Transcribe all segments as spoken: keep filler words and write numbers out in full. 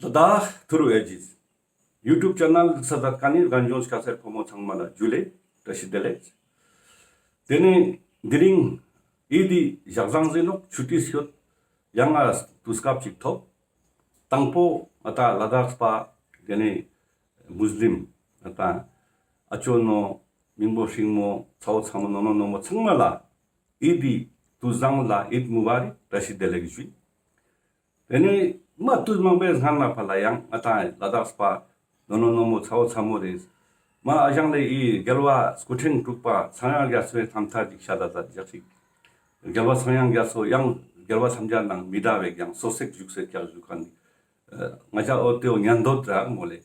ལ་དྭགས་ཐུརུ་ཨེ་ཇིས་ཡུ་ཊུབ་ཆེ་ནལ་ས་ཛད་ཁན་ནི་རྒན་གཞོན་སྐྱ་སེར་ཕོ་མོ་ཚང་མ་ལ་ཇུ་ལེ་བཀྲ་ཤིས་བདེ་ལེགས། ཏེ་ནེ་དེ་རིང་ཨིད་དི་ཞག་བཟང་ཟེར་ནོག་ཆུ་ཊི་སྐྱོད་ཡང་ང་དུས་སྐབས་ཅིག་ཐོབ། དང་པོ་ང་ཏང་ལ་དྭགས་པ་ཏེ་ནེ་མུས་ལིམ་ང་ཏང་ཨ་ཅོ་ནོ་མིང་པོ་སྲིང་མོ་ཚ་བོ་ཚ་མོ་ནོ་ནོ་ནོ་མོ་ཚང་མ་ལ་ཨིད་དི་དུས་བཟང་ལ་ཨིད་མུ་བ་རིག་བཀྲ་ཤིས་བདེ་ལེགས་ཞུ། ཏེ་ནེ་མ་དུས་མང་པོའི་སྔན་མ་ཕར་ལ་ཡང་ང་ཏང་ལ་དྭགས་པ་ནོ་ནོ་ནོ་མོ་ཚ་བོ་ཚ་མོ་རེ་མ་ཨ་ཞང་ལེ་ཨི་རྒྱལ་བ་སྐུ་ཕྲེང་དྲུག་པ་ཚངས་དབྱངས་རྒྱ་མཚོའི་རྣམ་ཐར་ཅིག་ཤད་ད་ད་ཞག་ཅིག་རྒྱལ་བ་ཚངས་དབྱངས་རྒྱ་མཚོ་ཡང་རྒྱལ་བ་ཐམས་ཅད་ནང་མི་འདྲ་བའི་ཡང་སོ་སེག་བཞུགས་སེ་ཀྱག་བཞུགས་ཁན་ནི་ང་ཅག་འོ་ཏེའོ་ཉན་འདོད་ར་མོ་ལེ་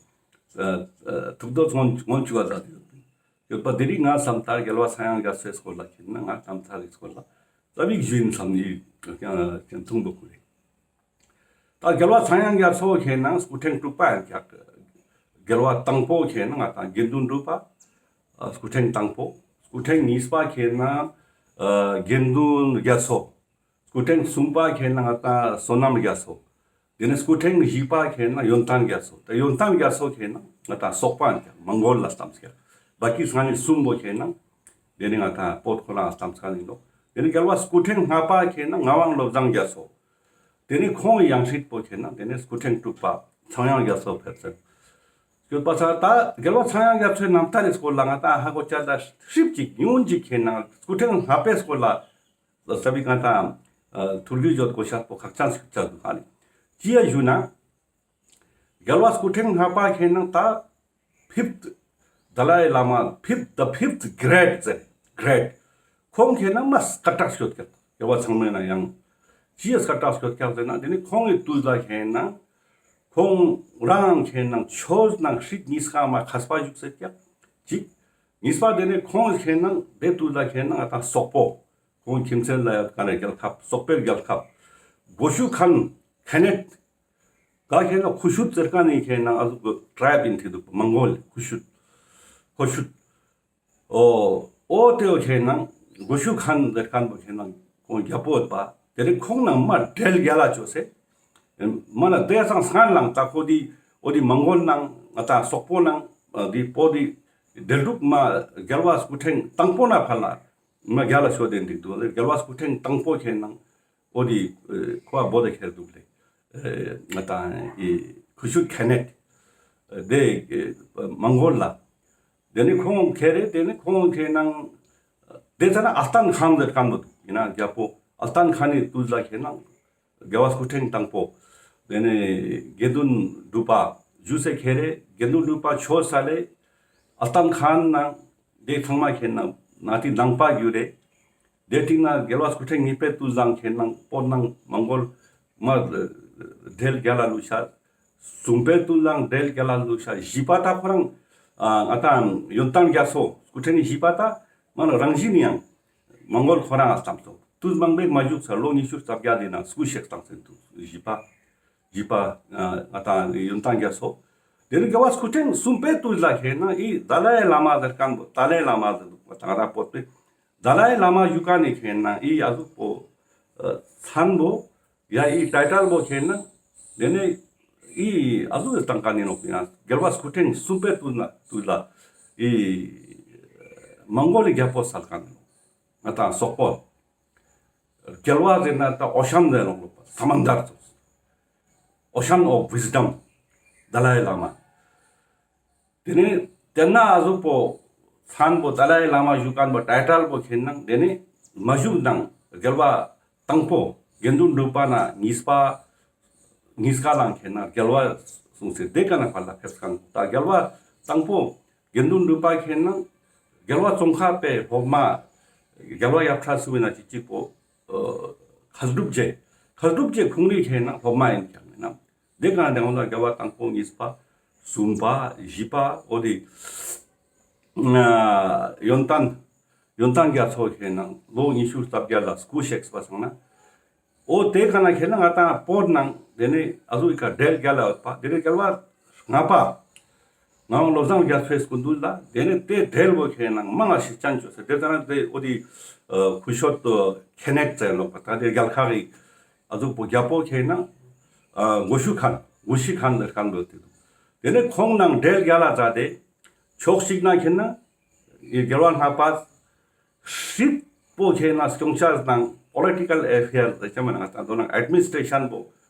ཐུག་འདོད་ངོ་ངོ་ཅུག་ག་ད་ཡོད་པ། དེ་རིང་ང་བསམ་ད་རྒྱལ་བ་ཚངས་དབྱངས་རྒྱ་མཚོའི་སྐོར་ལ་ཁྱེད་ན་ང་རྣམ་ཐར་རི་སྐོར་ལ་ཙ་པིག་ཞུ་ཡིན་བསམ་ནི་ཐུང་པོ་ཁུ་རེ། ད་རྒྱལ་བ་ཚངས་དབྱངས་རྒྱ་མཚོ་ཁྱེད་ན་སྐུ་ཕྲེང་དྲུག་པ་ཡང་ཀྱག་རྒྱལ་བ་དང་པོ་ཁྱེད་ན་ང་ཏང་དགེ་འདུན་གྲུབ་པ་སྐུ་ཕྲེང་དང་པོ། སྐུ་ཕྲེང་གཉིས་པ་ཁྱེད་ན་དགེ་འདུན་རྒྱ་མཚོ། སྐུ་ཕྲེང་གསུམ་པ་ཁྱེད་ན་ང་ཏང་བསོད་ནམས་རྒྱ་མཚོ། ཏེ་ནེ་སྐུ་ཕྲེང་བཞི་པ་ཁྱེད་ན་ཡོན་ཏན་རྒྱ་མཚོ། ཏེ་ཡོན་ཏན་རྒྱ་མཚོ་ཁྱེད་ན་ང་ཏང་སོག་པོ་ཨིན་ཀྱག་མང་གོལ་ལ་ལྟམས་ཀྱག་བ་ཀི་སྔ་ནི་གསུམ་པོ་ཁྱེད་ན་ཏེ་ནེ་ང་ཏང་བོད་ཁོ་རང་ལྟམས་ཀྱག་ནི་ལོ། ཏེ་ནེ་རྒྱལ་བ་སྐུ་ཕྲེང་ལྔ་པ་ཁྱེད་ན་ངག་དབང་བློ་བཟང་རྒྱ་མཚོ། ཏེ་ནེ་ཁོང་ཡང་སྲིད་པོ་ཁྱེད་ན་ཏེ་ནེ་སྐུ་ཕྲེང་དྲུག་པ་ཚངས་དབྱངས་རྒྱ་མཚོ་ཕེབས་ཟེར། སྐྱོད་པ་ས་ད་རྒྱལ་བ་ཚངས་དབྱངས་རྒྱ་མཚོའི་རྣམ་ཐར་རི་སྐོར་ལ་ང་ཏང་ཧ་གོ་ཅ་ད་ཧྲིབ་ཅིག་ཉུང་ཅིག་ཁྱེད་ན་སྐུ་ཕྲེང་ལྔ་པའི་སྐོར་ལ་ས་བི་ང་ཏང་ཐུར་གུ་ཇོད་གོ་ཤ་པོ་ཁག་ཅན་ཞིག་ཆགས་འདུག་ཧ་ལེ། ཅི་ཡ་ཞུ་ན། རྒྱལ་བ་སྐུ་ཕྲེང་ལྔ་པ་ཁྱེད་ན་ད་ཕིབ་ཏ་ཏཱ་ལའི་བླ་མ་ཕིབ་ཏ་ཕིབ་གྲེཌ་ཟེར་གྲེཌ། ཁོང་ཁྱེད་ན་མ་སྐད་གྲགས་ཤོད་ཀྱག་རྒྱལ་བ་ཚང་མའི་ནང་ཡང་། ཅི་ཡ་སྐད་གྲགས་ཤོད་ཀྱག་ཟེར་ན་ཏེ་ནི་ཁོང་གི་དུས་ལ་ཁྱེད་ན་ཁོང་རང་ཁྱེད་ན་ཆོས་ནང་ཧྲིག་གཉིས་ཀ་མ་མཁས་པ་བཞུགས་སེ་ཀྱག་ཅིག་གཉིས་པ་ཏེ་ནི་ཁོང་ཁྱེད་ན་ཏེ་དུས་ལ་ཁྱེད་ན་ང་ཏང་སོག་པོ། ཁོང་ཁྱིམ་མཚེས་ལ་ཡོད་ཀ་ནེ་རྒྱལ་ཁབ་སོག་པོའི་རྒྱལ་ཁབ་གོ་ཤུ་ཁན་ཁེ་ནེད་ག་ཁྱེད་ན་ཁུ་ཤུད་ཟེར་ཁན་ནི་ཁྱེད་ན་ཨ་ཟུག་གི་ཊྲའིབ་ཨིན་ཐིག་འདུག་མང་གོལ་ཁུ་ཤུད། ཁུ་ཤུད། འོ་འོ་ཏེའོ་ཁྱེད་ན་གོ་ཤུ་ཁན་ཟེར་ཁན་པོ་ཁྱེད་ན་ཁོང་རྒྱལ་པོ་ཡོད་པ། ཏེ་ནི་ཁོང་ན་མ་འབྲེལ་རྒྱལ་ལ་ཅོས་སེ། མ་ན་ཏེ་སང་སྔན་ལང་ད་ཁོ་དི་འོ་དི་མང་གོལ་ནང་ང་ཏང་སོག་པོ་ནང་དི་པོ་དི་འབྲེལ་ལུགས་མ་རྒྱལ་བ་སྐུ་ཕྲེང་དང་པོ་ན་ཕར་ལ། མ་རྒྱལ་ལ་ཤོད་དེ་འདུག་དུ་རྒྱལ་བ་སྐུ་ཕྲེང་དང་པོ་ཁྱེད་ན་འོ་དི་ཁོ་བ་བོ་དེ་ཁྱེར་འདུག་ལེ། ང་ཏང་ཁུ་ཤུད་ཁེ་ནེད་དེ་མང་གོལ་ལ། ཏེ་ནི་ཁོང་ཁྱེར་རེ་ཏེ་ནི་ཁོང་ཁྱེད་ན་ཏེ་ཚ་ན་ཨལ་ཏན་ཁཱན་ཟེར་ཁན་པོ་འདུག་ཡིན་ན་རྒྱལ་པོ་ཨལ་ཏན་ཁཱན་ནི་དུས་ལ་ཁྱེད་ན་རྒྱལ་བ་སྐུ་ཕྲེང་དང་པོ། ཏེ་ནེ་དགེ་འདུན་གྲུབ་པ་ཞུ་སེ་ཁྱེར་རེ་དགེ་འདུན་གྲུབ་པ་ཆོས་ས་ལེ་ཨལ་ཏན་ཁཱན་ནང་ཏེ་ཚང་མ་ཁྱེད་ན་ན་ཏི་ནང་པ་གྱུར་རེ། ཏེ་སྟིང་ན་རྒྱལ་བ་སྐུ་ཕྲེང་གཉིས་པའི་དུས་ལ་ཁྱེད་ན་བོད་ནང་མང་གོལ་མ་འབྲེལ་རྒྱལ་ལ་ལུས་ཤ། གསུམ་པའི་དུས་ལ་འབྲེལ་རྒྱལ་ལ་ལུས་ཤ། བཞི་པ་ད་ཁོ་རང་ང་ཏང་ཡོན་ཏན་རྒྱ་མཚོ་སྐུ་ཕྲེང་བཞི་པ་ད་མ་ན་རང་བཞིན་ཡང་མང་གོལ་ཁོ་རང་ཨ་ལྟམས་སོ། དུས་མང་པོའི་མ་བཞུགས་ས་ལོ་ཉི་ཤུ་རྩ་བརྒྱད་དེ་ན་སྐུ་གཤེགས་བཏང་ཟེར་འདུག་བཞི་པ། བཞི་པ་ང་ཏང་ཡོན་ཏན་རྒྱ་མཚོ། ཏེ་ནི་རྒྱལ་བ་སྐུ་ཕྲེང་གསུམ་པའི་དུས་ལ་ཁྱེད་ན་ཨི་ཏཱ་ལའི་བླ་མ་ཟེར་ཁན་པོ་ཏཱ་ལའི་བླ་མ་ཟེར་འདུག་པ་ད་ང་ཏང་བོད་པའི་ཏཱ་ལའི་བླ་མ་ཞུ་ཁན་ནི་ཁྱེད་ན་ཨི་ཨ་ཟུག་པོ་མཚན་པོ་ཡ་ཨི་ཊའི་ཊལ་པོ་ཁྱེད་ན་ཏེ་ནི་ཨི་ཨ་ཟུག་ཏེ་བཏང་ཁན་ནི་ནོག་ཡ་རྒྱལ་བ་སྐུ་ཕྲེང་གསུམ་པའི་དུས་ན་དུས་ལ་ཨི་མང་གོལ་ལི་རྒྱལ་པོ་སལ་ཁན་ནི་ནོག་ང་ཏང་སོག་པོ། རྒྱལ་བ་ཟེར་ན་ད་ཨོ་ཤན་ཟེར་ནོག་ལོ་པ་སམ་འདར་ཙོགས། Ocean of Wisdom ཏཱ་ལའི་བླ་མ། ཏེ་ནེ་ཏེ་ན་ཨ་ཟུག་པོ་མཚན་པོ་ཏཱ་ལའི་བླ་མ་ཞུ་ཁན་པོ་ཊའི་ཊལ་པོ་ཁྱེད་ན་ཏེ་ནེ་མ་ཞུགས་ནང་རྒྱལ་བ་དང་པོ་དགེ་འདུན་གྲུབ་པ་ན་གཉིས་པ་གཉིས་ཀ་ལ་ཁྱེད་ན་རྒྱལ་བ་གསུངས་སེ་ཏེ་ཀ་ན་ཕར་ལ་ཕེབས་ཁན་ད་རྒྱལ་བ་དང་པོ་དགེ་འདུན་གྲུབ་པ་ཁྱེད་ན་རྒྱལ་བ་ཙོང་ཁ་པའི་སློབ་མ་རྒྱལ་བ་ཡབ་སྲས་སུ་བི་ན་ཅིག་ཅིག་པོ་ཨ་མཁས་གྲུབ་རྗེ། མཁས་གྲུབ་རྗེ་ཁོང་རི་ཁྱེད་ན་སློབ་མ་ཨིན་ཀྱག་ནི་ན། ཏེ་ཀ་ནེ་འོ་ན་རྒྱལ་བ་དང་པོ་གཉིས་པ་གསུམ་པ་བཞི་པ་འོ་དེ་ཨ་ཡོན་ཏན་ཡོན་ཏན་རྒྱ་མཚོ་ཁྱེད་ན་ལོ་ཉི་ཤུ་རྩ་བརྒྱད་ལ་སྐུ་གཤེགས་པ་སོང་ན། འོ་ཏེ་ཀ་ནེ་ཁྱེད་ན་ང་ཏང་བོད་ནང་ཏེ་ནེ་ཨ་ཟུག་གི་ཀ་འབྲེལ་རྒྱལ་ལ་ཡོད་པ་ཏེ་ནེ་རྒྱལ་བ་ལྔ་པ་ངག་དབང་བློ་བཟང་རྒྱ་མཚོའི་སྐུ་མདུན་ལ་ཏེ་ནེ་ཏེ་འབྲེལ་བོ་ཁྱེད་ན་མང་ང་ཞིག་ཅན་ཅོས་སེ་ཏེ་ཙ་ན་ཏེ་འོ་དེ་ཨ་ཁུ་ཤོད་ཁེ་ནེད་ཙེ་ལོག་པ་ད་ཏེ་རྒྱལ་ཁག་གི་ཨ་ཟུག་པོ་རྒྱལ་པོ་ཁྱེད་ན་ཨ་གོ་ཤུ་ཁན་ གུ་ཤི་ཁན་ལ་ཁན་བོ་ཏེ་དུག། ཏེ་ནེ་ཁོང་ནང་འབྲེལ་རྒྱལ་ལ་མཛད་དེ་ཕྱོགས་ཤིག་ནེ་ཁེ་ན་ཨི་རྒྱལ་བ་ལྔ་པ་སྲིད་པོ་ཁེ་ན་སྐྱོང་ཆ་ནང་པོ་ལི་ཊི་ཀལ་ཨེ་ཕེར་ཟེར་ཆ་མ་ནང་ད་དོ་ནང་ཨེཌ་མི་ནི་སི་ཊྲེ་ཤན་པོ་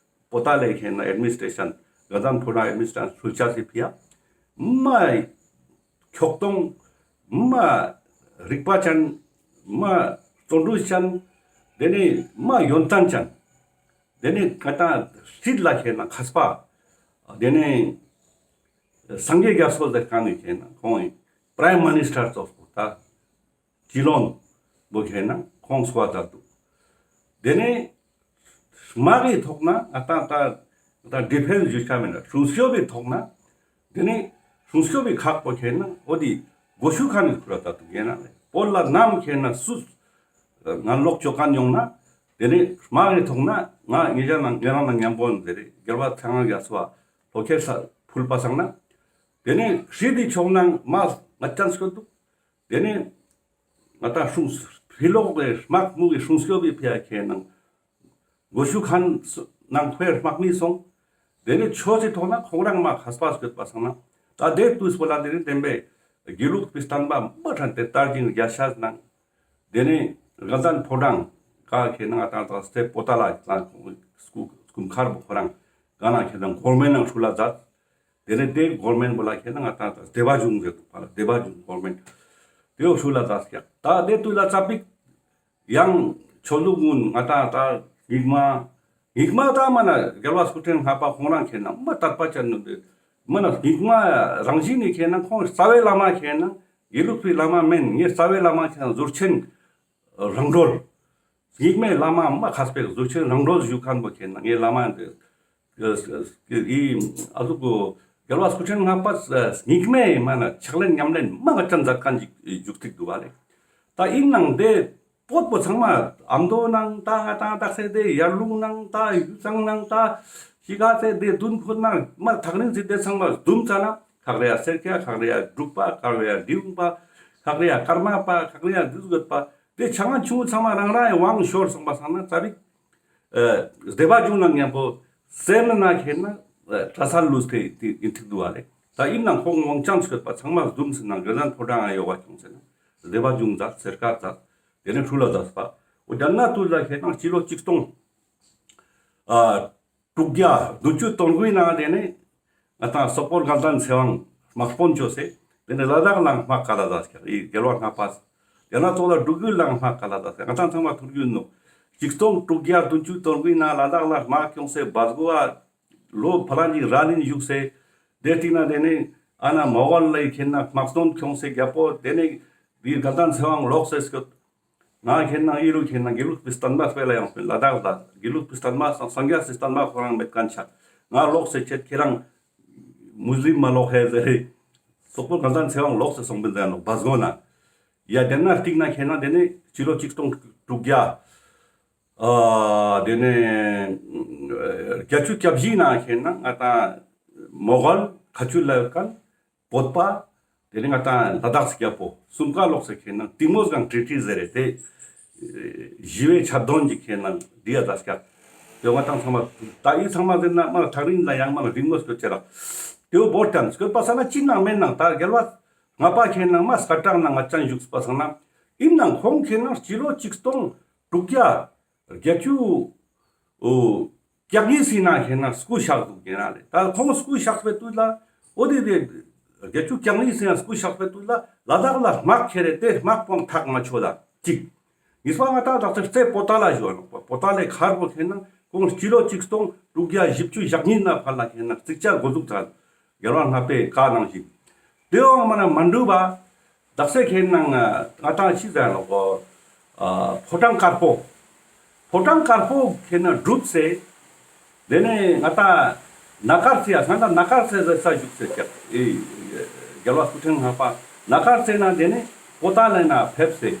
པོ་ཏ་ལེ་ཁེ་ན་ཨེཌ་མི་ནི་སི་ཊྲེ་ཤན་ག་ཟན་ཕོ་ཏ་ཨེཌ་མི་ནི་སི་ཊྲེ་ཤན་ཧྲུལ་ཆ་སི་ཕི་ཡ་མ་ཁྱོག་ཐོང་མ་རིག་པ་ཅན་མ་བརྩོན་འགྲུས་ཅན་ཏེ་ནེ་མ་ཡོན་ཏན་ཅན་ཏེ་ནེ་ང་ཏང་སྲིད་ལ་ཁེ་ན་མཁས་པ་ཏེ་ནེ་སངས་རྒྱས་རྒྱ་མཚོ་ཟེར་ཁན་ནི་ཁེ་ན་ཁོང་ངི་པྲའིམ་མི་ནི་སི་ཊར་ཙོགས་པོ་ད་སྤྱི་བློན་པོ་ཁེ་ན་ཁོང་སྐུ་ཚར་དུག། ཏེ་ནེ་དམག་གི་ཐོག་ནེ་ང་ཏང་ད་ད་ཌི་ཕེནས་ཞུ་ཆ་མེད་ན་སྲུང་སྐྱོབ་པའི་ཐོག་ནེ་ཏེ་ནེ་སྲུང་སྐྱོབ་པའི་ཁག་པོ་ཁེ་ན་འོ་ཏེ་གོ་ཤུ་ཁན་ནི་ཁུ་ར་ད་དུག་ཡིན་ན་ལེ། བོད་ལ་ནམ་ཁེ་ན་སུ་ང་ལོག་ཅོ་ཁན་ཡོང་ན་ཏེ་ནེ་དམག་གི་ཐོག་ནེ་ང་ཉེ་རང་ནང་ཉམ་པོ་ཟེར་རེ་རྒྱལ་བ་ཚེ་དབང་རྒྱ་མཚོ་བ་ལོ་ཁེ་ས་ཕུལ་པ་སང་ན་ཏེ་ནེ་སྲིད་དི་ཕྱོགས་ནེ་མ་ང་ཅན་སྐྱོད་དུག། ཏེ་ནེ་ང་ཏང་སྲུང་ཕི་ལོག་གི་དམག་དམག་གི་སྲུང་སྐྱོབ་པའི་ཕི་ཡ་ཁེ་ན་གོ་ཤུ་ཁན་ནང་ཁོའི་དམག་མི་སོང་། ཏེ་ནེ་ཆོས་སི་ཐོག་ནེ་ཁོང་རང་མ་མཁས་པ་སྐྱོད་པ་སང་ན་ད་ཏེ་དུས་པོ་ལ་ཏེ་ནེ་བསྟན་པའི་དགེ་ལུགས་པའི་བསྟན་པ་མ་ཕྲན་ཏེ་དར་ཞིང་རྒྱས་ཤ་ནང་ཏེ་ནེ་རྒ་ཟན་ཕོ་བྲང་ག་ཁེ་ན་ང་ཏང་ད་སྟེ་པོ་ཏ་ལ་ལ་སྐུ་སྐུ་མཁར་བོ་ཁོ་རང་ག་ན་ཁེ་ན་གོར་མེན་ནང་ཧྲུལ་ལ་མཛད། ཏེ་ནེ་ཏེ་གོར་མེན་པོ་ལ་ཁེ་ན་ང་ཏང་ད་སྡེ་པ་གཞུང་ཟེར་དུག་པ་ལ་སྡེ་པ་གཞུང་གོར་མེན་ཏེ་བོ་ཧྲུལ་ལ་མཛད་ཀྱག། ད་ཏེ་དུས་ལ་ཙ་པིག་ཡང་ཆོས་ལུགས་གུན་ང་ཏང་ད་རྙིང་མ་རྙིང་མ་ད་མ་ན་རྒྱལ་བ་སྐུ་ཕྲེང་ལྔ་པ་ཁོང་རང་ཁེ་ན་མ་དད་པ་ཅན་ནོ་ཏེ་མ་ན་རྙིང་མ་རང་བཞིན་ནི་ཁེ་ན་ཁོང་རྩ་བའི་བླ་མ་ཁེ་ན་དགེ་ལུགས་པའི་བླ་མ་མེན། ངའི་རྩ་བའི་བླ་མ་ཁེ་ན་ཟུར་ཆེན་རང་གྲོལ། རྙིང་མའི་བླ་མ་མ་མཁས་པའི་ཟུར་ཆེན་རང་གྲོལ་ཞུ་ཁན་པོ་ཁེ་ན་ངའི་བླ་མ་ཨི་ཨ་ཟུག་གོ་རྒྱལ་བ་སྐུ་ཕྲེང་ལྔ་པ་རྙིང་མའི་མ་ན་ཕྱག་ལེན་ཉམས་ལེན་མ་ང་ཅན་མཛད་ཁན་ཞིག་འཇུག་ཐིག་དུག་པ་ལེ། ད་ཨིན་ནང་ཏེ་བོད་པོ་ཚང་མ་ཨ་མདོ་ནང་ད་ང་ཏང་དག་ས་ཏེ་ཡར་ཀླུང་ནང་ད་ཡུལ་ཚང་ནང་ད་ཤི་ག་ཚེ་ཏེ་དུན་ཁོ་ན་མ་ཐག་རིང་ཚེ་ཏེ་ཚང་མ་དུམ་ཙ་ན་ཁག་རེ་ཡ་སེར་སྐྱ་ཁག་རེ་ཡ་འབྲུག་པ་ཁག་རེ་ཡ་འབྲི་གུང་པ་ཁག་རེ་ཡ་ཀརྨ་པ་ཁག་རེ་ཡ་འདི་ཟུག་ཡོད་པ། ཏེ་ཆ་ང་ཆུང་ཚང་མ་རང་རང་ཡང་དབང་ཤོར་སོང་པ་སང་ན་ཙ་པིག་ཨ་སྡེ་པ་གཞུང་ནང་མཉམ་པོ་སེམས་ན་ཁེ་ན་ཨ་གྲྭ་སར་ལུས་ཏེ་ཏེ་ཨིན་ཐིག་དུག་པ་ལེ། ད་ཨིན་ནང་ཁོང་དབང་ཅང་སྐྱོད་པ་ཚང་མ་དུམ་སེ་ན་རྒ་ཟན་ཕོ་བྲང་ང་ཡོད་པ་ཁྱོང་སེ་ན་སྡེ་པ་གཞུང་མཛད་སེར་ཀ་མཛད་ཏེ་ནེ་ཧྲུལ་ལ་མཛད་པ། འོ་ཏེ་ན་དུས་ལ་ཁེ་ན་སྤྱི་ལོ་ཆིག་སྟོང་ཨ་དྲུག་བརྒྱ་བདུན་ཅུ་དོན་དགུའི་ནང་ཏེ་ནེ་ང་ཏང་སོག་པོ་རྒ་ཟན་ཚེ་དབང་དམག་དཔོན་ཅོས་སེ་ཏེ་ནེ་ལ་དྭགས་ལ་དམག་ཀ་ལ་མཛད་ཀྱག་ཨི་རྒྱལ་བ་ལྔ་པ། ཏེ་ན་ཙོགས་ལ་འབྲུག་ཡུལ་ལ་དམག་ཀ་ལ་མཛད་ཀྱག། ང་ཏང་ཚང་མ་ཐུར་རྒྱུད་ནོ་ཆིག་སྟོང་དྲུག་བརྒྱ་བདུན་ཅུ་དོན་དགུའི་ནང་ལ་དྭགས་ལ་དམག་ཁྱོངས་སེ་བ་སྒོ་བ་ལོ་ཕ་ལན་གྱི་ར་ལིན་བཞུགས་སེ་ཏེ་སྟིང་ནེ་ཏེ་ནེ་ཨ་ན་མོ་གོལ་ལ་ཁེ་ན་དམག་དོན་ཁྱོངས་སེ་རྒྱལ་པོ་ཏེ་ནེ་ཏེ་རྒ་ཟན་ཚེ་དབང་ལོག་སེ་སྐྱོད། ང་ཁེ་ན་ཨི་རུ་ཁེ་ན་དགེ་ལུགས་པའི་བསྟན་པ་སྤེལ་ལ་ཡོང་སྤེལ་ལ་དྭགས་ལ་དགེ་ལུགས་པའི་བསྟན་པ་སང་སངས་རྒྱས་སི་བསྟན་པ་ཁོ་རང་མེད་ཁན་ཆགས། ང་ལོག་སེ་ཆེད་ཁྱེ་རང་མུས་ལིམ་མ་ལོག་ཧེ་ཟེར་རེ། སོག་པོ་རྒ་ཟན་ཚེ་དབང་ལོག་སེ་སོང་པིན་ཟེར་ནོ་བ་སྒོ་ན། ཡ་ཏེ་ན་སྟིང་ནེ་ཁེ་ན་ཏེ་ནེ་སྤྱི་ལོ་ཆིག་སྟོང་དྲུག་བརྒྱ་ཨ་ཏེ་ནེ་བརྒྱད་ཅུ་གྱ་བཞི་ནང་ཁེ་ན་ང་ཏང་མོ་གོལ་ཁ་ཆུལ་ལ་ཡོད་ཁན་བོད་པ་ཏེ་ནེ་ང་ཏང་ལ་དྭགས་སི་རྒྱལ་པོ་གསུམ་ཀ་ལོག་སེ་ཁེ་ན་ཏིང་མོ་སྒང་ཊྲི་ཊི་ཟེར་རེ་ཏེ་ཞི་བའི་ཆད་དོན་གྱི་ཁེ་ན་འདི་ཡ་ད་སྐྱག་ཏེ་ང་ཏང་ཚང་མ་ད་ཨི་ཚང་མ་ཟེར་ན་མ་ཐག་རིང་ལ་ཡང་མ་རིང་མོ་སྐྱོད་ཅེ་ར་ཏེ་བོ་བོར་ཏན་སྐྱོད་པ་ས་ན་ཅི་ནང་མེད་ནང་ད་རྒྱལ་བ་ལྔ་པ་ཁེ་ན་མ་སྐད་གྲགས་ནང་ང་ཅང་བཞུགས་པ་སང་ན་ཨིན་ནང་ཁོང་ཁེ་ན་སྤྱི་ལོ་ཆིག་སྟོང་དྲུག་བརྒྱ་བརྒྱད་ཅུ་འོ་གྱ་གཉིས་སི་ནང་ཁེ་ན་སྐུ་གཤེགས་དུག་ཁེ་ན་ལེ། ད་ཁོང་སྐུ་གཤེགས་པའི་དུས་ལ་འོ་ཏེ་ཏེ་བརྒྱད་ཅུ་གྱ་གཉིས་སི་ནང་སྐུ་གཤེགས་པའི་དུས་ལ་ལ་དྭགས་ལ་དམག་ཁྱེར་རེ་ཏེ་དམག་པོ་ཐག་མ་ཆོད་ད་ཅིག། གཉིས་པ་ང་ཏང་ད་ལྟ་རྩེ་པོ་ཏ་ལ་ཞུ་བ་ནོག་པ། པོ་ཏ་ལའི་མཁར་བོ་ཁེ་ན་ཁོང་སྤྱི་ལོ་ཆིག་སྟོང་དྲུག་བརྒྱ་བཞི་བཅུ་ཞེ་གཉིས་ནེ་ཕར་ལ་ཁེ་ན་རྩིག་ཆ་འགོ་འཛུགས་ད་རྒྱལ་བ་ལྔ་པའི་བཀའ་ནང་བཞིན། ཏེའང་མ་ན་མ་འགྲུབ་པ། དག་ས་ཁེ་ན་ང་ཏང་ཅི་ཟེར་ལོ་གོ། ཨ་ཕོ་བྲང་དཀར་པོ། ཕོ་བྲང་དཀར་པོ་ཁེ་ན་གྲུབ་སེ། ཏེ་ནེ་ང་ཏང་ན་དཀར་རྩེ་ཡ་ང་ཏང་ན་དཀར་རྩེ་ཟེར་ས་བཞུགས་སེ་ཀྱག་ཨེ། རྒྱལ་བ་སྐུ་ཕྲེང་ལྔ་པ་ན་དཀར་རྩེ་ནེ་ཏེ་ནེ་པོ་ཏ་ལའི་ནང་ཕེབས་སེ།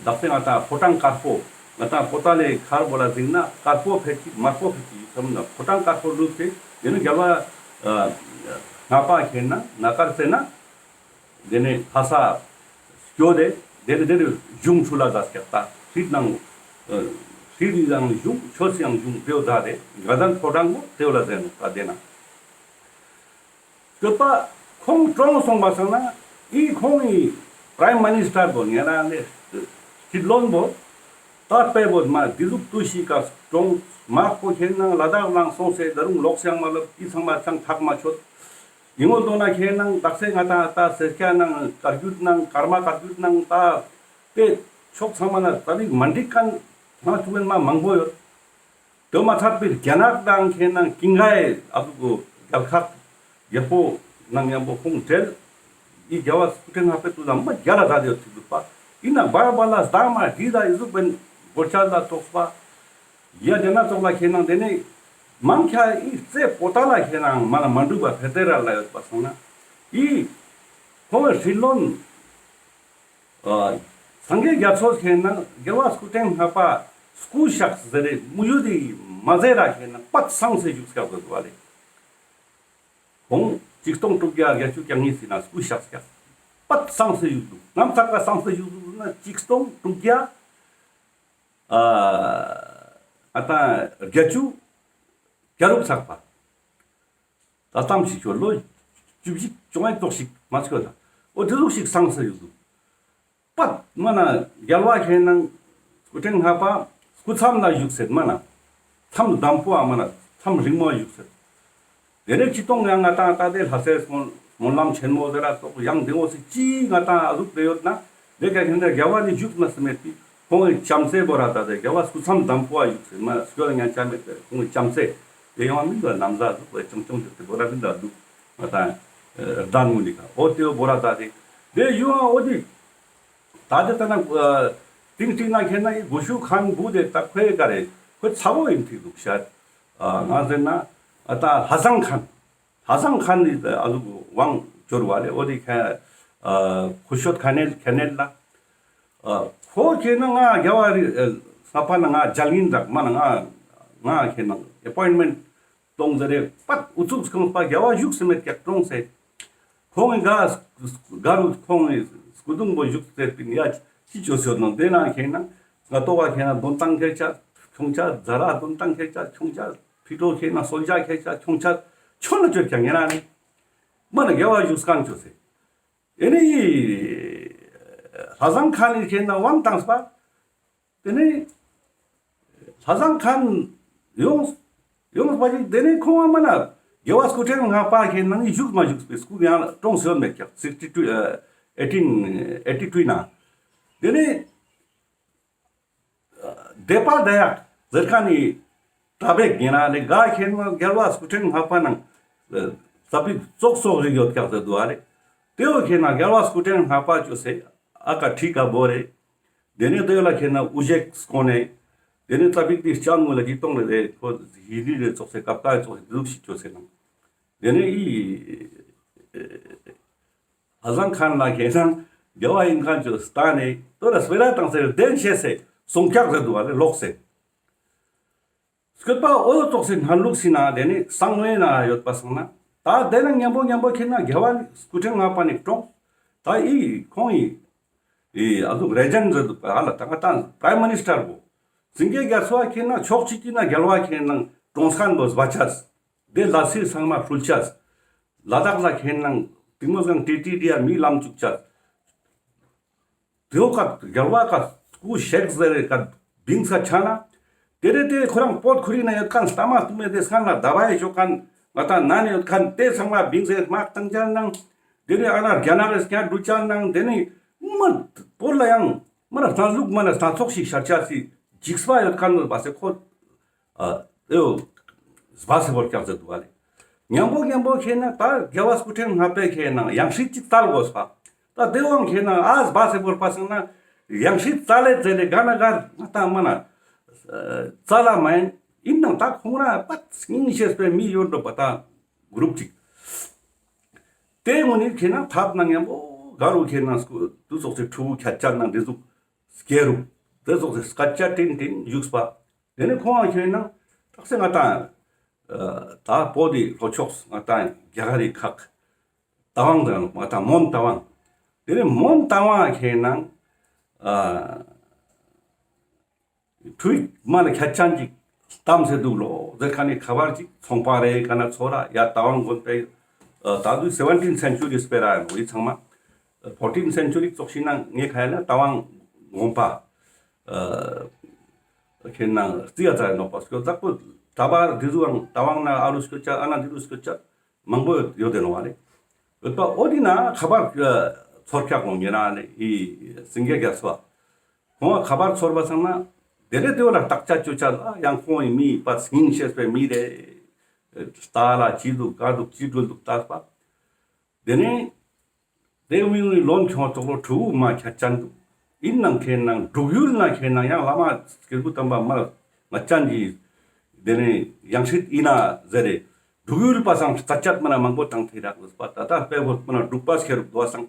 དག་ས་ང་ཏང་ཕོ་བྲང་དཀར་པོ། ང་ཏང་པོ་ཏ་ལའི་མཁར་བོ་ལ་གཟིགས་ན་དཀར་པོ་ཕེབས་ཀྱི་དམར་པོ་ཕེབས་ཀྱི་ཡོད་ཙམ་ན་ཕོ་བྲང་དཀར་པོ་གྲུབ་སེ་ཏེ་ནེ་རྒྱལ་བ་ཨ་ལྔ་པ་ཁེ་ན་ན་དཀར་རྩེ་ནེ་ཏེ་ནེ་ལྷ་ས་སྐྱོད་དེ་ཏེ་ནེ་ཏེ་ནེ་གཞུང་ཧྲུལ་ལ་མཛད་ཀྱག་ད་སྲིད་ནང་ཨ་སྲིད་ནང་གཞུང་ཆོས་སི་ཡང་གཞུང་ཏེའོ་མཛད་དེ་རྒ་ཟན་ཕོ་བྲང་པོ་ཏེའོ་ལ་ཟེར་ནོག་ད་ཏེ་ན། སྐྱོད་པ་ཁོང་གྲོངས་སོང་པ་སང་ན་ཨི་ཁོང་ངི་པྲའིམ་མི་ནིས་ཊར་བོ་ཉེ་རང་ལེ་སྲིད་བློན་བོ་ད་དཔེ་བོ་མ་འདི་ཟུག་ཏུ་ཞིག་ག་གྲོངས་མ་ཁོ་ཁྱེད་ནང་ལ་དྭགས་ནང་སོང་སེ་ད་རུང་ལོག་སེ་ཡང་མ་ལབ་ཨི་ཚང་མ་ཅང་ཐག་མ་ཆོད། ཡིན་ངོ་དོ་ན་ཁྱེད་ནང་དག་སེ་ང་ཏང་ད་སེར་སྐྱ་ནང་བཀའ་བརྒྱུད་ནང་ཀརྨ་བཀའ་བརྒྱུད་ནང་ད་དེ་ཕྱོགས་ཚང་མ་ན་ད་རིག་མ་འགྲིག་མཁན་ང་ཐུག་མཁན་མ་མང་པོ་ཡོད། དེ་མ་ཚད་པའི་རྒྱ་ནག་དང་ཁྱེད་ནང་ཀིང་ཧའེ་ཨ་ཟུག་གི་རྒྱལ་ཁབ་རྒྱལ་པོ་ནང་མཉམ་པོ་ཁོང་བྲལ། ཨི་རྒྱལ་བ་སྐུ་ཕྲེང་ལྔ་པའི་དུས་ལ་མ་རྒྱལ་ལ་ད་དེ་ཐུག་འདུག་པ། ཡིན་ན་བར་བར་ལ་སྡང་མ་བྲིས་ད་ཨི་ཟུག་པའི་སྒོ་ཆ་ལ་ཐོགས་པ། ཡ་དེ་ན་ཙོགས་ལ་ཁྱེད་ནང་དེ་ནས་མང་ཆེ་ཨི་རྩེ་པོ་ཏ་ལ་ཁྱེད་ནང་མ་ལ་མ་འགྲུབ་པ་ཕེ་ཏེ་ར་ལ་ཡོད་པ་སོང་ན་ཨི་ཁོང་གི་སྲིད་བློན་ཨ་སངས་རྒྱས་རྒྱ་མཚོ་ཁྱེད་ནང་རྒྱལ་བ་སྐུ་ཕྲེང་ལྔ་པ་སྐུ་གཤེགས་ཟེར་རེ་མུ་ཡུ་དི་མ་ཟེར་ར་ཁྱེད་ནང་པད་སངས་སེ་བཞུགས་སྐྱབས་དགོས་པ་ལེ། ཁོང་ཆིག་སྟོང་དྲུག་བརྒྱ་བརྒྱད་ཅུ་གྱ་གཉིས་སི་ན་སྐུ་གཤེགས་སྐྱབས་པད་སངས་སེ་བཞུགས་འདུག་ནམ་ཚག་ག་སངས་སེ་བཞུགས་འདུག་ན་ཆིག་སྟོང་དྲུག་བརྒྱ་ཨ་ད་བརྒྱད་ཅུ་གྱ་དྲུག་ཚག་པ། ད་ཙམ་ཞིག་ཆོ་ལོ་བཅུ་བཞི་བཅོ་ལྔ་ཙོགས་ཤིག་མ་ཆོ་ད། འོ་དེ་ཟུག་ཤིག་སངས་སེ་ཡོད་འདུག་པད་མ་ན་རྒྱལ་བ་ཁྱེད་ནང་སྐུ་ཕྲེང་ལྔ་པ་སྐུ་མཚམས་ན་བཞུགས་སེད་མ་ན་མཚམས་དམ་པོ་ཨ་མ་ན་མཚམས་རིང་མོ་བཞུགས་སེད། དེ་ནས་ཅི་གཏོང་ཡང་ང་ཏང་ད་དེ་ལྷ་སའི་སྨོན་སྨོན་ལམ་ཆེན་མོ་ཟེར་ར་ཙོགས་ཡང་དེ་འོ་སི་ཅི་ང་ཏང་ཨ་ཟུག་དེ་ཡོད་ན་དེ་ག་ཁྱེད་ནང་རྒྱལ་བ་ནི་བཞུགས་མ་སི་མེད་པི་ཁོང་གི་བྱམས་སེ་བོ་ར་ད་དེ་རྒྱལ་བ་སྐུ་མཚམས་དམ་པོ་ཨ་བཞུགས་སེད་མ་སྐྱོ་ལ་ཉན་ཆ་མེད་པའི་ཁོང་གི་བྱམས་སེ་དེ་ཡང་མི་འདུག་ནམ་ཟ་ཟུག་པའི་ཅུང་ཅུང་ཞིག་དེ་བོ་ར་མི་འདུག་ང་ཏང་ཨ་ཟླ་ངུ་ནི་ཀ་འོ་དེ་བོ་ར་ད་དེ་དེ་ཡུ་ཨ་འོ་དེ་ད་དེ་ལྟ་ན་ཨ་ཏིང་ཏིང་ན་ཁྱེད་ན་ཡི་གོ་ཤུ་ཁན་བུ་དེ་ད་ཁོའི་ག་རེ་ཁོའི་ཚ་བོ་ཡིན་ཐིག་འདུག་ཤར། ཨ་ང་ཟེར་ན་ཨ་ད་ལྷ་བཟང་ཁན། ལྷ་བཟང་ཁན་ནི་ཨ་ལུ་དབང་འབྱོར་བ་ལེ་འོ་དེ་ཁ་ཨ་ཁུ་ཤོད་ཁ་ནེལ་ཁ་ནེལ་ལ། ཨ་ཁོ་ཁྱེད་ན་ང་རྒྱལ་བ་རི་ཨ་ལྷ་པ་ན་ང་མཇལ་ཡིན་རག་མ་ན་ང་ང་ཁྱེད་ན་ཨེ་པོའིན་མེན་ཊ་གཏོང་ཟེར་རེ་པད་ཨུ་ཚུགས་ཁོང་པ་རྒྱལ་བ་བཞུགས་སེ་མེད་ཀྱག་གྲོངས་སེ། ཁོང་གི་ག་ག་རུ་ཁོང་གི་སྐུ་གདུང་པོ་བཞུགས་སེ་པིན་ཡ་ཅི་ཅོ་སོད་ནོ་དེ་ན་ཁྱེད་ན་ང་ཏོ་བ་ཁྱེད་ན་དོན་ཏང་ཁྱེད་ཅག་ཁྱོང་ཅག་ཛ་ར་དོན་ཏང་ཁྱེད་ཅག་ཁྱོང་ཅག་ཕི་ཏོ་ཁྱེད་ན་སོལ་ཇ་ཁྱེད་ཅག་ཁྱོང་ཅག་ཆོ་ན་ཅོ་ཀྱང་ངེ་ན་ནི་མ་ན་རྒྱལ་བ་བཞུགས་སྐང་ཅོ་སེ། ཨེ་ནི་ལྷ་བཟང་ཁན་ནི་ཁྱེད་ན་དབང་བཏང་སྤ། དེ་ནི་ལྷ་བཟང་ཁན་ཡོངས་ཡོངས་པ་ཅིག་དེ་ནི་ཁོང་བ་མ་ན་རྒྱལ་བ་སྐུ་ཕྲེང་ལྔ་པ་ཁྱེད་ན་ནི་བཞུགས་མ་བཞུགས་པའི་སྐུ་ཡང་གྲོངས་སེ་ཡོད་མེད་ཀྱག་སིག་སི་ཊི་ཊུ་ཨེ་ཨེ་ཊིན་ཨེ་ཊི་ཊུ་ན། དེ་ནི་སྡེ་པ་ད་ཡག་ཟེར་ཁན་ནི་གྲྭ་པའི་ཉེ་རང་ལས་ག་ཁྱེད་ན་རྒྱལ་བ་སྐུ་ཕྲེང་ལྔ་པ་ནང་ཙ་པིག་ཙོག་ཙོག་རིག་ཡོད་ཀྱག་ཟེར་འདུག་ཨ་རེ། དེ་བོ་ཁྱེད་ན་རྒྱལ་བ་སྐུ་ཕྲེང་ལྔ་པ་ཅོ་སེ་ཨ་ཀ་ཁྲི་ཀ་བོ་རེ། དེ་ནས་དེ་ལ་ཁྱེད་ན་དབུ་ཞེག་སྐོང་ནས། དེ་ནས་ཙ་པིག་དེ་ལྕང་ངུ་ལ་ཅི་གཏོང་རེ་རེ་ཁོ་ཧི་ལི་རེ་ཙོག་སེ་ཀབ་ཀ་ཙོག་སེ་དེ་ཟུག་ཞིག་ཅོ་སེ་ནང་། དེ་ནས་ཨི་ལྷ་བཟང་ཁན་ལ་ཁྱེད་ན་རྒྱལ་བ་ཡིན་ཁན་ཅོ་སྟ་ནས་དོ་ལ་སྤེ་ར་བཏང་སེ་གདན་ཞེས་སེ་སོང་ཀྱག་ཟེར་འདུག་བ་ལེ་ལོག་སེ། སྐྱོད་པ་འོ་ཙོག་སེ་སྔར་ལུགས་སི་ན་དེ་ནི་གསང་བའི་ན་ཡོད་པ་སོང་ན་ད་དེ་ན་མཉམ་པོ་མཉམ་པོ་ཁྱེད་ན་རྒྱལ་བ་སྐུ་ཕྲེང་ལྔ་པ་ནི་གྲོངས། ད་ཨི་ཁོང་ཨི་ཨི་ཨ་ཟུག་རེ་ཇེན་ཟེར་འདུག་པ་ཧ་ལ་ད་ང་ཏང་པྲའིམ་མི་ནིས་ཊར་བོ་སིང་གེ་རྒྱ་མཚོ་བ་ཁྱེད་ན་ཕྱོགས་གཅིག་གི་ན་རྒྱལ་བ་ཁྱེད་ན་གྲོངས་ཁན་བོ་སྦ་ཆས། དེ་ལ་སི་ཚང་མ་ཕུལ་ཆས། ལ་དྭགས་ལ་ཁྱེད་ན་དེ་མོ་སང་ཏི་ཏི་དི་ཡ་མི་ལམ་བཅུག་ཆས། དེའོ་ཀ་རྒྱལ་བ་ཀ་སྐུ་གཤེགས་ཟེར་རེ་ཀ་བིང་ས་ཆ་ན། དེ་རེ་དེ་ཁོ་རང་པོད་ཁུ་རི་ན་ཡོད་ཁན་ལྟ་མ་སྟུ་མེ་དེ་སང་ལ་ཟླ་བའི་ཞོ་ཁན་ང་ཏང་ན་ནི་ཡོད་ཁན་དེ་ཚང་མ་བིང་ས་དམག་བཏང་ཆ་ནང་། དེ་རེ་ཨ་ན་རྒྱ་ནག་གི་སྐྱ་འགྲུལ་ཆ་ནང་དེ་ནི་མ་པོ་ལ་ཡང་མ་ན་སྣ་ལུག་མ་ན་སྣ་ཚོགས་ཤིག་ཤར་ཆ་སི་འཇིགས་པ་ཡོད་ཁན་བ་སེ་ཁོ། ཨ་དེའོ་སྦ་སེ་བོར་ཀྱག་ཟེར་འདུག་བ་ལེ། མཉམ་པོ་མཉམ་པོ་ཁྱེད་ན་ད་རྒྱལ་བ་སྐུ་ཕྲེང་ལྔ་པའི་ཁྱེད་ན་ཡང་སྲིད་ཅིག་བཙལ་དགོས་པ། ད་དེ་དབང་ཁྱེད་ན་ཨ་སྦ་སེ་བོར་པ་སང་ན་ཡང་སྲིད་བཙལ་ལེ་བཙལ་ལེ་ག་ན་ག་ང་ཏང་མ་ན་ཨ་བཙལ་ལ་མ་ཡིན་ཡིན་ནང་ད་ཁོང་ར་པད་སྙིང་ཤེས་པའི་མི་ཡོད་འགྲོ་པ་ད་གུ་རུབ་ཅིག་དེ་ངོ་ནི་ཁྱེད་ན་ཐབ་ན་མཉམ་པོ་ག་རུ་ཁྱེད་ན་སྐུ་དུ་ཙོགས་སེ་ཕྲུ་གུ་ཁྱད་ཆ་ན་འདི་ཟུག་སྐྱེ་རུ་དེ་ཙོགས་སེ་སྐད་ཆ་དྲིན་དྲིན་བཞུགས་པ། དེ་ནས་ཁོང་ང་ཁྱེད་ན་ཏག་སེ་ང་ཏང་ཨ་ད་པོ་དི་ལྷོ་ཕྱོགས་ང་ཏང་རྒྱ་གར་རི་ཁག་རྟ་དབང་དང་ང་ཏང་མོན་རྟ་དབང་། དེ་ནས་མོན་རྟ་དབང་ཁྱེད་ན་ཨ་ཁྲུས་མ་ལ་ཁྱད་ཆ་ཅིག་གཏམ་སེ་འདུག་ལོ་ཟེར་ཁ་ནི་ཁ་བར་ཅིག་ཚོང་པ་རེ་ག་ན་ཚོ་ར་ཡ་རྟ་དབང་དགོན་པའི་ ད་དུང་སེ་བེན་ཊིན་སེན་ཅུ་རི་སྤེ་ར་ཡིན་ནོག་འི་ཚང་མ། ཕོར་ཊིན་སེན་ཅུ་རི་ཙོགས་ཤིག་ན་ངའི་ཁ་ཡ་ན་རྟ་དབང་དགོན་པ་ཁེ་ན་རྩི་ཡ་ཙ་ཡ་ནོག་པ་སྐྱོད་ཙག་པོ། ད་བར་འི་ཟུག་ཨང་རྟ་དབང་ན་ཨ་རུ་སྐྱོད་ཅ་ཨ་ན་འི་རུ་སྐྱོད་ཅ་མང་པོ་ཡོད་དེ་ནོག་པ་ལེ། ཡོད་པ་འོ་དེ་ན་ཁ་པར་ཚོར་ཁྱག་གོང་ཉེ་རང་ལེ་འི་སེང་གེ་རྒྱ་མཚོ་ཨ། ཁོང་ཁ་པར་ཚོར་བ་སང་ན་དེ་ནས་དེ་བོ་ལ་བརྟག་དཔྱད་ཅོ་ཅ་ལ་ཡང་ཁོང་ངི་མི་པ་སྙིང་ཤེས་པའི་མི་རེ་ལྟ་ལ་ཅི་འདུག་ག་འདུག་ཅི་འགྲུལ་འདུག་ལྟ་པ། དེ་ནས་དེ་མི་ངི་ལོན་ཁྱོང་ཙོག་ལོ་ཕྲུ་གུ་མ་ཁྱད་ཅན་འདུག་ཡིན་ནང་ཁེ་ནང་འབྲུག་ཡུལ་ན་ཁེ་ནང་ཡང་བླ་མ་སྐྱེས་བུ་དམ་པ་མར་ང་ཅན་གྱི་དེ་ནས་ཡང་སྲིད་ཡིན་ན་ཟེར་རེ་འབྲུག་ཡུལ་པ་སང་རྩ་ཆད་མ་ན་མང་པོ་དང་ཐེ་རག་ལོས་པ་ད་ལྟ་དཔེ་བོ་མ་ན་འབྲུག་པ་ཁེ་རུ་དོ་སང་།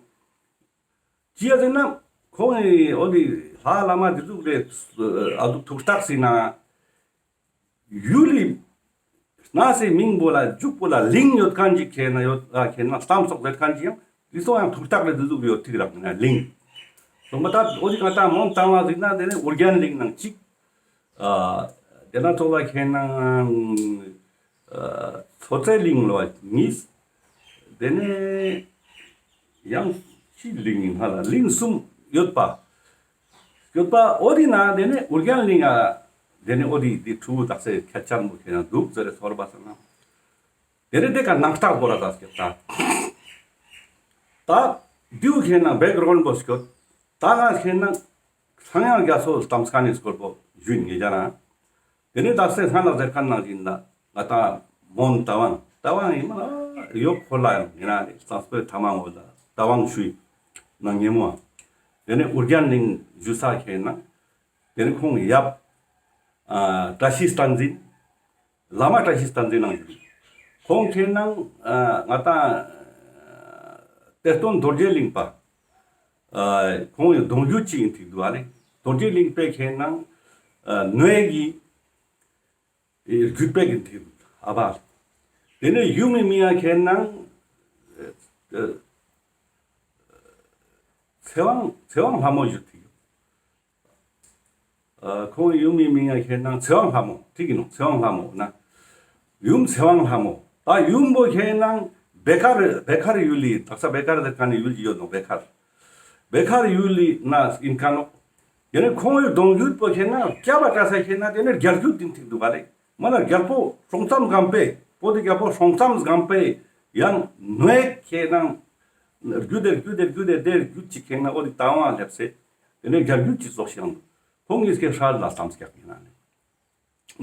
ཅི་ཡ་ཟེར་ན་ཁོང་ངི་འོ་དེ་ལྷ་བླ་མ་དེ་ཟུག་རེ་ཨ་དུ་ཐུགས་རྟགས་སི་ན་ཡུལ་ལི་ན་སེ་མིང་པོ་ལ་འཇུག་པོ་ལ་གླིང་ཡོད་མཁན་ཅིག་ཁེ་ན་ཡོད་ཨ་ཁེ་ན་གཏམ་སོགས་ལེད་མཁན་ཅིག་ཡང་དེ་སོང་ཡང་ཐུགས་རྟགས་ལེ་དེ་ཟུག་ཡོད་ཐིག་རག་ན་གླིང་། སོང་པ་ད་འོ་དེ་ང་ད་མོན་རྟ་དབང་ཟིག་ན་དེ་ནས་ཨོ་རྒྱན་གླིང་ནང་གཅིག་ཨ་དེ་ན་ཙོགས་ལ་ཁེ་ན་ཨ་མཚོ་རྩེ་གླིང་ལོ་གཉིས། དེ་ནས་ཡང་ཅི་གླིང་ཡིན་ཧ་ལ་གླིང་གསུམ་ཡོད་པ། ཡོད་པ་འོ་དེ་ན་དེ་ནས་ཨོ་རྒྱན་གླིང་ཨ་དེ་ནས་འོ་དེ་དེ་ཕྲུ་གུ་དག་ས་ཁྱད་ཅན་པོ་ཁེ་ན་འདུག་ཟེར་རེ་ཚོར་བ་སང་ན། དེ་ནས་དེ་ཀ་ནང་རྟགས་པོ་ལ་ད་སྐྱོད་ད། ད་དེའུ་ཁེ་ན་བེག་རོན་པོ་སྐྱོད། ད་ང་ཁེ་ན་ཚངས་དབྱངས་རྒྱ་མཚོ་གཏམ་ཁན་ནི་སྐོར་པོ་ཞུ་ཡིན་ངེས་ཀྱང་ན། དེ་ནས་ད་སེ་སྔ་ལ་ཟེར་ཁན་ནང་བཞིན་ལ་ང་ད་མོན་རྟ་དབང་རྟ་དབང་ཡིན་མ་ཡོག་ཁོ་ལ་ཡང་ཡིན་ན་ནི་སང་སྤོས་ཐ་མ་འོ་ལ་རྟ་དབང་ཞུ་ཡིན་ན་ཉེ་མོ། དེ་ནས་ཨོ་རྒྱན་གླིང་ཞུ་ས་ཁེ་ན་དེ་ནས་ཁོང་ཡབ་ཨ་བཀྲ་ཤིས་བསྟན་འཛིན། བླ་མ་བཀྲ་ཤིས་བསྟན་འཛིན་ནང་བཞུགས། ཁོང་ཁེ་ནང་ཨ་ང་ད་ཨ་གཏེར་སྟོན་རྡོ་རྗེ་གླིང་པ་ཨ་ཁོང་ཡི་གདུང་རྒྱུད་ཅིག་ཡིན་ཐིག་འདུག་ཨ་ལེ། རྡོ་རྗེ་གླིང་པའི་ཁེ་ནང་ཨ་ནོའི་གི་རྒྱུད་པའི་གི་ཐིག་འདུག་ཨ་བ། དེ་ནས་ཡུམ་མི་མིང་ཡ་ཁེ་ནང་ཨ་ཨ་ཚེ་དབང་ཚེ་དབང་ལྷ་མོ་བཞུགས་ཐིག་ཡོད། ཨ་ཁོང་ཡུམ་མི་མིང་ཡ་ཁེ་ནང་ཚེ་དབང་ལྷ་མོ་ཐིག་ཡིན་ནོག་ཚེ་དབང་ལྷ་མོ་ན། ཡུམ་ཚེ་དབང་ལྷ་མོ། ད་ཡུམ་པོ་ཁེ་ནང་བེ་ཁར་བེ་ཁར་ཡུལ་ལི་དག་ས་བེ་ཁར་ཟེར་ཁན་ནི་ཡུལ་ཅིག་ཡོད་ནོག་བེ་ཁར། བེ་ཁར་ཡུལ་ལི་ན་ཡིན་ཁན་ནོག་དེ་ནས་ཁོང་ཡི་གདུང་རྒྱུད་པོ་ཁེ་ནང་སྐྱབས་པ་བཀྲ་ཤིས་ཁེ་ནང་དེ་ནས་རྒྱལ་རྒྱུད་དེ་ཐིག་འདུག་ག་ལེ། མ་ན་རྒྱལ་པོ་སྲོང་བཙན་སྒམ་པོའི་པོ་དེ་རྒྱལ་པོ་སྲོང་བཙན་སྒམ་པོའི་ཡང་ནོའི་ཁེ་ནང་རྒྱུད་དེ་རྒྱུད་དེ་རྒྱུད་དེ་དེ་རྒྱུད་ཅིག་ཁེ་ནང་འོ་དེ་རྟ་དབང་སླེབས་སེ་དེ་ནས་རྒྱལ་རྒྱུད་ཅིག་ཙོགས་ཤིག་ཡང་འདུག་ཁོང་ངི་སྐད་ཧྲ་ལ་གཏམ་སྐྱག་ཡིན་ན་ནི།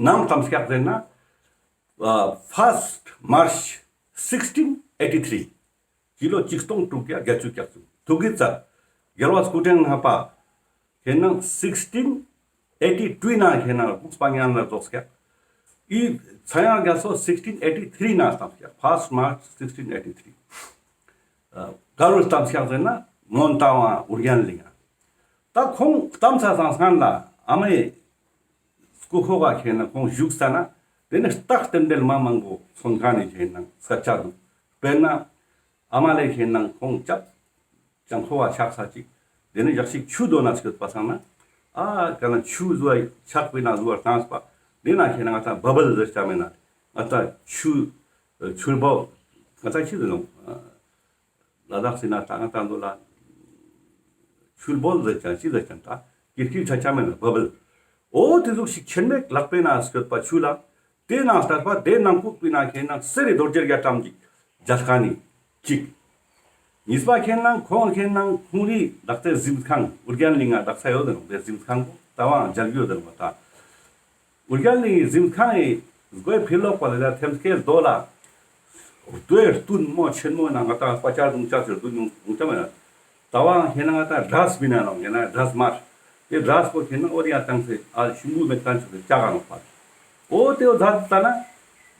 ནམ་གཏམ་སྐྱག་ཟེར་ན། ཨ་First March sixteen eighty three། སྤྱི་ལོ་ཆིག་སྟོང་དྲུག་བརྒྱ་བརྒྱད་ཅུ་གྱ་གསུམ། ཐུགས་ཀྱི་ཚ། རྒྱལ་བ་སྐུ་ཕྲེང་ལྔ་པ། ཁེ་ནང་sixteen eighty two་ན་ཁེ་ནང་ལྐུགས་པ་ཉན་ལ་རྫོགས་སྐྱག་ཨི་ཚངས་དབྱངས་རྒྱ་མཚོ་sixteen eighty three་ན་གཏམ་སྐྱག First March sixteen eighty three། ཨ་ག་རུ་གཏམ་སྐྱག་ཟེར་ན་མོན་རྟ་དབང་ཨོ་རྒྱན་གླིང་ཨ། ད་ཁོང་གཏམ་ས་སང་སང་ལ་ཨ་མའི་སྐུ་ཁོག་ག་ཁེ་ནང་ཁོང་བཞུགས་ས་ན་དེ་ནས་རྟགས་རྟེན་འབྲེལ་མ་མང་པོ་མཚོན་ཁན་ནི་ཁེ་ནང་ས་ཆ་འདུག་དཔེར་ན་ཨ་མ་ལེ་ཁེ་ནང་ཁོང་ཅབ་ཅང་ཁོ་བ་ཆགས་ས་ཅིག་དེ་ནས་ཞག་ཅིག་ཆུ་དོ་ན་སྐྱོད་པ་སང་ན་ཨ་ག་ན་ཆུ་བཟོ་བ་ཆགས་པའི་ན་བཟོ་བ་བཏང་པ་དེ་ན་ཁེ་ནང་ང་ད་བ་བལ་ཟེར་ཆ་མེད་ན་ང་ད་ཆུ་ཆུ་བོ་ང་ད་ཆི་ཟེར་ནོ། ལ་དྭགས་སི་ན་ད་ང་ད་འདོད་ལ་ཆུ་བོལ་ཟེར་ཅང་ཅི་ཟེར་ཅང་ད་ཀིར་ཀིར་ཆ་ཆ་མེད་ན་བ་བལ། འོ་དེ་ཟུག་ཞིག་ཆེན་མེད་ལག་པའི་ན་སྐྱོད་པ་ཆུ་ལ། དེ་ནང་ལྟར་པ་དེ་ནང་ཁུག་པའི་ན་ཁེ་ནང་གསེར་རི་རྡོ་རྗེ་རྒྱ་གྲམ་གྱི་མཇལ་ཁ་ནི་གཅིག་གཉིས་པ་ཁེ་ནང་ཁོང་ཁེ་ནང་ཁོང་རི་དག་ས་གཟིམ་ཁང་ཨོ་རྒྱན་གླིང་ང་དག་ས་ཡོད་དེ་ནོ་དེ་གཟིམ་ཁང་པོ་ད་བང་མཇལ་རྒྱུ་ཡོད་དེ་ནོ་ད། ཨོ་རྒྱན་གླིང་གི་གཟིམ་ཁང་ངི་སྒོའི་ཕི་ལོགས་པ་ལ་ཡ་ཐེམ་སྐས་རྡོ་ལ་རྡོའི་རྟུན་མོ་ཆེན་མོ་ན་ང་ཏང་དཔའ་ཆ་རྡུང་ཆ་ཟེར་རྡུང་ཡོང་ཡོང་ཆ་མེད་ན། ད་བང་ཧེ་ན་ང་ཏང་འབྲས་བི་ན་ནོ་ཧེ་ན་འབྲས་མར། དེ་འབྲས་པོ་ཧེ་ན་ཨོ་རི་ཡ་བཏང་སེ་ཨ་ཞིམ་པོ་མེད་ཁན་ཆུ་ལ་ལྕགས་ག་ནོག་པ། ཨོ་དེ་འོ་ད་ད་ན་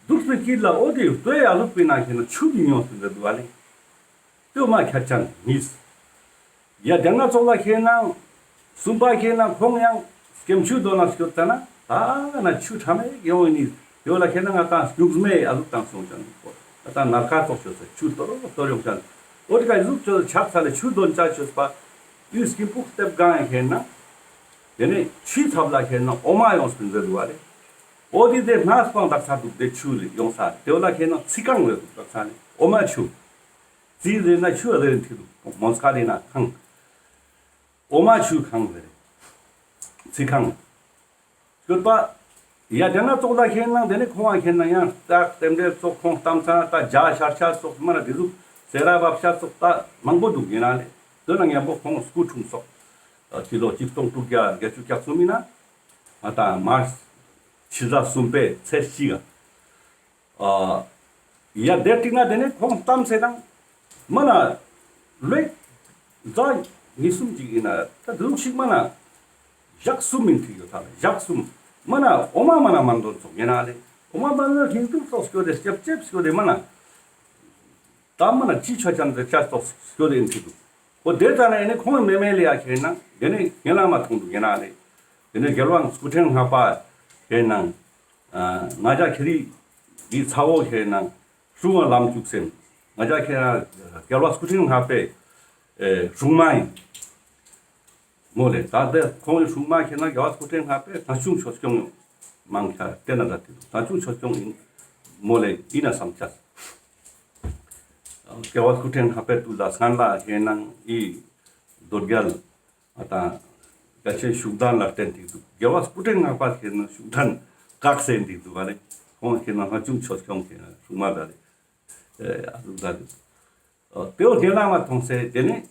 འདུག་པའི་དཀྱིལ་ལ་ཨོ་དེ་རྡོའི་ཡ་ལུག་པའི་ན་ཧེ་ན་ཆུ་མི་ཡོང་སེ་འདུག་པ་ལེ། དེ་མ་ཁྱད་ཅན་མིས། ཡ་དེ་ན་ཙོགས་ལ་ཁེ་ན་གསུམ་པ་ཁེ་ན་ཁོང་ཡང་སྐྱེམས་ཆུ་དོ་ན་སྐྱོད་ཙ་ན་ད་ན་ཆུ་ཁྲ་མེད་ཡོང་ནི་དེ་ལ་ཁེ་ན་ང་ཏང་སྐྱུགས་མེ་ཨ་ཟུག་ཏང་སོང་ཅན་ནོ། ང་ཏང་ནར་ཁ་ཙོགས་ཆོད་ཟེར་ཆུ་དོ་རུ་དོ་རུ་ཡོང་ཅན། ཨོ་དེ་ཀ་ཟུག་ཆོད་ཆགས་ས་ལེ་ཆུ་དོན་ཅ་ཆོད་པ། དུས་སྐྱིད་པོ་སྟེབས་གང་ཁེ་ན། དེ་ནས་ཆུའི་ཚབ་ལ་ཁེ་ན་འོ་མ་ཡོང་སྤིན་ཟེར་འདུག་པ་ལེ། ཨོ་དེ་དེ་སྣ་སྤང་དག་ས་འདུག་དེ་ཆུ་ལེ་ཡོང་ས་དེ་ལ་ཁེ་ན་ཚི་ཀང་ལེ་འདུག་དག་ས་ལེ་འོ་མ་ཆུ། རྩི་ཟེར་ན་ཆུ་ཟེར་ཐིག་འདུག་མོན་སྐད་ཡིན་ན་ཁང་། འོ་མ་ཆུ་ཁང་ཟེར། རྩི་ཁང་། སྐྱོད་པ། ཡ་དེ་ན་ཙོགས་ལ་ཁེན་ན་དེ་ནས་ཁོང་ང་ཁེན་ན་ཡང་ད་རྟེན་འབྲེལ་ཙོགས་ཁོང་གཏམ་ཚ་ད་བརྒྱ་ཤར་ཆ་ཙོགས་མ་ན་དེ་ཟུག་སེ་ར་བབ་ཤ་ཙོགས་ད་མང་པོ་འདུག་ཡིན་ན་ལེ། དེ་ན་མཉམ་པོ་ཁོང་སྐུ་འཁྲུངས་སོགས། སྤྱི་ལོ་གཅིག་སྟོང་དྲུག་བརྒྱ་བརྒྱད་ཅུ་གྱ་གསུམ་ཡིན་ན། ང་ད་མར་ཕྱི་ཟླ་གསུམ་པའི་ཚེས་གཅིག་ག་ཨ། ཡ་དེ་ཏིག་ན་དེ་ནས་ཁོང་གཏམ་ཚེ་དང་། མ་ན། ལོས། ཛ། ཉིས་གསུམ་ཅིག་ཡིན་ན་ད་དུང་ཞིག་མ་ན། ཞག་གསུམ་མིན་ཐིག་ཡོད་ད་ཞག་གསུམ། མ་ན་འོ་མ་མ་ན་མ་འདོན་ཙོགས་ཡིན་ན་ལེ། འོ་མ་མ་འདོན་ལྷིང་ཐུབ་ཙོགས་སྐྱོ་དེ་ལྕེབ་ལྕེབ་སྐྱོ་དེ་མ་ན། ད་མ་ན་ཅི་ཆ་ཅན་དེ་ཆ་ཙོགས་སྐྱོ་དེ་ཡིན་ཐིག་འདུག་འོ་དེ་ཙ་ན་ཡིན་ནས་ཁོང་མེ་མེ་ལེ་ཡ་ཁེན་ན་དེ་ནས་ངེ་ལ་མ་ཐོང་འདུག་ཡིན་ན་ལེ། དེ་ནས་རྒྱལ་དབང་སྐུ་ཕྲེང་ལྔ་པ་ཁེན་ན། ང་ཅག་ཁྱེ་རི་འདི་ཚ་བོ་ཁེ་ནང་སྲུང་བ་ལམ་བཅུག་སེམས། ང་ཅག་ཁེ་རང་རྒྱལ་བ་སྐུ་ཕྲེང་ལྔ་པའི་སྲུང་མ་ཡིན། མོ་ལེ་ད་ལྟ་ཁོང་གི་སྲུང་མ་ཁེ་ནང་རྒྱལ་བ་སྐུ་ཕྲེང་ལྔ་པའི་ཐང་ཆུང་ཆོས་སྐྱོང་ཡོང་མང་ཁ་བལྟས་ན་ད་དེ་ཐང་ཆུང་ཆོས་སྐྱོང་ཡིན། མོ་ལེ་ཡིན་ན་བསམ་ཆ། རྒྱལ་བ་སྐུ་ཕྲེང་ལྔ་པའི་དུས་ལ་སྔན་ལ་ཁེ་ནང་ཨི་རྡོ་རྒྱལ། ང་དང་རྒྱ་ཆེན་ཤུགས་ལྡན་ལ་བརྟེན་ཏེ་འདུག་རྒྱལ་བ་སྐུ་ཕྲེང་ལྔ་པ་ཁེ་ན་ཤུགས་ལྡན་བཀག་སེ་འདུག་ག་ལེ། ཁོང་ཁེ་ན་ལྷ་ཆུང་ཆོས་སྐྱོང་ཁེ་ན་སྲུང་མ་ད་ལེ། ཨ་ཟུག་ད་ལེ། དེའོ་ཁེ་ན་མ་མཐོང་སེ་དེ་ནས་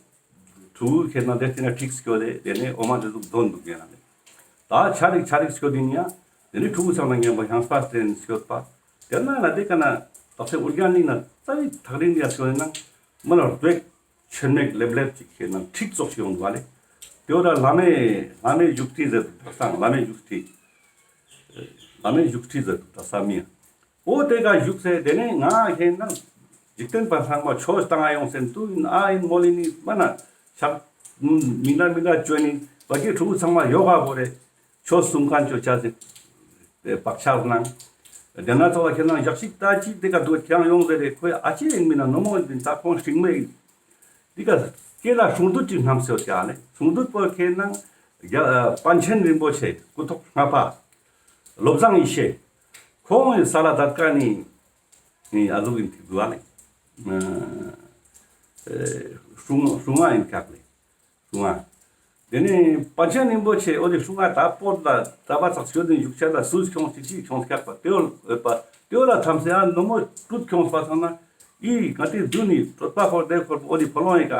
ཕྲུ་གུ་ཁེ་ན་དེ་ཁེ་ན་ཁྲིག་སྐྱོ་ལེ་དེ་ནས་འོ་མ་དེ་ཟུག་འདོན་འདུག་ཁེ་ན་ལེ། ད་ཆ་རིག་ཆ་རིག་སྐྱོ་དེ་ནི་ཡ་དེ་ནས་ཕྲུ་གུ་ཚང་ན་ངན་པ་ཤང་སྤ་སྟེ་སྐྱོད་པ། དེ་ན་ན་དེ་ཀ་ན་ད་ཚེ་ཨུར་རྒྱན་ནི་ན་རྩ་བའི་ཐག་རིང་ཡ་སྐྱོ་ན་མི་ལ་རྡོ་ཆེན་མེད་ལེབ་ལེབ་ཅིག་ཁེ་ན་ཁྲིག་ཙོགས་ཤིག་ཡོང་བ་ལེ། དེ་བོ་ད་བླ་མའི་བླ་མའི་བཞུགས་ཁྲི་ཟེར་དུག་ད་སང་བླ་མའི་བཞུགས་ཁྲི། བླ་མའི་བཞུགས་ཁྲི་ཟེར་དུག་ད་ས་མི་ཡ། འོ་དེ་ཀ་བཞུགས་སེ་དེ་ནས་ང་ཁེ་ན་འཇིག་རྟེན་པ་ཚང་མ་ཆོས་བཏང་ཡོང་སེ་དུ་ཨ་ཡིན་མོ་ལི་ནི་མ་ན་ཆག་མི་འདྲ་མི་འདྲ་བཅོས་ནི་བ་ཀི་ཕྲུ་གུ་ཚང་མ་ཡོ་ག་བོ་རེ། ཆོས་གསུང་མཁན་ཆོས་ཆ་ཟིག་བག་ཆགས་ནང་། དེ་ན་ཚོ་བ་ཁྱེད་རང་ཞག་ཞིག་ལྟ་ཅི་དེ་ཀ་འདུག་ཁྱེད་རང་ཡོང་ཟེར་རེ་ཁོས་ཨ་ཅེ་ཡིན་མིན་ན་ནོ་མོ་ཡིན་ད་ཁོང་ཤིང་མེ་ཡིན། དེ་ཀ་སྐེ་ལ་སྲུང་དུད་ཅིག་བསྣམས་སེ་ཡོད་ཀྱག་ལེ། སྲུང་དུད་པོ་ཁྱེད་རང་རྒྱ་པཎ་ཆེན་རིན་པོ་ཆེ་སྐུ་ཐོག་ལྔ་པ། བློ་བཟང་ཡེ་ཤེས། ཁོང་ཡི་ས་ལ་དད་ཀ་ནི་ཨ་ཟུག་ཡིན་ཐིག་འདུག་ཨ་ལེ། སྲུང་སྲུང་མ་ཡིན་ཀྱག་ལེ། སྲུང་མ། དེ་ནས་པཎ་ཆེན་རིན་པོ་ཆེ་འོ་དེ་སྲུང་མ་ད་པོ་ལ་ད་པ་ཚག་ཤོད་དེ་བཞུགས་ཆ་ལ་སུས་ཁྱོངས་ཅིག་ཅིག་ཁྱོངས་སྐྱག་པ་དེ་འོ་ཨོ་པ་དེ་འོ་ལ་ཐམས་སེ་ཨ་ནོ་མོ་གྲུབ་ཁྱོངས་པ་ཚང་ན་ཨི་ང་དེ་དུ་ནི་གྲོད་པ་ཁོར་དེ་ཁོར་འོ་དེ་ཕོ་ལོང་ཡི་ཀ་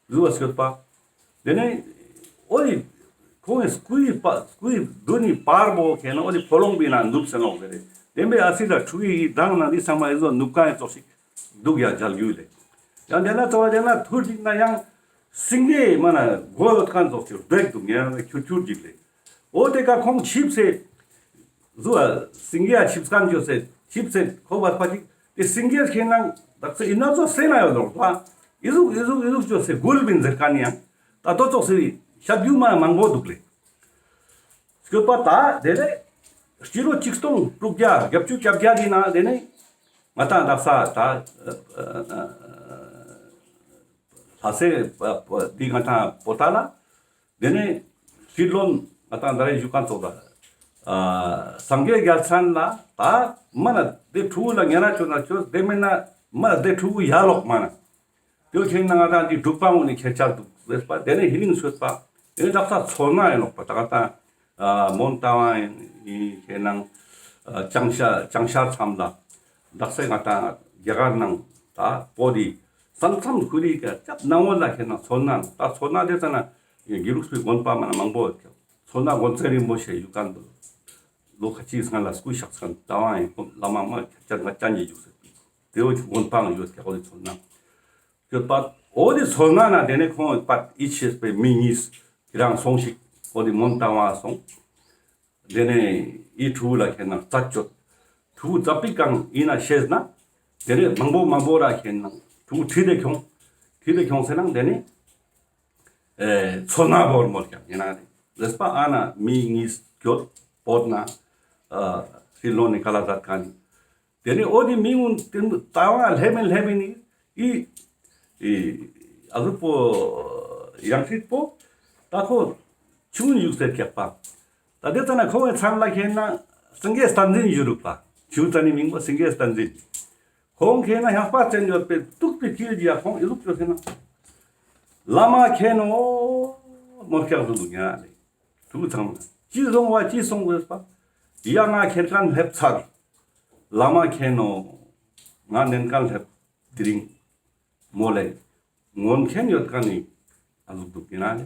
རུ་བ་སྐྱོད་པ། དེ་ནས་འོ་དེ་ཁོང་གི་སྐུའི་པ་སྐུའི་དུ་ནི་པར་བོ་ཁེ་ན་འོ་དེ་ཕོ་ལོང་པི་ན་ནུབ་སེ་ནོག་ཟེར་རེ། དེ་འབའི་ཨ་སི་ལ་ཕྲུ་གུའི་ཡི་དང་ན་འདི་ཚང་མ་ཨེ་ཟོ་ནུབ་ཀ་ཡི་ཙོག་ཞིག་འདུག་ཡ་མཇལ་རྒྱུ་ལེ། ཡང་དེ་ན་ཙོ་བ་དེ་ན་ཐུར་ཅིག་ན་ཡང་སིང་གེ་མ་ན་མགོ་ཡོད་མཁན་ཙོགས་ཀྱི་རྡོ་ཡིག་འདུག་ངེ་རང་ཁྱུར་ཁྱུར་ཅིག་ལེ། འོ་དེ་ཀ་ཁོང་ཆིབས་སེ་ཟུ་བ་སིང་གེ་ཡ་ཆིབས་མཁན་ཅོས་སེ་ཆིབས་སེ་ཁོ་བ་ཕ་ཅིག་དེ་སིང་གེ་ཁེ་ནང་བདག་ཚེ་ཨི་ན་ཙོ་སེ་ན་ཡོད་ལོག་ད་ཨི་ཟུག་ཨི་ཟུག་ཨི་ཟུག་ཅོས་སེ་གུལ་བིན་ཟེར་མཁན་ཡང་ད་དོ་ཙོགས་སེ་བི་ཤ་རྒྱུ་མ་མང་པོ་འདུག་ལེ། སྐྱོད་པ་ད་དེ་ནས་སྤྱི་ལོ་གཅིག་སྟོང་དྲུག་བརྒྱ་བརྒྱད་ཅུ་གྱ་བརྒྱད་དེ་ན་དེ་ནས་ང་དང་རྡ་ས་ད་ལྷ་སའི་དེ་ང་དང་པོ་ཏ་ལ་དེ་ནས་སྲིད་བློན་ང་དང་ད་རེ་བཞུགས་མཁན་ཚོགས་ལ་སངས་རྒྱས་རྒྱལ་མཚན་ལ་ད་མ་ན་དེ་ཕྲུ་གུ་ལ་ངན་ར་ཅོ་ན་ཅོ་དེ་མེད་ན་མ་ན་དེ་ཕྲུ་གུ་ཡ་ལོག་མ་ན། དེའོ་ཁྱེད་ན་ང་དང་འདི་འབྲུག་པ་ངོ་ནས་ཁྱེད་ཅག་འདུག་ཟེར་པ་དེ་ནས་ཧི་ལིང་ཤོད་པ་དེ་ནས་དག་ས་མཚོ་སྣ་ཡིན་ནོག་པ་ད་ག་ད་མོན་རྟ་དབང་ཡིན་ཁྱེད་ནང་ལྕང་ཤ་ལྕང་ཤ་མཚམས་ལ་དག་ས་ང་དང་རྒྱ་གར་ནང་ད་པོ་དི་ས་མཚམས་ཁུ་རི་ཀ་ཅབ་ནང་བོ་ལ་ཁྱེད་ནང་མཚོ་སྣ་ད་མཚོ་སྣ་དེ་ཙ་ན་དགེ་ལུགས་པའི་དགོན་པ་མ་ན་མང་པོ་ཡོད་ཀྱང་མཚོ་སྣ་དགོན་རྩེ་རིན་པོ་ཆེ་ཡུལ་ཀ་འདུག་ལོ་ཁ་ཅིག་སྔ་ལ་སྐུ་གཤེགས་མཁན་རྟ་དབང་ཡིན་བླ་མ་མ་ཁྱེད་ཅག་ང་ཅག་ཉིད་བཞུགས་ཟེར་དེའོ་དགོན་པའང་ཡོད་ཀྱང་འོ་དེ་མཚོ་སྣ། ཡོད་པ། འོ་དེ་མཚོ་སྣ་ན་དེ་ནས་ཁོང་པར་ཡིད་ཆེས་པའི་མི་གཉིས་ཁྱེད་རང་སོང་ཞིག་འོ་དེ་མོན་རྟ་དབང་སོང་། དེ་ནས་ཡི་ཕྲུ་གུ་ལ་ཁྱེད་ནང་རྩད་གཅོད། ཕྲུ་གུ་རྩད་པའི་སྒང་ཡིན་ན་ཤེས་ན། དེ་ནས་མང་པོ་མང་པོ་ར་ཁྱེད་ནང་ཕྲུ་གུ་ཁྲིད་དེ་ཁྱོང་། ཁྲིད་དེ་ཁྱོང་ཟེར་ན་དེ་ནས། མཚོ་སྣ་བོར་མོལ་ཀྱང་ཡིན་ན་རེད། རེས་པ་ཨ་ན་མི་གཉིས་སྐྱོད་བོད་ན། ཨ་ཧྲི་ལོ་ནི་ཀ་ལ་ཟད་ཀ་ནི། དེ་ནས་འོ་དེ་མི་གུན་དེ་ལྟ་བ་ལྷེ་མིན་ལྷེ་མིན་ནི་ཨི་ཨི་ཨ་ཟུག་པོ་ཡང་ཁྲིད་པོ་ད་ཁོ་ཆུང་ཡུག་ཟེར་ཀྱག་པ། ད་དེ་ཙ་ན་ཁོ་བའི་མཚན་ལ་ཁྱེད་ན་སེང་གེ་བསྟན་འཛིན་ཡུ་རུག་པ། ཆུང་ཙ་ནི་མིང་པོ་སེང་གེ་བསྟན་འཛིན། ཁོང་ཁེ་ན་ཡང་པ་ཙན་ཡོད་པའི་དུག་པའི་ཁྱིལ་གྱི་ཡ་ཁོང་ཨི་ལུག་ཅོ་ཟེར་ན། བླ་མ་མཁྱེན་ནོ་མོ་སྐྱག་ཟུ་དུག་ཡ་ལེ། ཐུགས་ཚང་མ་ཅི་སོང་བ་ཅི་སོང་ཟེར་པ། ཡ་ང་མཁྱེན་མཁན་སླེབས་ཚར། བླ་མ་མཁྱེན་ནོ། ང་ནན་མཁན་སླེབས་དེ་རིང་། མོ་ལེ། ངོ་མཁྱེན་ཡོད་མཁན་ནི་ཨ་ཟུག་དུག་ཡིན་ན་ལེ།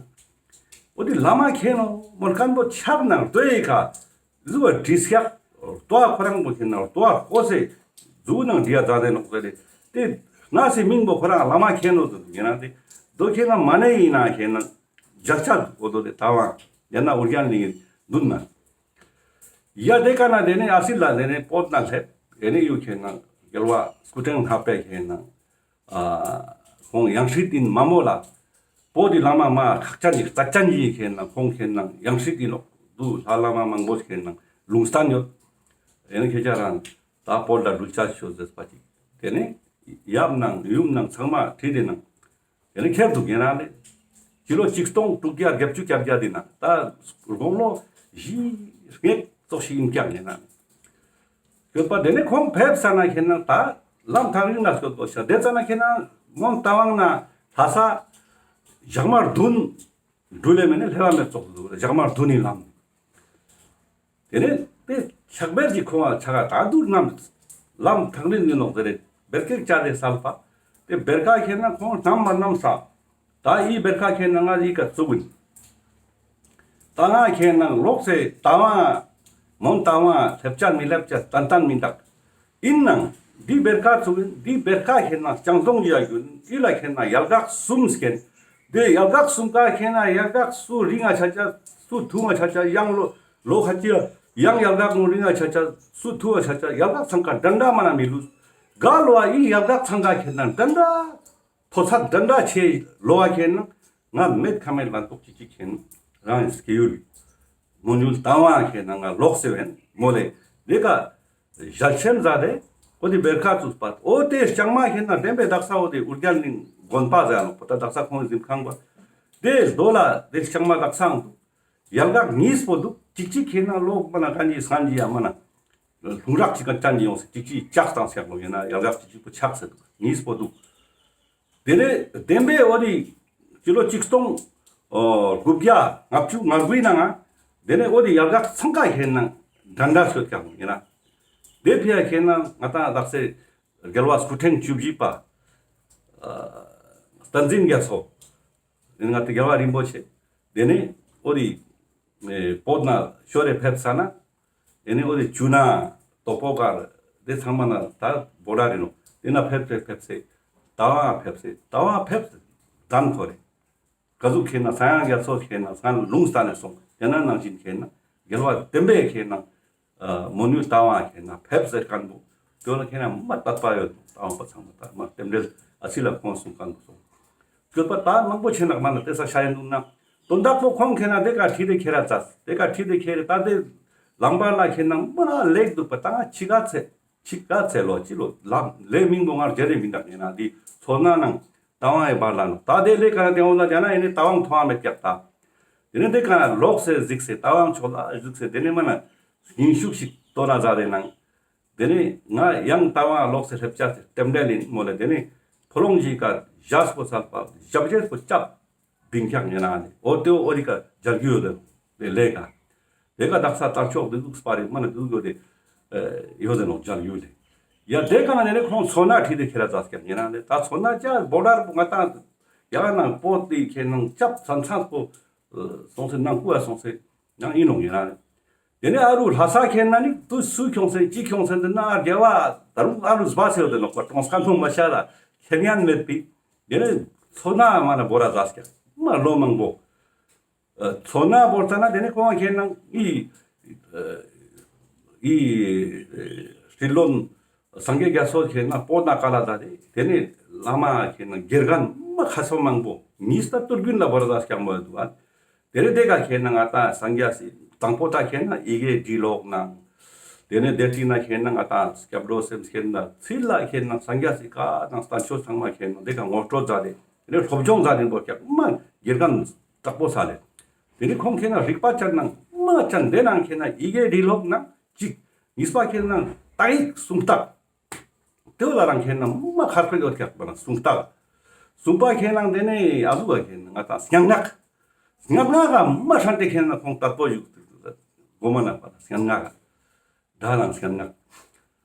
འོ་དེ་བླ་མ་མཁྱེན་ནོ་མོ་མཁན་པོ་ཆག་ནང་ལྟོས་ཡི་ཁ་ཟུ་བ་བྲིས་ཤག་ལྟོ་ཁོ་རང་པོ་མཁྱེན་ན་ལྟོ་ཁོ་སེ་ཟུ་ནང་འདི་ཡ་ཛ་དེ་ནོག་ཟེར་ཏེ། དེ་ན་སེ་མིང་པོ་ཁོ་རང་བླ་མ་མཁྱེན་ནོ་ཟུག་དུག་ཡིན་ན་དེ་དོ་མཁྱེན་ན་མ་ནེ་ཡིན་ན་མཁྱེན་ན་ཇག་ཆ་འོ་དོ་དེ་ད་བང་ཡང་ན་འུར་རྒྱན་ལིང་འདུན་ན། ཡ་དེ་ཀ་ན་དེ་ནེ་ཨ་སི་ལ་དེ་ནེ་བོད་ན་སླེབས་དེ་ནེ་ཡུ་མཁྱེན་ན་རྒྱལ་བ་སྐུ་ཕྲེང་ལྔ་པའི་མཁྱེན་ན། ཨ་ཁོང་ཡང་སྲིད་ཡིན་མ་མོ་ལ། བོད་དི་བླ་མ་མ་ཁག་ཅན་ཞིག་རྩ་ཅན་ཞིག་མཁྱེན་ན་ཁོང་མཁྱེན་ན་ཡང་སྲིད་ཡིན་ནོག་དུ་ལྷ་བླ་མ་མང་པོ་མཁྱེན་ན་ལུང་བསྟན་ཡོད། ཨེ་ནི་ཁྱེད་ཅག་རང་ད་བོད་ལ་འགྲུལ་ཆ་ཤོད་ཟེར་པ་ཅིག་དེ་ནེ་ཡབ་ནང་ཡུམ་ནང་ཚང་མ་ཁྲིད་དེ་ནང་དེ་ནེ་ཁྱེར་འདུག་ཡིན་ན་ལེ། སྤྱི་ལོ་ཆིག་སྟོང་དྲུག་བརྒྱ་བརྒྱད་ཅུ་གྱ་བརྒྱད་དེ་ན་ད་དགུང་ལོ་བཞི་ལྔ་ཙོགས་ཤིག་ཡིན་ཀྱག་ཡིན་ན་ལེ། ཡོད་པ་དེ་ནེ་ཁོང་ཕེབས་ས་ན་མཁྱེན་ན་ད་ལམ་ཐག་རིང་ན་སྐྱོད་དགོས་ཤ་དེ་ཙ་ན་མཁྱེན་ན་མོན་རྟ་དབང་ན་ལྷ་ས་ཞག་མ་བདུན་འགྲུལ་ལེ་མེད་ནེ་ལྷེ་བ་མེད་ཙོགས་འདུག་ཞག་མ་བདུན་ནི་ལམ། དེ་ནེ་དེ་ཕྱག་དཔེ་ཅིག་ཁོང་ང་ཆ་ག་ད་དུ་རྣམས་ལམ་ཐག་རིང་ཡིན་ནོག་ཟེར་རེ་བེར་ཀེག་བཅའ་དེ་སལ་པ། དེ་བེར་ཀ་མཁྱེན་ན་ཁོང་རྣམ་མ་རྣམ་ས། ད་ཨི་བེར་ཀ་མཁྱེན་ན་ང་ཨི་ཀ་བཙུགས་ཡིན། ད་ང་མཁྱེན་ན་ལོག་སེ་རྟ་དབང་མོན་རྟ་དབང་སླེབས་ཆ་མི་སླེབས་ཆ་ཏན་ཏན་མི་འདུག་ཡིན་ནང་འདི་བེར་ཀ་བཙུགས་ཡིན། འདི་བེར་ཀ་མཁྱེན་ན་ལྕང་སྡོང་གི་ཡ་རྒྱུན་ཨི་ལ་མཁྱེན་ན་ཡལ་ག་གསུམ་མཁྱེན། དེ་ཡལ་ག་གསུམ་ཀ་མཁྱེན་ན་ཡལ་ག་སུ་རིང་ང་ཆ་ཆ་སུ་ཐུང་ང་ཆ་ཆ་ཡང་ལོ་ལོ་ཁ་ཅི་ཡང་ཡལ་ག་ངོ་རིང་ང་ཆ་ཆ་སུ་ཐུང་ང་ཆ་ཆ་ཡལ་ག་ཚང་ཀ་འདྲ་འདྲ་མ་ན་མི་ལུས། ག་ལོ་ཨ་ཨི་ཡལ་ག་ཚང་ཀ་མཁྱེན་ན་འདྲ་འདྲ། ཐོ་ཚད་འདྲ་འདྲ་ཆེ་ལོ་བ་མཁྱེན་ན་ང་མེད་ཁ་མེད་ལ་ཏོག་ཅིག་ཅིག་མཁྱེན་རང་སྐྱེ་ཡུལ་མོན་ཡུལ་རྟ་དབང་མཁྱེན་ན་ང་ལོག་སེ་བན་མོ་ལེ། དེ་ཀ་ཞལ་ཆེམས་ཟ་དེ་ཨོ་དེ་བེར་ཀ་བཙུགས་པ་ཨོ་དེ་ལྕང་མ་མཁྱེན་ན་བདེན་པའི་དག་ས་ཨོ་དེ་ཨུར་རྒྱན་གླིང་དགོན་པ་ཟ་ནོག་པོ་ད་དག་ས་ཁོང་གཟིམ་ཁང་པ། དེ་རྡོ་ལ་དེ་ལྕང་མ་དག་ས་འདུག་ཡལ་ག་གཉིས་པོ་འདུག་ཅིག་ཅིག་མཁྱེན་ན་ལོ་མ་ན་ག་ནི་སང་ཡ་མ་ན་ལྷུང་རག་ཅིག་ག་ཅན་ཡོང་སེ་ཅིག་ཅིག་ལྕགས་དང་སེག་ལོ་ཡིན་ན་ཡལ་ག་ཅིག་ཅིག་པོ་ཆགས་སེ་འདུག་གཉིས་པོ་འདུག་དེ་ནེ་བདེན་པའི་འོ་དི་སྤྱི་ལོ་ཆིག་སྟོང་དགུ་བརྒྱ་ལྔ་བཅུ་ང་དགུའི་ནང་ང་དེ་ནེ་འོ་དི་ཡལ་ག་ཚང་ཀ་མཁྱེན་ན་འདྲ་འདྲ་ཤོད་ཀྱང་ཡིན་ན། དེ་ཕི་ཡ་མཁྱེན་ན་ང་ཏང་དག་སེ་རྒྱལ་བ་སྐུ་ཕྲེང་བཅུ་བཞི་པ་བསྟན་འཛིན་རྒྱ་མཚོ་དེ་ནེ་ང་ཏང་རྒྱལ་བ་རིན་པོ་ཆེ་དེ་ནེ་འོ་དི་བོད་ན་ཤོར་རེ་ཕེབས་ས་ན། དེ་ནེ་འོ་དེ་ཆུ་ན་དོ་པོ་ཀར་དེ་ཚང་མ་ན་ད་བོ་ཌར་རེ་ནོ། དེ་ན་ཕེབས་ཕེབས་ཕེབས་སེ་རྟ་དབང་ཕེབས་སེ་རྟ་དབང་ཕེབས་སེ་དང་ཁོ་རེ། ག་ཟུག་མཁྱེན་ན་ས་ཡང་རྒྱ་མཚོ་མཁྱེན་ན་ས་ཡང་ལུང་སྟན་ནེ་སོང་། དེ་ན་ནང་བཞིན་མཁྱེན་ན་རྒྱལ་བ་བདེན་པའི་མཁྱེན་ན་མོན་ཡུལ་རྟ་དབང་མཁྱེན་ན་ཕེབས་སེ་མཁན་པོ་དེ་ལ་མཁྱེན་ན་མ་དད་པ་ཡོད་རྟ་དབང་པ་ཚང་མ་ད་མ་རྟེན་འབྲེལ་ཨ་སི་ལ་ཁོང་གསུང་མཁན་པོ་སོང་། སྐྱོད་པ་ད་མང་པོ་ཆེ་ནག་མ་ན་དེ་ས་ཤ་ཡིན་འདུག་ན། དོན་དག་པོ་ཁོང་མཁྱེན་ན་དེ་ཀ་ཁྲིད་དེ་ཁྱེར་ར་ཙ། དེ་ཀ་ཁྲིད་དེ་ཁྱེར་ད་དེ་ལམ་བར་ལ་མཁྱེན་ན་མ་ན་ལེགས་འདུག་པ་ད་ང་ཆི་ག་ཚེ་ཆི་ག་ཚེ་ལོ་ཅི་ལོ་ལམ་ལེ་མིང་པོ་ངར་རྒྱ་རེ་མི་འདུག་ཡིན་ན་དེ་ཚོ་ན་ནང་རྟ་དབང་ཡི་བར་ལ་ནོ། ད་དེ་ལེ་ཀ་ན་དེ་འོང་ལ་རྒྱ་ན་ཡིན་ནི་རྟ་དབང་ཐོང་བ་མེད་ཀྱག་ད། དེ་ནེ་དེ་ཀ་ན་ལོག་སེ་གཟིགས་སེ་རྟ་དབང་ཕྱོགས་ལ་གཟིགས་སེ་དེ་ནེ་མ་ན་ཉིན་ཤུག་ཞིག་ལྟོ་ན་ཟ་རེ་ནང་། དེ་ནེ་ང་ཡང་རྟ་དབང་ལོག་སེ་སླེབས་ཆ་སེ་རྟེན་འབྲེལ་ཡིན་མོ་ལེ། དེ་ནེ་ཕོ་ལོང་ཞིག་ག་ཞབས་པོ་སལ་པ་ཞབས་རྗེས་པོ་སྐྱབས་བིང་ཁྱག་ཉེ་ན་ནི་འོ་དེ་འོ་རི་ཀ་མཇལ་རྒྱུ་ཡོད་དེ་ལེ་ཀ། དེ་ཀ་དག་ས་དར་ལྕོག་དེ་ཟུག་སྤར་རེ་མ་ན་དེ་ཟུག་ཡོད་དེ་ཡོད་དེ་ནོ་མཇལ་རྒྱུ་ལེ། ཡ་དེ་ཀ་ན་དེ་ནེ་ཁོང་ཚོ་ན་ཁྲིད་དེ་ཁྱེར་ར་ཙ་སྐྱབས་ཉེ་ན་ལེ། ད་ཚོ་ན་ཅ་བོ་ཌར་པོ་ང་ཏང་ཡ་ནང་པོ་དེ་ཁྱེད་ནང་སྐྱབས་ཚང་ཚང་པོ་སོང་སེ་ནང་ཀུ་ཨ་སོང་སེ་ནང་ཡིན་ནོ་ཉེ་ན་ལེ། དེ་ནེ་ཨ་རུ་ལྷ་ས་ཁྱེར་ན་ནི་དུ་སུ་ཁྱོང་སེ་ཅི་ཁྱོང་སེ་འདི་ན་རྒྱལ་བ་ད་རུང་ཨ་རུ་སྦ་སེ་ཡོད་དེ་ནོ་ཀ་གྲོང་སྐད་ཐོང་མ་ཤ་ལ་ཁྱེར་ཉན་མེད་པི། དེ་ནེ་ཚོ་ན་མ་ན་བོ་ར་ཟ་སྐྱ་མ་ལོ་མང་པོ། ཚོ་ན་བོ་ར་ཙ་ན་དེ་ནེ་ཁོང་ཁྱེར་ན་ཨི་ཨི་སྲིད་བློན་སངས་རྒྱས་རྒྱ་མཚོ་ཁྱེར་ན་པོ་ན་ཀ་ལ་ཟ་དེ་དེ་ནེ་བླ་མ་ཁྱེར་ན་དགེ་རྒན་མ་ཁ་སོ་མང་པོ་ཉིས་ད་ཏུར་རྒྱུན་ལ་བོ་ར་ཟ་སྐྱ་མོ་ཡོད་དུ་བ། དེ་རེ་དེ་ཀ་ཁྱེར་ན་ང་ཏང་སངས་རྒྱས་སི་དང་པོ་ད་ཁྱེར་ན་ཡི་གེ་འབྲི་ཀློག་ནང་། དེ་ནེ་དེ་ཏི་ན་ཁྱེར་ན་ང་ཏང་སྐྱབས་འགྲོ་སེམས་ཁྱེར་ན་ཚིལ་ལ་ཁྱེར་ན་སངས་རྒྱས་སི་བཀའ་དང་བསྟན་བཅོས་ཚང་མ་ཁྱེར་ན་དེ་ཀ་ངོ་སྤྲོད་མཛད་དེ་དེ་ནེ་སློབ་སྦྱོང་མཛད་དེ་འབོར་ཀྱག་མ་དགེ་རྒན་དྲག་པོ་ས་ལེ། དེ་ནེ་ཁོང་ཁྱེར་ན་རིག་པ་ཅན་ནང་མ་ཅན་དེ་ནང་ཁྱེར་ན་ཡི་གེ་འབྲི་ཀློག་ནང་གཅིག་གཉིས་པ་ཁྱེར་ན་ཏ་ཡིག་སུམ་རྟགས། ཏེ་བོ་ལ་རང་ཁེ་ན་མ་ཁར་ཁོ་ཡོད་ཀྱག་པ་ན་གསུང་ཏག། གསུམ་པ་ཁེ་ན་ཏེ་ནེ་ཨ་ཟུག་ག་ཁེ་ན་ང་ཏང་སྙན་ངག། སྙན་ངག་ག་མ་ཧྲན་ཏེ་ཁེ་ན་ཁོང་དད་པོ་ཞུགས་ཏེ་གོ་མ་ན་པ་ན་སྙན་ངག་ག། ད་ནང་སྙན་ངག།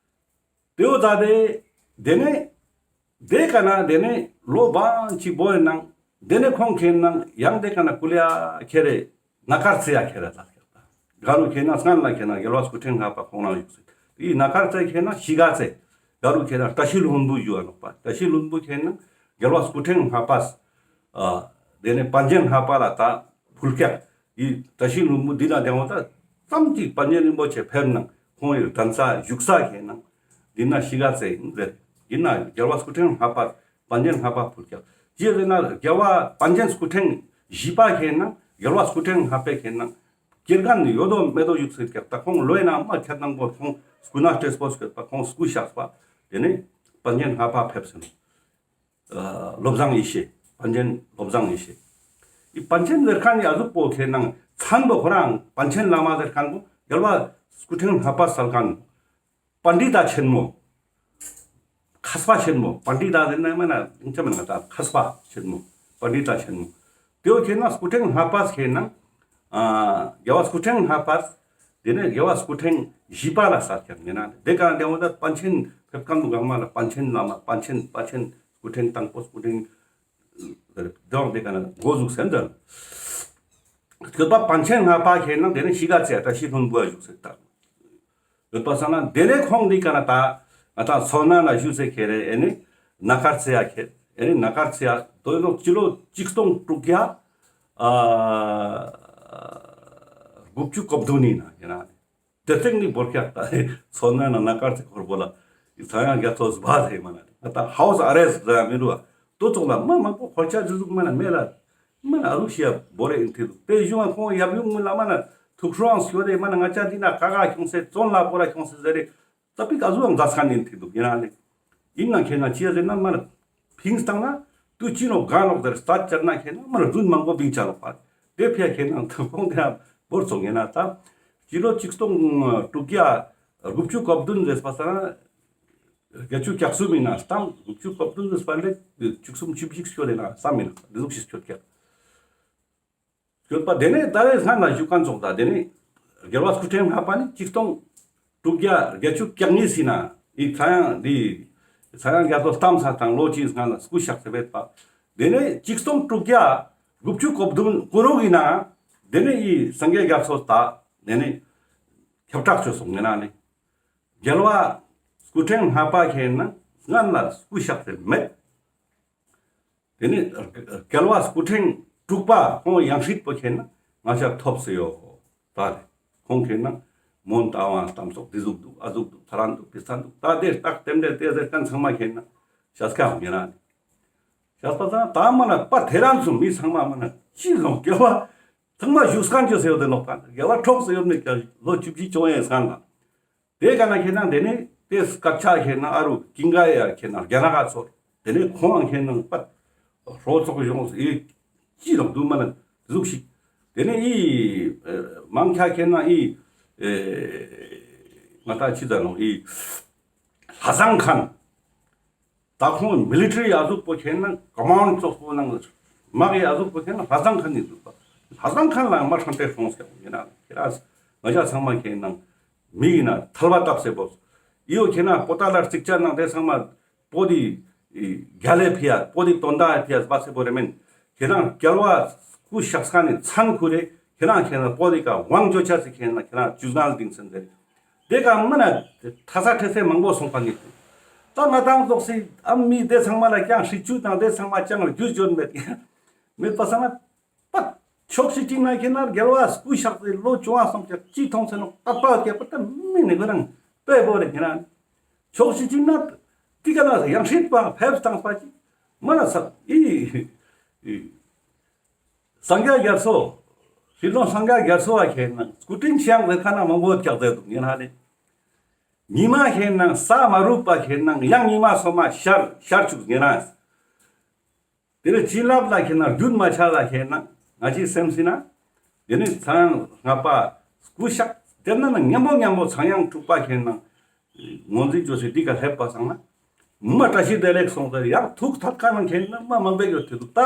ཏེ་བོ་ད་ཏེ་ཏེ་ནེ་ཏེ་ཀ་ན་ཏེ་ནེ་ལོ་བང་ཅིག་བོ་ཡིན་ནང་ཏེ་ནེ་ཁོང་ཁེ་ན་ཡང་ཏེ་ཀ་ན་ཀུ་ལེ་ཡ་ཁེ་རེ་ན་ཀར་ཙེ་ཡ་ཁེ་རེ་ལ་ཀྱག་ད། ག་རུ་ཁེ་ན་སྔན་ལ་ཁེ་ན་རྒྱལ་བ་སྐུ་ཕྲེང་ལྔ་པ་ཁོང་རང་ཡོད་སེ། ཏེ་ན་ཀར་ཙེ་ཁེ་ན་ཤི་ག་ཙེ། ག་རུ་ཁེ་ན་བཀྲ་ཤིས་ལྷུན་པོ་ཞུ་བ་ནོག་པ། བཀྲ་ཤིས་ལྷུན་པོ་ཁེ་ན་རྒྱལ་བ་སྐུ་ཕྲེང་ལྔ་པ། ཨ་ཏེ་ནེ་པཎ་ཆེན་ལྔ་པ་ལ་ད་ཕུལ་ཀྱག། ཨི་བཀྲ་ཤིས་ལྷུན་པོ་འདི་ན་ཏེ་བོ་ད་ཙམ་ཅིག་པཎ་ཆེན་རིན་པོ་ཆེ་ཕེབས་ནང་ཁོང་ཡི་གདན་ས་བཞུགས་ས་ཁེ་ན་འདི་ན་ཤི་ག་ཙེ་ཡིན་ཟེར། ཡིན་ན་རྒྱལ་བ་སྐུ་ཕྲེང་ལྔ་པ་པཎ་ཆེན་ལྔ་པ་ཕུལ་ཀྱག། ཅི་ཟེར་ན་རྒྱལ་བ་པཎ་ཆེན་སྐུ་ཕྲེང་བཞི་པ་ཁེ་ན་རྒྱལ་བ་སྐུ་ཕྲེང་ལྔ་པའི་ཁེ་ན་སྐྱེ་རྒན་ཡོད་དོ་མེད་དོ་ཡོད་སེ་ཀྱག། ད་ཁོང་ལོ་ཡིན་ན་མ་ཁྱད་ནང་པོ་ཁོང་སྐུ་ན་བགྲེས་པོ་སྐྱོད་པ་ཁོང་སྐུ་གཤེགས་པ་ཏེ་ནེ་པཎ་ཆེན་ལྔ་པ་ཕེབས་སེ་ནོག། ཨ་བློ་བཟང་ཡེ་ཤེས། པཎ་ཆེན་བློ་བཟང་ཡེ་ཤེས། ཨི་པཎ་ཆེན་ཟེར་ཁན་ནི་ཨ་ཟུག་པོ་ཁེ་ན་མཚན་པོ་ཁོ་རང་པཎ་ཆེན་བླ་མ་ཟེར་ཁན་པོ་རྒྱལ་བ་སྐུ་ཕྲེང་ལྔ་པ་སལ་ཁན་པཎྜི་ཏ་ཆེན་མོ། མཁས་པ་ཆེན་མོ། པཎྜི་ཏ་ཟེར་ན་མ་ན་ཡང་ཆ་མེད་ན་ད་མཁས་པ་ཆེན་མོ། པཎྜི་ཏ་ཆེན་མོ། ཏེ་བོ་ཁེ་ན་སྐུ་ཕྲེང་ལྔ་པ་ཁེ་ན་ཨ་རྒྱལ་བ་སྐུ་ཕྲེང་ལྔ་པ། ཏེ་ནེ་རྒྱལ་བ་སྐུ་ཕྲེང་བཞི་པ་ལ་སལ་ཁན་ཡིན་ན་ཏེ་ཀ་ཏེ་བོ་ད་པཎ་ཆེན་ཕེབས་ཁན་པོ་གང་མ་ལ་པཎ་ཆེན་བླ་མ་པཎ་ཆེན་པཎ་ཆེན་སྐུ་ཕྲེང་དང་པོ་སྐུ་ཕྲེང་ཏེ་བོ་ཏེ་ཀ་ན་འགོ་ཟུག་སེ་ན་ད་སྐྱོད་པ་པཎ་ཆེན་ལྔ་པ་ཁེ་ན་ཏེ་ནེ་ཤི་ག་ཙེ་བཀྲ་ཤིས་ལྷུན་པོ་ཡ་བཞུགས་སེ་ད། ཡོད་པ་སང་ན་ཏེ་ནེ་ཁོང་འདི་ཀ་ན་ད་ང་ཏང་མཚོ་སྣ་ན་བཞུགས་སེ་ཁེ་རེ་ཨེ་ནི་ན་ཀར་ཙེ་ཡ་ཁེ་ཨེ་ནི་ན་ཀར་ཙེ་ཡ་དོ་ཡོད་ནོ་སྤྱི་ལོ་ཆིག་སྟོང་དྲུག་བརྒྱ་ཨ་དགུ་བཅུ་གོ་བདུན་ནི་ན་ཡིན་ན་ཏེ་ཚེག་ནི་བོར་ཀྱག་ད་མཚོ་སྣ་ན་ན་ཀར་ཙེ་ཁོར་བོ་ལ་ཚངས་དབྱངས་རྒྱ་མཚོ་སྦ་ཟེར་མ་ན་ད་ཧའུ་སི་ཨ་རེ་སི་ཟེར་མི་རུ་བ་དོ་ཙོག་ལ་མ་མང་པོ་འཁོར་ཆ་ཟུ་ཟུག་མ་ན་མེད་ལ། མ་ན་ཨ་རུ་ཤི་ཡ་བོ་རེ་ཨིན་ཐི་དུག། ཏེ་ཞུ་ང་ཁོང་ཡབ་ཡུམ་ངུ་ལ་མ་ན་ཐུགས་སྲོང་སྐྱོ་དེ་མ་ན་ང་ཅག་འདི་ན་ཀ་ག་ཁྱོངས་སེ་བཙོན་ལ་བོར་ར་ཁྱོངས་སེ་ཟེར་རེ་ད་པིག་ཨ་ཟུག་ཡང་མཛད་ཁན་ཨིན་ཐི་དུག། ཡིན་ན་ལེ་ཡིན་ན་ཁེ་ན་ཅི་ཡ་ཟེར་ན་མ་ན་ཕིངས་བཏང་ན་དུ་ཅི་ནོ་ག་ནོག་ཟེར་སྟ་ཅར་ན་ཁེ་ན་མ་ན་རྫུན་མང་པོ་བིང་ཆ་ལོག་པ་དེ་ཕི་ཡ་ཁེ་ན་ད་ཁོང་དེ་ན་བོར་སོང་ཡིན་ན་ད་སྤྱི་ལོ་ཆིག་སྟོང་དྲུག་བརྒྱ་དགུ་བཅུ་གོ་བདུན་ཟེར་པ་ས་ན། བརྒྱད་ཅུ་གྱ་གསུམ་ཡིན་ན་སྟམ་དགུ་བཅུ་གོ་བདུན་ཟེར་པ་ལེ་བཅུ་གསུམ་བཅུ་བཞི་སྐྱོད་དེ་ན་སྟམ་ཡིན་ན་འདི་ཟུག་ཞིག་སྐྱོད་ཀྱག། སྐྱོད་པ་དེ་ནས་ད་རེས་སྔ་ན་ཞུ་ཁན་ཙོགས་ད་དེ་ནས་རྒྱལ་བ་སྐུ་ཕྲེང་ལྔ་པ་ནི་ཆིག་སྟོང་དྲུག་བརྒྱ་བརྒྱད་ཅུ་གྱ་གཉིས་ཡིན་ན་ཨི་ཚངས་དབྱངས་འདི་ཚངས་དབྱངས་རྒྱ་མཚོ་སྟམ་ས་དང་ལོ་གཅིག་སྔ་ན་སྐུ་གཤེགས་ཏེ་བེད་པ། དེ་ནས་ཆིག་སྟོང་དྲུག་བརྒྱ་དགུ་བཅུ་གོ་བདུན་གུ་རུ་ཡིན་ན་དེ་ནས་ཨི་སངས་རྒྱས་རྒྱ་མཚོ་ད་དེ་ནས་ཁྱབ་བསྒྲགས་བྱོས་སོང་ཡིན་ན་ནི། རྒྱལ་བ་སྐུ་ཕྲེང་ལྔ་པ་ཁེ་ན་སྔན་ལ་སྐུ་གཤེགས་ཏེ་མེད། དེ་ནི་རྒྱལ་བ་སྐུ་ཕྲེང་དྲུག་པ་ཁོང་ཡང་སྲིད་པོ་ཁེ་ན་ང་ཅག་ཐོབ་སེ་ཡོད། ད་ལེ་ཁོང་ཁེ་ན་མོན་རྟ་དབང་སྟམ་སོགས་འདི་ཟུག་འདུག་ཨ་ཟུག་འདུག་ཐ་རན་འདུག་པི་སན་འདུག་ད་དེ་སྟག་ལྟེམ་དེ་དེ་ཟེར་ཁན་ཚང་མ་ཁེ་ན་ཤ་སྐྱ་ཧོ་ཉེ་རང་ནི་ཤ་སྤ་ཚང་ད་མ་ན་པ་དེ་རང་སུ་མི་ཚང་མ་མ་ན་ཅི་ལོང་རྒྱལ་བ་ཚང་མ་བཞུགས་སྒང་ཅོ་སེ་ཡོད་དེ་ནོག་ད་རྒྱལ་བ་འཕྲོག་སེ་ཡོད་མེད་ཀྱང་ལོ་བཅུ་བཞི་བཅོ་ཡན་སྒང་ལ། དེ་ག་ན་ཁེ་ན་དེ་ནི་དེ་སྐད་ཆ་ཁེ་ན་ཨ་རུ་ཀིང་ག་ཡ་ཁེ་ན་རྒྱ་ནག་ག་ཚོར། དེ་ནི་ཁོང་ཁེ་ན་པད་ཧྲོ་ཚོགས་ཡོང་སེ་ཅི་ལོག་དུ་མ་ན་ཟུག་ཤིག། དེ་ནི་ཨི་མང་ཆ་ཁེ་ན་ཨི་ང་ད་ཅི་ད་ནོ་ཨི་ལྷ་བཟང་ཁན། ད་ཁོང་མི་ལི་ཊ་རི་ཡ་ཟུག་པོ་ཁེ་ན་ཀ་མན་ཌ་ཙོགས་པོ་ནང་དམག་ཡ་ཟུག་པོ་ཁེ་ན་ལྷ་བཟང་ཁན་ནི་ཟུག་པ། ལྷ་བཟང་ཁན་ལ་མ་ཁྲང་ཏེ་ཁོང་སྐྱབས་ཡིན་ན་ཁེ་ར་ང་ཅག་ཚང་མ་ཁེ་ན་མི་ཡིན་ན་ཐལ་བ་བཏབ་སེ་བོ། ཨི་ཡོ་ཁེ་ན་པོ་ཏ་ལ་རྩིག་ཅ་ནང་དེ་ཚང་མ་པོ་དི་རྒྱ་ལེ་ཕི་ཡ་པོ་དི་དོན་དག་ཕི་ཡ་བ་སེ་བོ་རེ་མེན། ཁྱེད་རང་རྒྱལ་བ་སྐུ་གཤེགས་ས་ནི་མཚན་ཁུ་རེ་ཁྱེད་རང་ཁྱེད་རང་པོ་ཏི་ཀ་དབང་ཆོ་ཆ་སི་ཁྱེད་རང་ཁྱེད་རང་ཇུས་ནལ་ཏིང་སན་ཟེར། དེ་ཀ་མ་ན་ཐ་ས་ཁྲེ་སེ་མང་པོ་སོང་པ་ནི། ད་ང་དང་ཙོགས་སི་ཨ་མི་དེ་ཚང་མ་ལ་ཀྱང་ཧྲི་ཅུ་དང་དེ་ཚང་མ་ཅང་རྒྱུས་འཇོན་མེད། མེད་པ་སང་ན་པ་ཕྱོགས་ཤིག་ཅིག་ན་ཁྱེད་རང་རྒྱལ་བ་སྐུ་གཤེགས་སི་ལོ་བཅོ་ལྔ་སོང་ཀྱང་ཅི་མཐོང་ཚེ་ནོ་ད་པ་ཀྱ་པ་ད་མི་ནི་ཁོ་རང་པེ་བོ་རེ་ཁྱེད་རང་། ཕྱོགས་ཤིག་ཅིག་ན་ཏི་ཀ་ན་ཡང་ཧྲིད་པ་ཕེབས་བཏང་པ་ཅིག་མ་ན་ས་ཨི་ཨི། སངས་རྒྱས་རྒྱ་མཚོ། ཧྲི་ལོང་སངས་རྒྱས་རྒྱ་མཚོ་བ་ཁེ་ན་སྐུ་དྲིན་ཆེ་ཡང་ཟེར་ཁ་ན་མང་པོ་ཀྱག་ཟེར་འདུག་ཉེ་ན་ལེ། ཉི་མ་ཁེ་ན་ས་མ་རུབ་པ་ཁེ་ན་ཡང་ཉི་མ་སོ་མ་ཤར་ཤར་བཅུག་ཉེ་ན། དེ་ནས་བྱིན་རླབས་ལ་ཁེ་ན་རྒྱུན་མ་ཆད་ལ་ཁེ་ན་ང་ཅི་སེམས་སི་ན། དེ་ནས་ཚངས་ལྔ་པ་སྐུ་གཤེགས་དེ་ན་ན་མཉམ་པོ་མཉམ་པོ་ཚངས་དབྱངས་དྲུག་པ་ཁེ་ན། ངོས་འཛིན་བཅོས་སེ་འདི་ཀ་སླེབས་པ་སང་ན། མ་བཀྲ་ཤིས་བདེ་ལེགས་སོང་ཟེར་ཡང་ཐུགས་ཐད་ཀ་ནང་ཁེན་ན་མ་མང་པོ་ཡོད་དེ་འདུག་ད།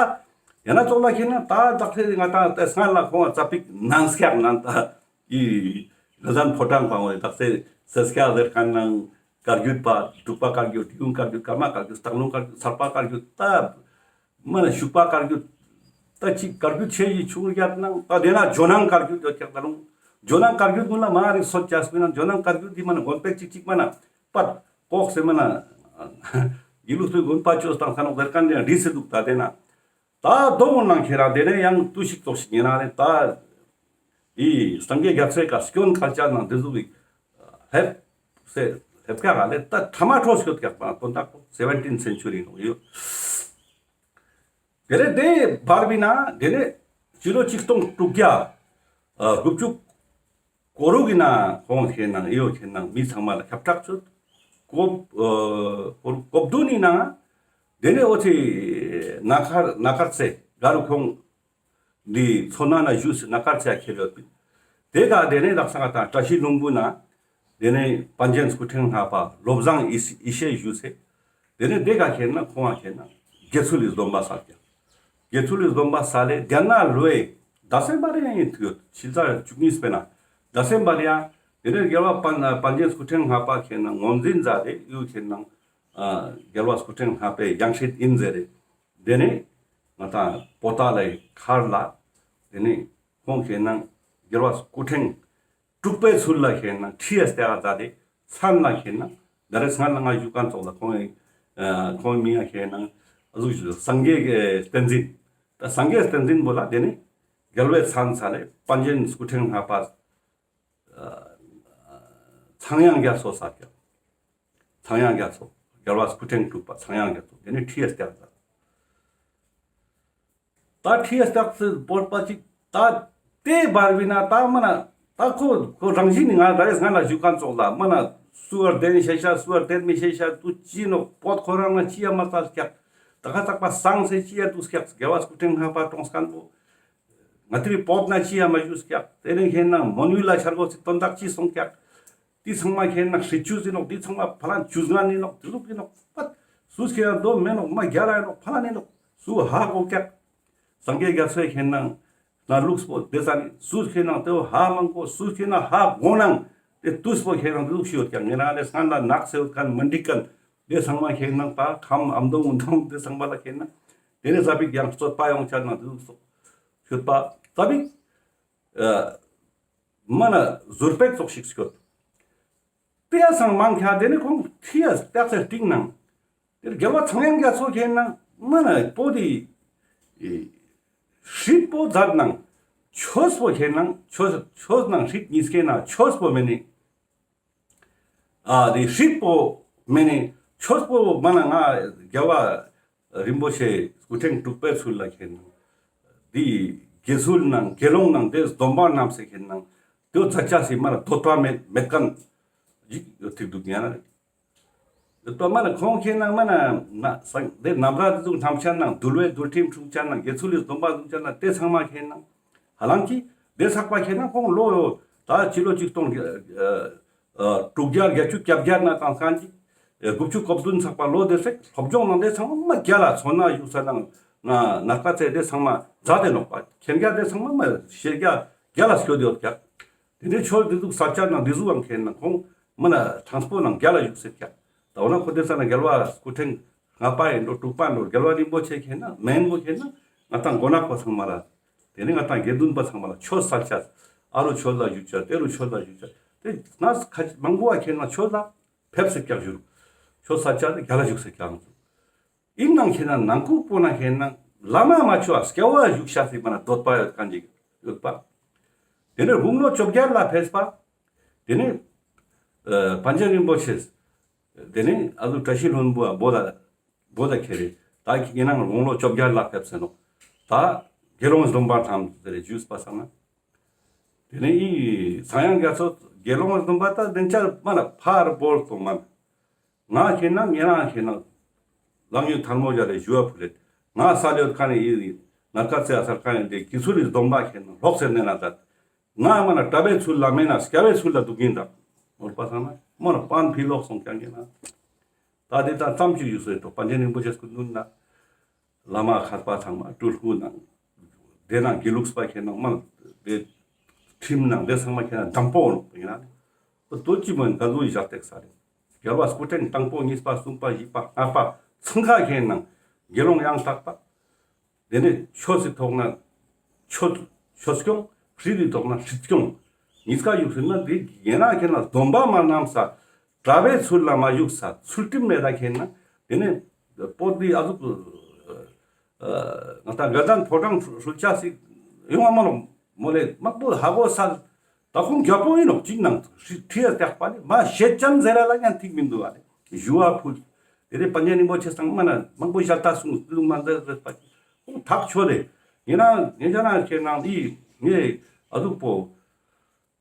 ཡང་ན་ཙོགས་ལ་ཁེན་ན་ད་དག་ས་ང་ཏང་ཏེ་སྔ་ལ་ཁོང་ཙ་པིག་ནང་སྐྱག་ནང་ད་ཨི་ལ་ཟན་ཕོ་བྲང་པ་འོ་དག་ས་སེ་སྐྱག་ཟེར་ཁན་ནང་བཀའ་བརྒྱུད་པ་འབྲུག་པ་བཀའ་བརྒྱུད་ཡུམ་བཀའ་བརྒྱུད་ཀརྨ་བཀའ་བརྒྱུད་སྟག་ལུང་བཀའ་བརྒྱུད་ཚལ་པ་བཀའ་བརྒྱུད་ད། མ་ན་ཤུག་པ་བཀའ་བརྒྱུད། ད་ཅིག་བཀའ་བརྒྱུད་ཆེ་ཡི་ཆུང་ཡར་ནང་ད་དེ་ན་ཇོ་ནང་བཀའ་བརྒྱུད་ཡོད་ཀྱག་ད་རུང་། ཇོ་ནང་བཀའ་བརྒྱུད་ཀུན་ལ་མ་རིག་སོད་ཅས་པིན་ན་ཇོ་ནང་བཀའ་བརྒྱུད་འདི་མ་ན་དགོན་པ་ཅིག་ཅིག་མ་ན་པད་ཀོག་སེ་མ་ན་དགེ་ལུགས་པའི་དགོན་པ་ཅོས་དང་ས་ནོག་ཟེར་ཁན་ནི་འདི་སེ་འདུག་ད་དེ་ན། ད་དོ་འོ་ནང་ཁྱེད་རང་དེ་ནས་ཡང་ཏུ་ཞིག་ཙོགས་ཤིག་ཡིན་ན་རེ་ད། ཨི་སངས་རྒྱས་རྒྱ་མཚོའི་ཀ་སྐྱོན་ཁ་ལྕགས་ནང་དེ་ཟུག་གི་ཧེབ་སེ་ཧེབ་ཀ་ག་ལེ་ད་ཐ་མ་འཕྲོ་སྐྱོད་ཀྱག་པ་དོན་དག་པོ་སེ་བེན་ཊིན་སེན་ཅུ་རི་ནང་ཡོད། དེ་ལས་དེ་བར་བི་ན་དེ་ནས་སྤྱི་ལོ་ཆིག་སྟོང་དྲུག་བརྒྱ་དགུ་བཅུ་གོ་དྲུག་གི་ནང་ཁོང་ཁེན་ན་ཨི་ཡོ་ཁེན་ན་མི་ཚང་མ་ལ་ཁྱབ་བསྒྲགས་ཅོས། གོ་ཨ་གོ་བདུན་ནི་ནང་དེ་ནས་འོ་ཚེ་ན་ཁར་ན་ཁར་ཚེ་ག་རུ་ཁོང་འདི་མཚོ་སྣ་ན་བཞུགས་སེ་ན་ཁར་ཚེ་ཁྱེར་ཡོད་པིན། དེ་ག་དེ་ནས་དག་ས་ང་ཏང་བཀྲ་ཤིས་ལྷུན་པོ་ན་དེ་ནས་པཎ་ཆེན་སྐུ་ཕྲེང་ལྔ་པ་བློ་བཟང་ཡེ་ཤེས་ཡེ་ཤེས་བཞུགས་སེ། དེ་ནས་དེ་ག་ཁེན་ན་ཁོང་ང་ཁེན་ན་དགེ་ཚུལ་ལི་སྡོམ་པ་སལ་ཀྱག། དགེ་ཚུལ་ལི་སྡོམ་པ་སལ་ལེ་དེ་ན་ལོའི་ཟླ་སེམས་པ་རེ་ཡང་ཡིན་ཐུག་ཡོད་ཕྱི་ཟླ་བཅུ་གཉིས་པའི་ན་ཟླ་སེམས་པ་རེ་ཡང་དེ་ནས་རྒྱལ་བ་པཎ་པཎ་ཆེན་སྐུ་ཕྲེང་ལྔ་པ་ཁེན་ན་ངོས་འཛིན་མཛད་དེ་ཡུ་ཁེན་ན་ཨ་རྒྱལ་བ་སྐུ་ཕྲེང་ལྔ་པའི་ཡང་སྲིད་ཡིན་ཟེར་རེ། དེ་ནས་ང་ཏང་པོ་ཏཱ་ལའི་མཁར་ལ་དེ་ནས་ཁོང་ཁེན་ན་རྒྱལ་བ་སྐུ་ཕྲེང་དྲུག་པའི་ཚུལ་ལ་ཁེན་ན་ཁྲི་ཡ་སྟེ་ཨ་ཛ་དེ་མཚན་ལ་ཁེན་ན་ད་རེས་སྔར་ལ་ང་ཞུ་ཁན་ཙོགས་ལ་ཁོང་ཨ་ཁོང་མིང་ང་ཁེན་ན་ཨ་ཟུག་ཞུ་སངས་རྒྱས་ཀྱི་བསྟན་འཛིན། ད་སངས་རྒྱས་བསྟན་འཛིན་པོ་ལ་དེ་ནས་རྒྱལ་བའི་མཚན་ས་ལས་པཎ་ཆེན་སྐུ་ཕྲེང་ལྔ་པ་ཚངས་དབྱངས་རྒྱ་མཚོ་ས་ཀྱང་ཚངས་དབྱངས་རྒྱ་མཚོ་རྒྱལ་བ་སྐུ་ཕྲེང་དྲུག་པ་ཚངས་དབྱངས་རྒྱ་མཚོ་དེ་ནས་ཁྲི་ཡ་སྟེ་ཨ་ཛ། ད་ཁྲི་ཡ་སྟག་སེ་བོར་པ་ཅིག་ད་དེ་བར་བི་ན་ད་མ་ན་ད་ཁོ་ཁོ་རང་བཞིན་ནི་ང་ད་རེས་སྔ་ལ་ཞུ་ཁན་ཙོགས་ལ་མ་ན་སུ་བར་བདེན་ཤེས་ཤ་སུ་བར་བདེན་མི་ཤེས་ཤ་དུ་ཅི་ནོག་པོད་ཁོ་རང་ན་ཅི་ཡ་མ་ཚ་སྐྱག། ད་ཁ་ཚག་པ་སང་སེ་ཅི་ཡ་དུ་སྐྱག་རྒྱལ་བ་སྐུ་ཕྲེང་ལྔ་པ་གྲོངས་ཁན་པོ་ང་ཏི་རི་པོད་ན་ཅི་ཡ་མ་ཞུ་སྐྱག་དེ་ནས་ཁེན་ན་མོན་ཡུལ་ལ་ཆར་གོ་སི་དོན་དག་ཅི་སོང་སྐྱག། དེ་ཚང་མ་ཁེན་ན་ཧྲི་ཆུ་ཟིན་ནོག། དེ་ཚང་མ་ཕ་ལན་ཆུ་སྒང་ནི་ནོག། དེ་ལུག་གི་ནོག་པ། སུས་ཁེན་ན་དོ་མེ་ནོག་མ་རྒྱལ་ལ་ཡ་ནོག་ཕ་ལན་ནི་ནོག། སུ་ཧ་གོ་ཀྱག། སངས་རྒྱས་རྒྱ་མཚོའི་ཁེན་ན་ན་ལུགས་པོ་དེ་ས་ནི་སུས་ཁེན་ན་དེ་ཧ་མང་གོ་སུས་ཁེན་ན་ཧ་གོ་ནང་དེ་དུས་པོ་ཁེན་ན་དེ་ལུགས་ཤིག་ཡོད་ཀྱག། ངེ་རང་ལས་སྔ་ལ་ནག་སེ་ཡོད་ཁན་མི་འགྲིག་ཁན་དེ་ཚང་མ་ཁེན་ན་ད་ཁམ་ཨམ་དོང་འུན་དོང་དེ་ཚང་མ་ལ་ཁེན་ན་དེ་ནས་ཟ་པིག་ཡང་རྩོད་པ་ཡོང་ཆ་ན་དེ་ལུགས་སོ་ཤོད་པ་ཟ་པིག་ཨ། མ་ན་ཟུར་པེག་ཙོགས་ཤིག་སྐྱོད། དེ་ཡ་སང་མང་ཁྱ་དེ་ནི་ཁོང་ཁྲི་ཡ་སྟག་སེ་སྟིང་ནང་། དེར་རྒྱལ་བ་ཚངས་དབྱངས་རྒྱ་མཚོ་ཁེན་ན་མ་ན་པོ་དི་ཧྲིད་པོ་མཛད་ནང་ཆོས་པོ་ཁེན་ན་ཆོས་ཆོས་ནང་ཧྲིད་གཉིས་ཁེན་ན་ཆོས་པོ་མེ་ནི། ཨ་དེ་ཧྲིད་པོ་མེ་ནི་ཆོས་པོ་མ་ན་ང་རྒྱལ་བ་རིན་པོ་ཆེ་སྐུ་ཕྲེང་དྲུག་པའི་ཚུལ་ལ་ཁེན་ན། དེ་དགེ་ཚུལ་ནང་དགེ་སློང་ནང་དེ་སྡོམ་པ་རྣམས་སེ་ཁེན་ན། དེ་ཚ་ཆ་སི་མ་ན་དོད་པ་མེད་མེད་ཁན་ཞིག་ཡོད་ཐིག་འདུག་ཉན་ན་རེ། དོད་པ་མ་ན་ཁོང་ཁེན་ན་མ་ན་ན་སང་དེ་ནམ་ར་དེ་ཚུགས་ཐམ་ཆ་ན་འདུལ་བའི་འདུལ་ཁྲིམས་འཁྲུག་ཆ་ན་དགེ་ཚུལ་ལི་སྡོམ་པ་འདུག་ཆ་ན་དེ་ཚང་མ་ཁེན་ན། ཧ་ལང་གི་དེ་ཚགས་པ་ཁེན་ན་ཁོང་ལོ་ཡོད་ད་ཕྱི་ལོ་ཆིག་སྟོང་ཨ་ཨ་དྲུག་བརྒྱ་བརྒྱད་ཅུ་གྱ་བརྒྱད་ན་དང་སང་གི་དགུ་བཅུ་གོ་བདུན་ཚགས་པ་ལོ་དེ་ཚེ་སློབ་སྦྱོང་ནང་དེ་ཚང་མ་རྒྱ་ལ་མཚོ་སྣ་བཞུགས་ས་ནང་ན་ནག་པ་ཚེ་དེ་ཚང་མ་མཛད་དེ་ནོག་པ། ཁེན་རྒྱ་དེ་ཚང་མ་མ་ཤེས་རྒྱ་རྒྱ་ལ་སྐྱོད་དེ་ཡོད་ཀྱག། དེ་ནས་ཆོས་དེ་ཟུག་ས་ཆ་ནང་དེ་ཟུག་ཨང་ཁེན་ན་ཁོང་མ་ན་ཁྲང་སྤོ་ནང་རྒྱ་ལ་བཞུགས་སེ་ཀྱག། ད་འོ་ན་ཁོ་དེ་ས་ན་རྒྱལ་བ་སྐུ་ཕྲེང་ལྔ་པ་ཡིན་འགྲོ་དྲུག་པ་འགྲོ་རྒྱལ་བ་རིན་པོ་ཆེ་ཁེན་ན་མེན་པོ་ཁེན་ན་ང་ཏང་མགོ་ནག་པ་ཚང་མ་ལ། དེ་ནས་ང་ཏང་དགེ་འདུན་པ་ཚང་མ་ལ་ཆོས་ས་ཆ་ཨ་རུ་ཆོས་ལ་བཞུགས་ཆ་དེ་རུ་ཆོས་ལ་བཞུགས་ཆ་དེ་ན་ཁ་མང་པོ་བ་ཁེན་ན་ཆོས་ལ་ཕེབས་སེ་ཀྱག་བཞུགས། ཆོས་ས་ཆ་དེ་རྒྱ་ལ་བཞུགས་སེ་ཀྱག་ཨང་། ཡིན་ནང་ཁེན་ན་ནང་ཁུག་པོ་ན་ཁེན་ན་བླ་མ་མ་ཆོ་བ་སྐྱ་བ་བཞུགས་ཤ་སི་མ་ན་འདོད་པ་ཡོད་ཁན་ཅིག་ཡོད་པ། དེ་ནས་དགུང་ལོ་བཅོ་བརྒྱད་ལ་ཕེབས་པ། དེ་ནས་ཨ་པཎ་ཆེན་རིན་པོ་ཆེ། དེ་ནས་ཨ་ལུ་བཀྲ་ཤིས་ལྷུན་པོ་བོད་ལ་བོད་ལ་ཁྱེར་རེ་ད་ཁེན་ན་དགུང་ལོ་བཅོ་བརྒྱད་ལ་ཕེབས་སེ་ནོག། ད་དགེ་སློང་སྡོམ་པ་ཐམས་ཟེར་རེ་བཞུགས་པ་སང་ན། དེ་ནས་ཨི་ཚངས་དབྱངས་རྒྱ་མཚོ་དགེ་སློང་སྡོམ་པ་ད་དེན་ཆ་མ་ན་ཕར་བོར་སོང་མ་ན། ང་ཁེན་ན་ཉེ་རང་ཁེན་ན་ལག་ཉུང་ཐལ་མོ་སྦྱར་རེ་ཞུ་བ་ཕུལ་ལེ། ང་ས་ལེ་ཡོད་ཁན་ནི་ཡི་ནར་ཀ་ཚེ་ཨ་སར་ཁན་ནི་དེ་དགེ་ཚུལ་ལི་སྡོམ་པ་ཁེན་ན་ལོག་སེ་ནེ་ན་ད། ང་མ་ན་གྲྭ་པའི་ཚུལ་ལ་མེན་ན་སྐྱ་བའི་ཚུལ་ལ་འདུག་གིན་ད། མོར་པ་ས་ན་མོར་པན་ཕི་ལོག་སོང་ཀྱང་གིན་ན། ད་དེ་ད་ཙམ་ཅིག་ཡོད་སོ་ཡོད་དོ། པཎ་ཆེན་རིན་པོ་ཆེ་སྐུ་མདུན་ན་བླ་མ་མཁས་པ་ཚང་མ་སྤྲུལ་སྐུ་ནང་དེ་ནང་དགེ་ལུགས་པ་ཁྱེད་ནང་མང་དེ་ཁྲིམས་ནང་དེ་ཚང་མ་ཁྱེད་ནང་དམ་པོ་ནོག་ཡིན་ན་ལེ། དོ་ཅི་མོ་ཡིན་ག་ཟུག་ཡིན་ཞག་ཏེག་ས་རེད། རྒྱལ་བ་སྐུ་ཕྲེང་དང་པོ་གཉིས་པ་གསུམ་པ་བཞི་པ་ལྔ་པ་ཚང་ཁ་ཁྱེད་ནང་དགེ་སློང་ཡང་དག་པ། དེ་ནས་ཆོས་སི་ཐོག་ན་ཆོས་ཆོས་སྐྱོང་། སྲིད་དི་ཐོག་ན་སྲིད་སྐྱོང་། གཉིས་ཀ་བཞུགས་ཟིན་ན་དེ་ཡིན་ན་ཁྱེད་ན་སྡོམ་པ་མ་བསྣམས་ས། གྲྭ་པའི་ཚུལ་ལ་མ་བཞུགས་ས། ཚུལ་ཁྲིམས་མེད་ད་ཁྱེད་ན་དེ་ནས་པོ་དི་ཨ་ཟུག་ང་ད་དགའ་ལྡན་ཕོ་བྲང་ཧྲུལ་ཆ་ཞིག་ཡོང་བ་མ་ལོ་མོ་ལེ་མག་པོ་ཧ་གོ་ས། ད་ཁོང་རྒྱལ་པོ་ཡིན་ནོག་ཅིག་ནང་ཁྲི་ཁྲི་ཡ་བཏེག་པ་ལེ་མ་ཞེ་ཅན་ཟེར་ར་ལ་ཡང་ཐིག་མི་འདུག་བ་ལེ། ཞུ་བ་ཕུལ། དེ་རེ་པཎ་ཆེན་རིན་པོ་ཆེ་ཚང་མ་ན་མང་པོ་ཞལ་ཏ་གསུངས་ལུང་མ་མཛད་རེད་པ། ཁོང་ཐག་ཆོད་དེ། ཡིན་ན་ངེད་ཅག་ན་ཁྱེད་ནང་འདི་ངས་ཨ་ཟུག་པོ།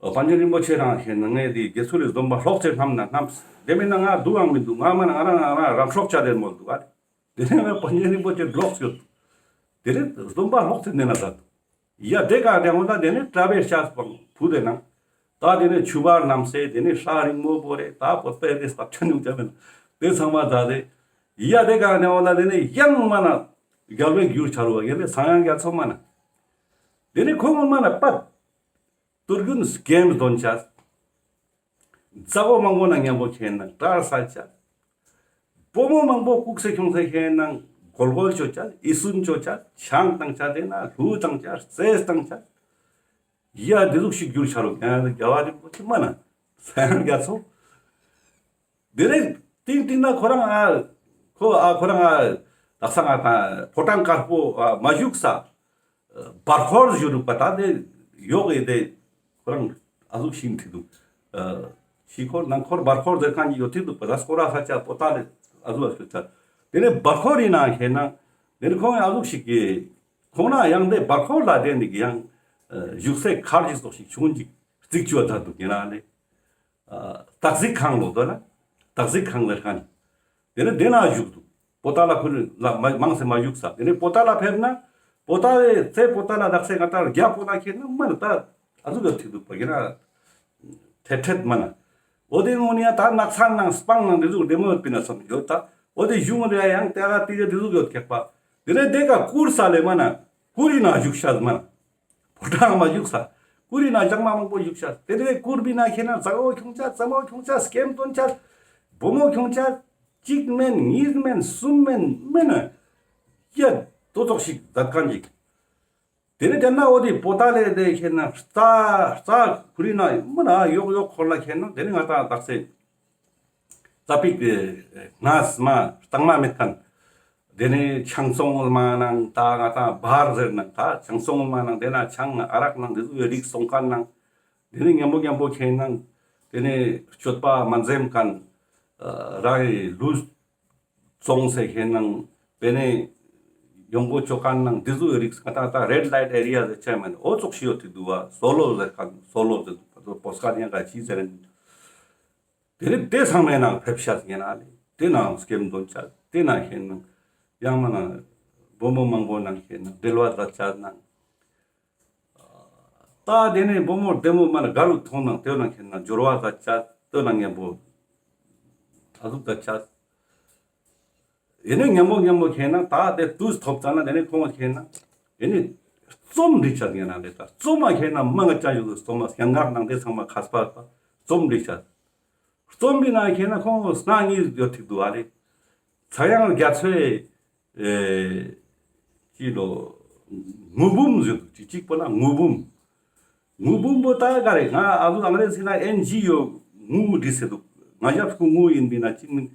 པཎ་ཆེན་རིན་པོ་ཆེ་རང་ཁྱེད་ནང་ངས་འདི་དགེ་ཚུལ་ལས་སྡོམ་པ་ལྷོག་ཚེ་ལྷམ་ན་ལྷམ། དེ་མིན་ན་ང་སྡུག་ཨང་མི་འདུག་ང་མ་ན་ང་རང་ང་རང་རང་སྲོག་ཆ་དེ་མོལ་འདུག་ཨ། དེ་ནས་པཎ་ཆེན་རིན་པོ་ཆེ་ལོག་སྐྱོད། དེ་རེ་སྡོམ་པ་ལྷོག་ཚེ་ནས་ན་ཟ་འདུག་ཡ་དེ་ག་དེ་འོ་ད་དེ་ནས་གྲྭ་པའི་ཤ་སྤང་བུ་དེ་ནང་། ད་དེ་ནས་ཆུ་བར་རྣམས་སེ་དེ་ནས་ཧྲ་རིང་མོ་བོ་རེ་ད་བོད་པའི་རེ་སྟབས་ཆ་ཉུང་ཅག་མེད་དེ་ཚང་མ་ད་དེ། ཡ་དེ་ག་དེ་འོ་ད་དེ་ནས་ཡང་མ་ན་རྒྱལ་བའི་རྒྱུར་ཆ་རུ་བ་ཡེ་ལེ་ཚངས་དབྱངས་རྒྱ་མཚོ་མ་ན། དེ་ནས་ཁོང་མ་ན་པད། དུར་རྒྱུན་སྐེམ་འདོན་ཆ། ཛ་གོ་མང་པོ་ན་མཉམ་པོ་ཁྱེད་ན་དཀྲར་ས་ཆ། བུ་མོ་མང་པོ་ལྐུགས་སེ་ཁྱོངས་སེ་ཁྱེད་ན་གོལ་གོལ་ཅོ་ཆ། ཨི་སུན་ཅོ་ཆ། ཆང་བཏང་ཆ། དེ་ན་ལྷུ་བཏང་ཆ། རྩེས་བཏང་ཆ། ཡ་དེ་ཟུག་ཞིག་འགྱུར་ཆ་རུག་ཡང་རྒྱལ་བ་རིན་པོ་ཆེ་མ་ན་ཚངས་དབྱངས་རྒྱ་མཚོ། དེ་རིང་ཏིང་ཏིང་ན་ཁོ་རང་ཨ་ཁོ་ཨ་ཁོ་རང་ཨ་དག་ས་ང་དང་ཕོ་བྲང་དཀར་པོ་ཨ་མ་བཞུགས་ས། བར་སྐོར་ཞུ་རུག་པ་ད་དེ་ཡོག་ཨེ་དེ་ཁོ་རང་ཨ་ཟུག་ཤིང་ཐི་འདུག་ཕྱི་སྐོར་ནང་སྐོར་བར་སྐོར་ཟེར་མཁན་གྱི་ཡོད་ཐི་འདུག་པ་ད་སྐོར་ར་ས་ཆ་པོ་ད་ལེ་ཨ་ཟུག་ཨ་ཟུག་ཆ། དེ་ནས་བར་སྐོར་ཡིན་ན་ཁྱེད་ན་དེ་ནས་ཁོང་ཨ་ཟུག་ཤིག་གི་ཁོང་ན་ཡང་དེ་བར་སྐོར་ལ་དེ་འདི་གི་ཡང་བཞུགས་སའི་མཁར་གྱི་སོགས་ཤིག་བྱུང་ཅིག་རྩིག་ཅུ་ཨ་ད་འདུག་ཡིན་ན་ལེ། སྟག་གཟིག་ཁང་ལོ་དོ་ལ། སྟག་གཟིག་ཁང་ལེར་ཁན། དེ་ནས་དེ་ན་བཞུགས་འདུག་པོ་ཏ་ལ་ཁུ་ལ་མ་མང་སེ་མ་བཞུགས་ས། དེ་ནས་པོ་ཏ་ལ་ཕེབས་ན། པོ་ཏ་ལའི་ཚེ་པོ་ཏ་ལ་དག་སེ་ང་ཏང་རྒྱ་པོ་ཏ་ཁྱེད་ན་མ་ན་ད་ཨ་ཟུག་ག་ཐིག་འདུག་པ་ཡིན་ན། ཐེད་ཐེད་མ་ན། འོ་དེ་ངོ་ནི་ཡ་ད་ནགས་ཚལ་ནང་སྤང་ནང་དེ་ཟུག་བདེ་མོ་ཡོད་པིན་ན་བསམ་ཡོད་ད། འོ་དེ་གཞུང་རེ་ཡང་དེ་ག་དེ་ག་དེ་ཟུག་ཡོད་ཁེག་པ། དེ་ནས་དེ་ག་གུར་ས་ལེ་མ་ན། གུར་ཡིན་ན་བཞུགས་ཤ་མ་ན། ཕོ་བྲང་མ་བཞུགས་ས། གུར་ཡིན་ན་ལྕང་མ་མང་པོ་བཞུགས་ཤ། དེ་ནས་གུར་བི་ན་ཁྱེད་ན་ཛ་འོ་ཁྱོང་ཆ། ཙམ་འོ་ཁྱོང་ཆ། སྐེམ་དོན་ཆ། བུ་མོ་ཁྱོང་ཆ། གཅིག་མེན་གཉིས་མེན་གསུམ་མེན་མེན་ན། ཡ་ཏོ་ཙོག་ཞིག་མཛད་མཁན་ཅིག་དེ་ནས་དེ་ན་འོ་དེ་པོ་ཏ་ལེ་དེ་ཁྱེད་ན་རྩྭ་རྩྭ་ཁུར་ཡིན་ན་མ་ན་ཡོག་ཡོག་འཁོར་ལ་ཁྱེད་ན་དེ་ནས་ང་ཏང་དག་སེ། རྩྭ་པིག་ངས་མ་གཙང་མ་མེད་མཁན། དེ་ནས་ཆང་བཙོང་མ་ནང་ད་ང་ཏང་བར་ཟེར་ནང་ད་ཆང་བཙོང་མ་ནང་དེ་ན་ཆང་ཨ་རག་ནང་དེ་ཚོའི་རིགས་བཙོང་མཁན་ནང་། དེ་ནས་མཉམ་པོ་མཉམ་པོ་ཁྱེད་ནང་དེ་ནས་སྤྱོད་པ་མ་འཛེམ་མཁན། རང་གི་ལུས་བཙོང་སེ་ཁྱེད་ནང་དེ་ནས་ཡོང་སྒོ་ཅོ་མཁན་ནང་དེ་ཚོའི་རིགས་ང་ཏང་ད་རེད་ལའིཊ་ཨེ་རི་ཡ་ཟེར་ཆ་མེད་འོ་ཙོག་ཤི་ཡོད་དེ་འདུག་བ། སོ་ལོ་ཟེར་མཁན་སོ་ལོ་ཟེར་འདུག་པ་པོ་སྐད་ཡང་ག་ཅི་ཟེར་ནས། དེ་ནས་དེ་ཚང་མའི་ནང་ཕེབས་ཤག་ཡིན་ན་ལེ། དེ་ནང་སྐེམ་དོན་ཆ། དེ་ནང་ཁྱེད་ནང་ཡང་མ་ན་བུ་མོ་མང་པོ་ནང་ཁྱེད་ནང་འབྲེལ་བ་མཛད་ཆ་ནང་། ད་དེ་ནས་བུ་མོ་བདེ་མོ་མ་ན་དགའ་རུ་མཐོང་ནང་དེ་ནང་ཁྱེད་ནང་འབྱོར་བ་མཛད་ཆ། དེ་ནང་མཉམ་པོ་ཨ་ཟུག་མཛད་ཆ། ཡིན་ནས་མཉམ་པོ་མཉམ་པོ་ཁྱེད་ན་ད་དེ་དུས་ཐོབ་ཙ་ན་དེ་ནས་ཁོང་ཁྱེད་ན་ཡིན་ནས་རྩོམ་འབྲི་ཆ་ཡིན་ན་ལེ། ད་རྩོམ་མ་ཁྱེད་ན་མ་ང་ཅག་ཡོད་རྩོམ་མ་སྙན་ངག་ནང་དེ་ཚང་མ་མཁས་པ་རྩོམ་འབྲི་ཆ། རྩོམ་འབྲི་ན་ཁྱེད་ན་ཁོང་སྣ་གཉིས་ཡོད་ཐིག་འདུག་ཨ་ལེ། ཚངས་དབྱངས་རྒྱ་མཚོའི་ཨེ་ཅི་ལོ་ངུ་འབུམ་ཟེར་འདུག་ཅི་གཅིག་པོ་ན་ངུ་འབུམ། ངུ་འབུམ་པོ་ད་ག་རེ་ང་ཨ་ཟུག་ཨང་རེ་ཟི་ན་ཨེན་ཇི་ཡོ་ངུ་འབྲི་ཟེར་འདུག་ང་ཞབས་སྐུ་ངུ་ཡིན་པིན་ན་ཅིག་མིན་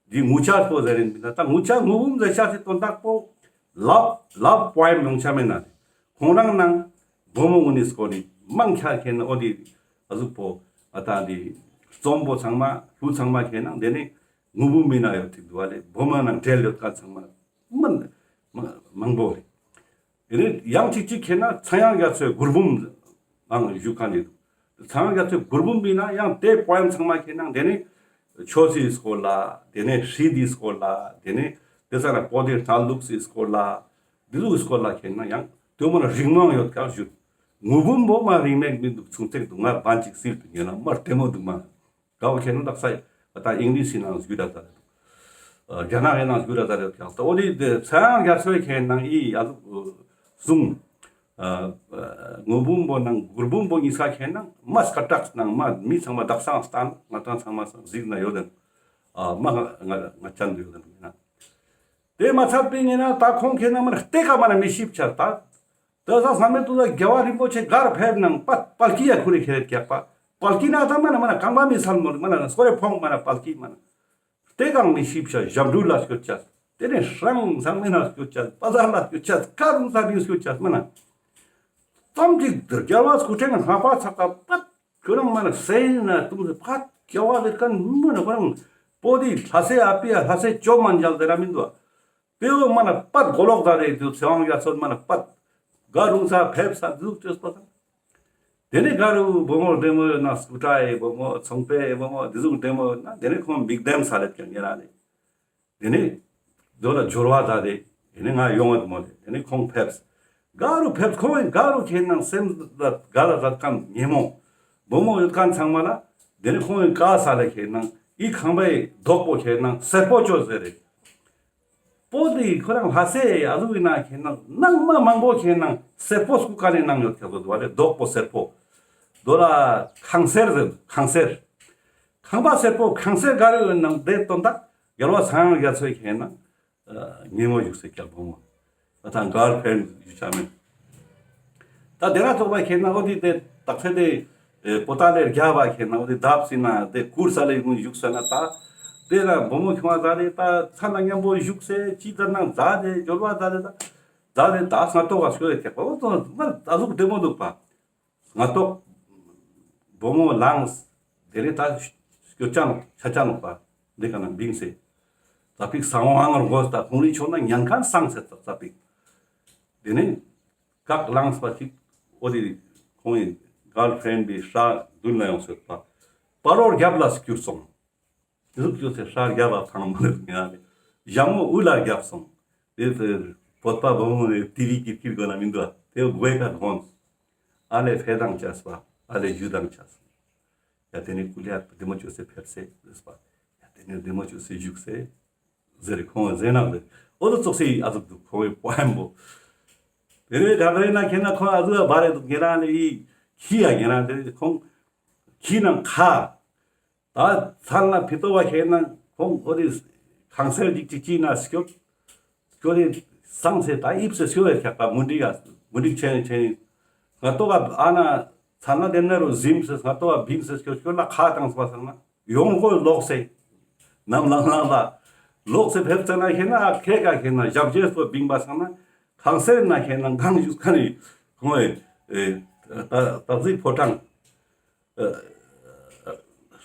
འདི་ངུ་ཆ་པོ་ཟེར་ཡིན་པིན་ན་ད་ངུ་ཆ་ངུ་འབུམ་ཟེར་ཆ་སི་དོན་དག་པོ་ལབ་ལབ་པོ་ཨེམ་ཡོང་ཆ་མེད་ན་ཁོང་རང་ནང་བུ་མོ་ངུ་ནི་སྐོར་ནི་མང་ཆ་ཁྱེད་ན་འོ་དེ་ཨ་ཟུག་པོ་ཨ་ད་འདི་རྩོམ་པོ་ཚང་མ་ལྷུ་ཚང་མ་ཁྱེད་ན་དེ་ནི་ངུ་འབུམ་མི་ན་ཡོད་ཐིག་འདུག་ཨ་ལེ། བུ་མོ་ནང་འབྲེལ་ཡོད་ཁ་ཚང་མ་མང་མང་པོ་རེད། དེ་ནས་ཡང་གཅིག་གཅིག་ཁྱེད་ན་ཚངས་དབྱངས་རྒྱ་མཚོའི་མགུར་འབུམ་ནང་བཞུགས་མཁན་ཡིན་འདུག་ཚངས་དབྱངས་རྒྱ་མཚོའི་མགུར་འབུམ་ཡིན་ན་ཡང་དེ་པོ་ཨེམ་ཚང་མ་ཁྱེད་ན་དེ་ནས་ཆོས་སི་སྐོར་ལ་དེ་ནས་སྲིད་དི་སྐོར་ལ་དེ་ནས་དེ་ས་ན་པོ་ཏི་གནས་ལུགས་སི་སྐོར་ལ་འདི་ཚོའི་སྐོར་ལ་ཁྱེད་ན་ཡང་དེ་མོ་ན་རིང་མོ་ཡོད་ཀྱང་བཞུགས། མགུར་འབུམ་པོ་མ་རིང་མེད་མི་འདུག་ཆུང་ཙེག་འདུག་ང་བན་ཅིག་སིལ་དུ་ཉན་ན་མ་ལྟད་མོ་འདུག་མ། གའོ་ཁྱེད་ནོ་དག་ས་ད་ཨིང་ལིཤ་ནང་བརྒྱུད་ད་ད། རྒྱ་ནག་གི་ནང་འགྱུར་ར་ད་རེད་ཀྱང་། ད་འོ་དེ་དེ་ཚངས་དབྱངས་རྒྱ་མཚོའི་ཁེ་ནང་ཨི་ཨ་ཟུག་གསུང་། ཨ་ཨ་ངོ་བུམ་པོ་ནང་གུར་བུམ་པོ་གཉིས་ཀ་ཁེ་ནང་མ་སྐད་གྲགས་ནང་མ་མི་ཚང་མ་དག་སང་སྟན། ང་ཏང་ཚང་མ་གཟིགས་ན་ཡོད་དེ། ཨ་མ་ང་ང་ང་ཅན་དུ་ཡོད་དེ་ན། དེ་མ་ཚད་པའི་ངེ་ན་ད་ཁོང་ཁེ་ནང་མ་ན་ལྟེ་ཀ་མ་ན་མི་ཤིབ་ཆ་ད། ད་ས་ས་མེད་དུ་ད་རྒྱལ་བ་རིན་པོ་ཆེ་གར་ཕེབས་ནང་པད་པལ་ཀི་ཡ་ཁུ་རེ་ཁེ་རེ་རྒྱག་པ། པལ་ཀི་ན་ད་མ་ན་མ་ན་རྐང་པ་མི་སལ་མོ་མ་ན་སོ་རེ་ཕོང་མ་ན་པལ་ཀི་མ་ན། ལྟེ་ཀ་མི་ཤིབ་ཆ་ཞབས་དྲུང་ལ་སྐྱོད་ཆ། དེ་ནས་ཧྲང་ས་མེད་ན་སྐྱོད་ཆ། པ་ཟ་ལ་སྐྱོད་ཆ། ཀ་རུང་ས་མེད་སྐྱོད་ཆ་མ་ན། ཙམ་ཅིག་རྒྱལ་བ་སྐུ་ཕྲེང་ལྔ་པ་ཚག་ཀ་པད་ཁོ་རང་མ་ན་སེ་ན་ཏུང་སེ་པད་རྒྱལ་བ་ཟེར་ཁན་མ་ན་ཁོ་རང་པོ་དེ་ལྷ་སའི་ཨ་པི་ཡ་ལྷ་སའི་ཅོ་མན་མཇལ་ཟེར་ར་མི་འདུག་པ། དེ་བོ་མ་ན་པད་གོ་ལོག་ད་རེ་དུ་ཚེ་དབང་རྒྱ་མཚོ་མ་ན་པད་ག་རུང་ས་ཕེབས་ས་འདུག་ཅོས་པ་དང་། དེ་ནས་ག་རུ་བུ་མོ་བདེ་མོ་ཡོད་ན་སྐུ་ཏྲ་ཡི་བུ་མོ་ཚོང་པའི་བུ་མོ་དེ་ཟུག་བདེ་མོ་ཡོད་ན་དེ་ནས་ཁོང་མིག་ལྡེམ་ས་ལེབ་ཀྱང་ཉེ་ར་ནས། དེ་ནས་དོ་ལ་འབྱོར་བ་ད་དེ་དེ་ནས་ང་ཡོང་བ་མོ་དེ་དེ་ནས་ཁོང་ཕེབས། ག་རུ་ཕེབས་ཁོང་ག་རུ་ཁེ་ནང་སེམས་ལ་ག་ལ་ད་ཀམ་ཉེ་མོ་བུ་མོ་ཡོད་ཁན་ཚང་མ་ལ་དེ་ནས་ཁོང་གི་ཀ་ས་ལ་ཁེ་ནང་ཨི་ཁང་པའི་རྡོག་པོ་ཁེ་ནང་སེར་པོ་ཅོ་ཟེར་རེད། པོ་དེ་ཁོ་རང་ལྷ་སའི་ཨ་ཟུག་ཡིན་ན་ཁེ་ནང་ནང་མ་མང་པོ་ཁེ་ནང་སེར་པོ་སྐུ་ཀ་ནས་ནང་ཡོད་ཁེ་བོ་དུ་བ་རེད། རྡོག་པོ་སེར་པོ་དོ་ལ་ཁང་སེར་ཟེར་ཁང་སེར། ཁང་པ་སེར་པོ་ཁང་སེར་ག་རུ་ཡོད་ནང་དེ་དོན་དག་རྒྱལ་བ་ཚངས་དབྱངས་རྒྱ་མཚོའི་ཁེ་ནང་ཉེ་མོ་བཞུགས་སེ་སྐྱབས་བུ་མོ། ད་ཐང་གར་ཕེབས་ཞུ་ཆ་མེད། ད་དེ་ན་ཚོགས་པ་ཁེ་ན་འོ་དེ་དེ་དག་ཚེ་དེ་པོ་ཏ་ལེ་རྒྱ་བ་ཁེ་ན་འོ་དེ་དབ་སི་ན་དེ་གུར་ས་ལེ་ཀུན་བཞུགས་ས་ན་ད་དེ་ན་བུ་མོ་ཁྱོང་བ་ད་རེ་ད་ཚ་ན་མཉམ་པོ་བཞུགས་སེ་ཅི་ད་ནང་ད་དེ་འབྱོར་བ་ད་རེ་ད་ད་རེ་ད་སྔ་ཏོག་ག་སྐྱོད་དེ་ཁེ་པ་འོ་ད་ད་ཟུག་བདེ་མོ་འདུག་པ། སྔ་ཏོག་བུ་མོ་ལངས། དེ་ནས་ད་སྐྱོ་ཅང་ཆ་ཅང་ནོག་པ། འདི་ག་ན་བིང་སེ། ཙ་པིག་སང་བ་ངར་གོས་ད་ཁོང་རི་ཆོ་ན་ཉན་ཁན་སང་སེ་ཙ་ཙ་པིག་དེ་ནས་བཀག་ལངས་པ་ཅིག་འོ་དེ་ཁོང་གི་གརལ་ཕྲེན་བི་ཧྲ་མདུན་ལ་ཡོང་སོད་པ། སྤ་རོ་རྒྱབ་ལ་སྐྱུར་སོང་། དེ་ཟུག་ཅོས་སེ་ཧྲ་རྒྱབ་ལ་ཐང་མ་ལེབ་ཉ་ལེ། ཞྭ་མོ་དབུ་ལ་རྒྱབ་སོང་། དེ་ཚེ་བོད་པ་བུ་མོ་ནི་ཏི་རི་ཀིར་ཀིར་གོ་ན་མི་འདུག་ཨ། དེ་བོའི་ཀ་ཐོན། ཨ་ལེ་ཕེ་དང་ཆས་པ། ཨ་ལེ་ཞུ་དང་ཆས། ཡ་དེ་ནི་ཀུ་ལེ་ཡ་བདེ་མོ་ཅོས་སེ་ཕེབས་སེ་ཟེར་པ། ཡ་དེ་ནི་བདེ་མོ་ཅོས་སེ་བཞུགས་སེ་ཟེར་ཁོང་ཟེར་ན་ལེ། འོ་དོ་ཙོགས་སེ་ཨ་ཟུག་འདུག་ཁོང་གི་པོ་ཨེམ་པོ། དེ་ནི་ག་རེ་ན་ཁེ་ན་ཁོང་ཨ་ཟུག་བ་རེ་འདུག་ཉེ་རང་ནི་ཁྱི་ཡ་ཉེ་རང་དེ་ཁོང་ཁྱི་ནང་ཁ། ད་ཚར་ན་ཕི་ཏོ་བ་ཁེ་ན་ཁོང་འོ་དེ་ཁང་སེར་ཅིག་ཅིག་ཅིག་ན་སྐྱོད། སྐྱོད་དེ་སང་སེ་ད་ཨིབ་སེ་སྐྱོད་བའི་ཁྱག་པ་མུན་དིག་ག་མུན་དིག་ཆེན་ཆེན། སྔ་ཏོག་ག་ཨ་ན་ཚར་ན་དེ་ན་རུ་ཟིམ་སེ་སྔ་ཏོག་ག་བིང་སེ་སྐྱོད་སྐྱོད་ལ་ཁ་བཏང་སོང་བ་སང་ན་ཡོང་གོ་ལོག་སེ། ནམ་ལངས་ལངས་ལ་ལོག་སེ་ཕེབས་ཙ་ན་ཁེ་ན་ཁེ་ཀ་ཁེ་ན་ཞབས་རྗེས་སོ་བིང་པ་སང་ན་ཁང་སེར་ན་ཁེ་ན་གང་བཞུགས་ཁ་ནི་ཁོང་ཨེ་ད་ད་གཟིག་ཕོ་བྲང་།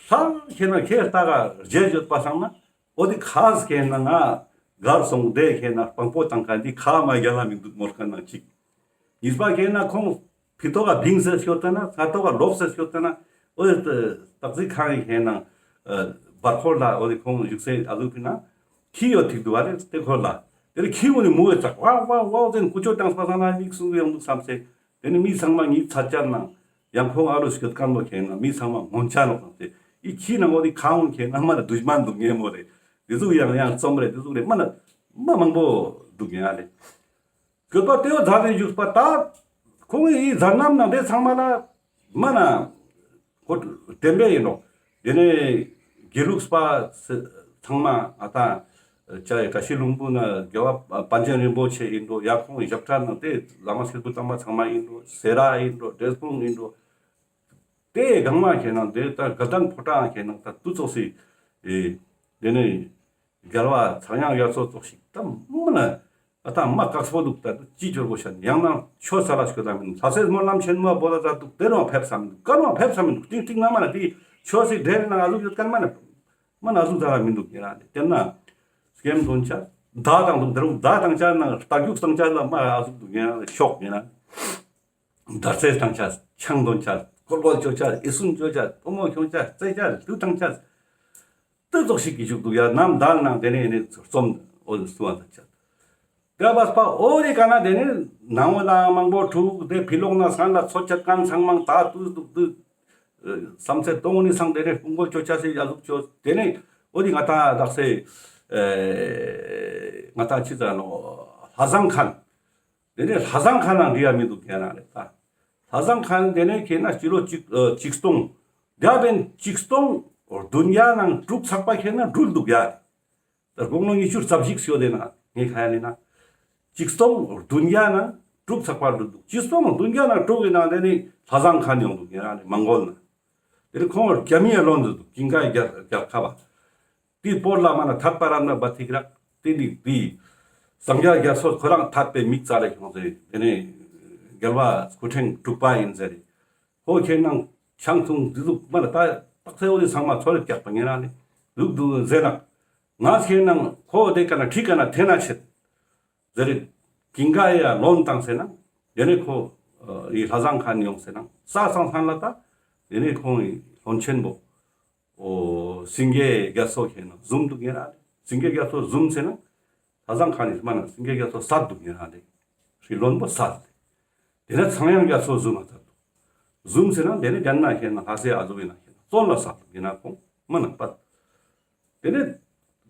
ཧྲང་ཁེ་ན་ཁེ་ལྟ་ག་རྗེས་ཡོད་པ་སང་ན་འོ་དེ་ཁ་ཁེ་ན་ང་གར་སོང་དེ་ཁེ་ན་སྤང་པོ་བཏང་ཁ་འདི་ཁ་མ་རྒྱལ་ལ་མི་འདུག་མོལ་ཁ་ན་ཅིག་གཉིས་པ་ཁེ་ན་ཁོང་ཕི་ཏོག་ག་བིང་སེ་སྐྱོད་ད་ན་ཚ་ཏོག་ག་ལོབ་སེ་སྐྱོད་ད་ན་འོ་དེ་སྟག་གཟིག་ཁང་ཁེ་ན་བར་ཁོར་ལ་འོ་དེ་ཁོང་བཞུགས་སེ་ཨ་ལུ་ཕི་ན་ཁྱི་ཡོད་ཐིག་འདུག་བ་རེད་དེ་ཁོར་ལ་དེ་ནི་ཁྱི་འོ་ནི་མུ་འོད་ཙག་ཝའོ་ཝའོ་ཝའོ་ཟེར་ཀུ་ཅོ་བཏང་པ་སང་ན་མིག་སུ་ཡོང་འདུག་བསམ་སེ། དེ་ནི་མི་ཚང་མ་ཉིད་ཚ་ཅན་ནང་ཡང་ཁོང་ཨ་རུ་སྐྱོད་ཁན་བོ་ཁེ་ན་མི་ཚང་མ་ངོམ་ཆ་ནོག་ཟེར་ཏེ་ཨི་ཁྱི་ནང་འོ་དེ་ཁ་འོང་ཁེ་ན་མ་ན་དུཤ་མན་འདུག་ངེ་མོ་རེད། དེ་ཟུག་ཡང་ཡང་རྩོམ་རེད་དེ་ཟུག་རེད་མ་ན་མ་མང་པོ་འདུག་ངེ་ཨ་ལེ། སྐྱོད་པ་དེ་བོ་ཛ་དེ་བཞུགས་པ་ད་ཁོང་ཨི་ཛ་ནམ་ནང་དེ་ཚང་མ་ལ་མ་ན་ཁོ་བསྟན་པའི་ཡིན་ནོག་དེ་ནས་དགེ་ལུགས་པ་ཚང་མ་ང་ཏང་ཅ་ཡི་བཀྲ་ཤིས་ལྷུན་པོ་ན་རྒྱལ་བ་པཎ་ཆེན་རིན་པོ་ཆེ་ཡིན་འགྲོ། ཡང་ཁོང་ཞབས་ཁྲ་ནང་དེ་བླ་མ་སྐྱེས་བུ་དམ་པ་ཚང་མ་ཡིན་འགྲོ། སེ་ར་ཡིན་འགྲོ། འབྲས་སྤུངས་ཡིན་འགྲོ། དེ་གང་མ་ཁེ་ན་དེ་ད་དགའ་ལྡན་ཕོ་བྲང་ཁེ་ན་ད་དུ་ཙོགས་སི་དེ་ནས་རྒྱལ་བ་ཚངས་དབྱངས་རྒྱ་མཚོ་ཙོགས་ཤིག་ད་མ་ན་ཨ་ད་མ་དཀགས་པོ་འདུག་ད་ཅི་འབྱོར་གོ་ཤ་ནི་ཡང་ན་ཆོས་ས་ལ་སྐྱོད་ད་མི་འདུག་ལྷ་སའི་སྨོན་ལམ་ཆེན་མོ་བོ་ད་ད་འདུག་དེ་རུང་ཕེབས་ས་མི་འདུག་ག་རུང་ཕེབས་ས་མི་འདུག་ཏིང་ཏིང་ན་མ་ན་དེ་ཆོས་སི་འབྲེལ་ན་ཨ་ཟུག་ཡོད་ཁན་མ་ན་མ་ན་ཨ་ཟུག་ད་ར་མི་འདུག་ཡིན་ན་དེ་ན་སྐྱེམས་དོན་ཆ་ད་དང་འདུག་དེ་རུང་ད་དང་ཆ་ན་རྟ་རྒྱུག་དང་ཆ་ལ་མ་ཨ་ཟུག་འདུག་ཡིན་ན་ཤོག་ཡིན་ན། དར་ཚེས་བཏང་ཆ། ཆང་འདོན་ཆ། ཀོལ་ཀོལ་ཅོ་ཆ། ཨི་སུན་ཅོ་ཆ། བུ་མོ་ཁྱོང་ཆ། རྩེ་ཆ། ལུས་བཏང་ཆ། ཏི་ཙོགས་ཤིག་གི་བཞུགས་འདུག་ཡ་ནམ་དལ་ནང་དེ་ནས་ནི་རྩོམ་འོ་སུ་བ་ད་ཆ། དེ་བས་པ་འོ་རི་ཀ་ན་དེ་ནས་ནང་བོ་ལ་མང་པོ་འཁྲུག་དེ་ཕི་ལོག་ན་སང་ལ་ཚོ་ཆ་ཀན་ཚང་མང་ད་དུས་འདུག་དུས། བསམ་ཚེ་སྟོང་ནི་སང་དེ་ནས་ཕུང་པོ་ཅོ་ཆ་སེ་ཡ་ཟུག་ཅོ་དེ་ནས་འོ་དེ་ང་ཏང་དག་སེ་ ཨེ་ང་ཏང་ཅི་ཟེར་ནོག་ལྷ་བཟང་ཁན། དེ་ནས་ལྷ་བཟང་ཁན་ནང་འགྲིག་ཡ་མི་འདུག་ཡ་ན་ལེ་ད། ལྷ་བཟང་ཁན་དེ་ནས་ཁེ་ན་སྤྱི་ལོ་གཅིག་ཨ་ཆིག་སྟོང་། དེ་བན་ཆིག་སྟོང་བདུན་བརྒྱ་ནང་དྲུག་ཚག་པ་ཁེ་ན་འགྲུལ་འདུག་ཡ། ད་དགུང་ལོ་ཉི་ཤུ་རྩ་བཞི་ཞིག་ཡོད་དེ་ན་ངས་ཁ་ཡ་ནི་ན། ཆིག་སྟོང་བདུན་བརྒྱ་ནང་དྲུག་ཚག་པ་འགྲུལ་འདུག་ཆིག་སྟོང་བདུན་བརྒྱ་ནང་དྲུག་གི་ནང་དེ་ནི་ལྷ་བཟང་ཁན་ཡོང་འདུག་ཡ་ན་ལེ་མང་གོལ་ན། དེ་ནི་ཁོང་རྒྱ་མིའི་ལོན་འདུག་ཀིང་ཀ་རྒྱལ་རྒྱལ་ཁབ་པ། དེའི་སྤོར་ལ་མ་ན་ཐད་པ་ར་ན་བ་ཐིག་རག་དེ་ནི་དེ། སངས་རྒྱས་རྒྱ་མཚོ་ཁོ་རང་ཐད་པའི་མིག་རྩ་ལས་ཁྱོང་ཟེར་དེ་ནས་རྒྱལ་བ་སྐུ་ཕྲེང་དྲུག་པ་ཡིན་ཟེར། ཁོ་ཁྱེད་ནང་ཆང་འཐུང་འདི་ཟུག་མ་ལ་ད་ཏག་ས་འོ་དེ་ཚང་མ་ཚོར་རྒྱག་པ་ཉེ་རང་ནི་ཟུག་འདུག་ཟེར་ན། ང་ཁྱེད་ནང་ཁོ་དེ་ཀ་ན་ཁྲིད་ཀ་ན་འཐེན་ན་ཆེད་ཟེར། ཀིང་ཀ་ཡ་ལོན་བཏང་ཟེར་ན། དེ་ནས་ཁོ་ཨ་ཡི་ལྷ་བཟང་ཁན་ཡོང་ཟེར་ན་ས་སང་སང་ལ་ད། དེ་ནས་ཁོང་ཡི་ལོན་ཆེན་པོ། ཨོ་སེང་གེ་རྒྱ་མཚོ་ཁྱེད་ནང་ཟུམ་འདུག་ཉེ་རང་ནི་སེང་གེ་རྒྱ་མཚོ་ཟུམ་ཟེར་ན། ལྷ་བཟང་ཁན་ནི་མ་ན་སེང་གེ་རྒྱ་མཚོ་སད་འདུག་ཉེ་རང་ནི་ཧྲི་ལོན་པོ་སད། དེ་ནས་ཚངས་དབྱངས་རྒྱ་མཚོ་ཟུམ་མ་ཚར་འདུག་ཟུམ་ཟེར་ན་དེ་ནས་རྒྱ་ནག་ཁྱེད་ནང་ལྷ་སའི་ཨ་ཟུག་ཡིན་ན་ཁྱེད་ནང་བཙོན་ལ་སད་འདུག་ཉེ་རང་ཁོང་མ་ན་པད། དེ་ནས་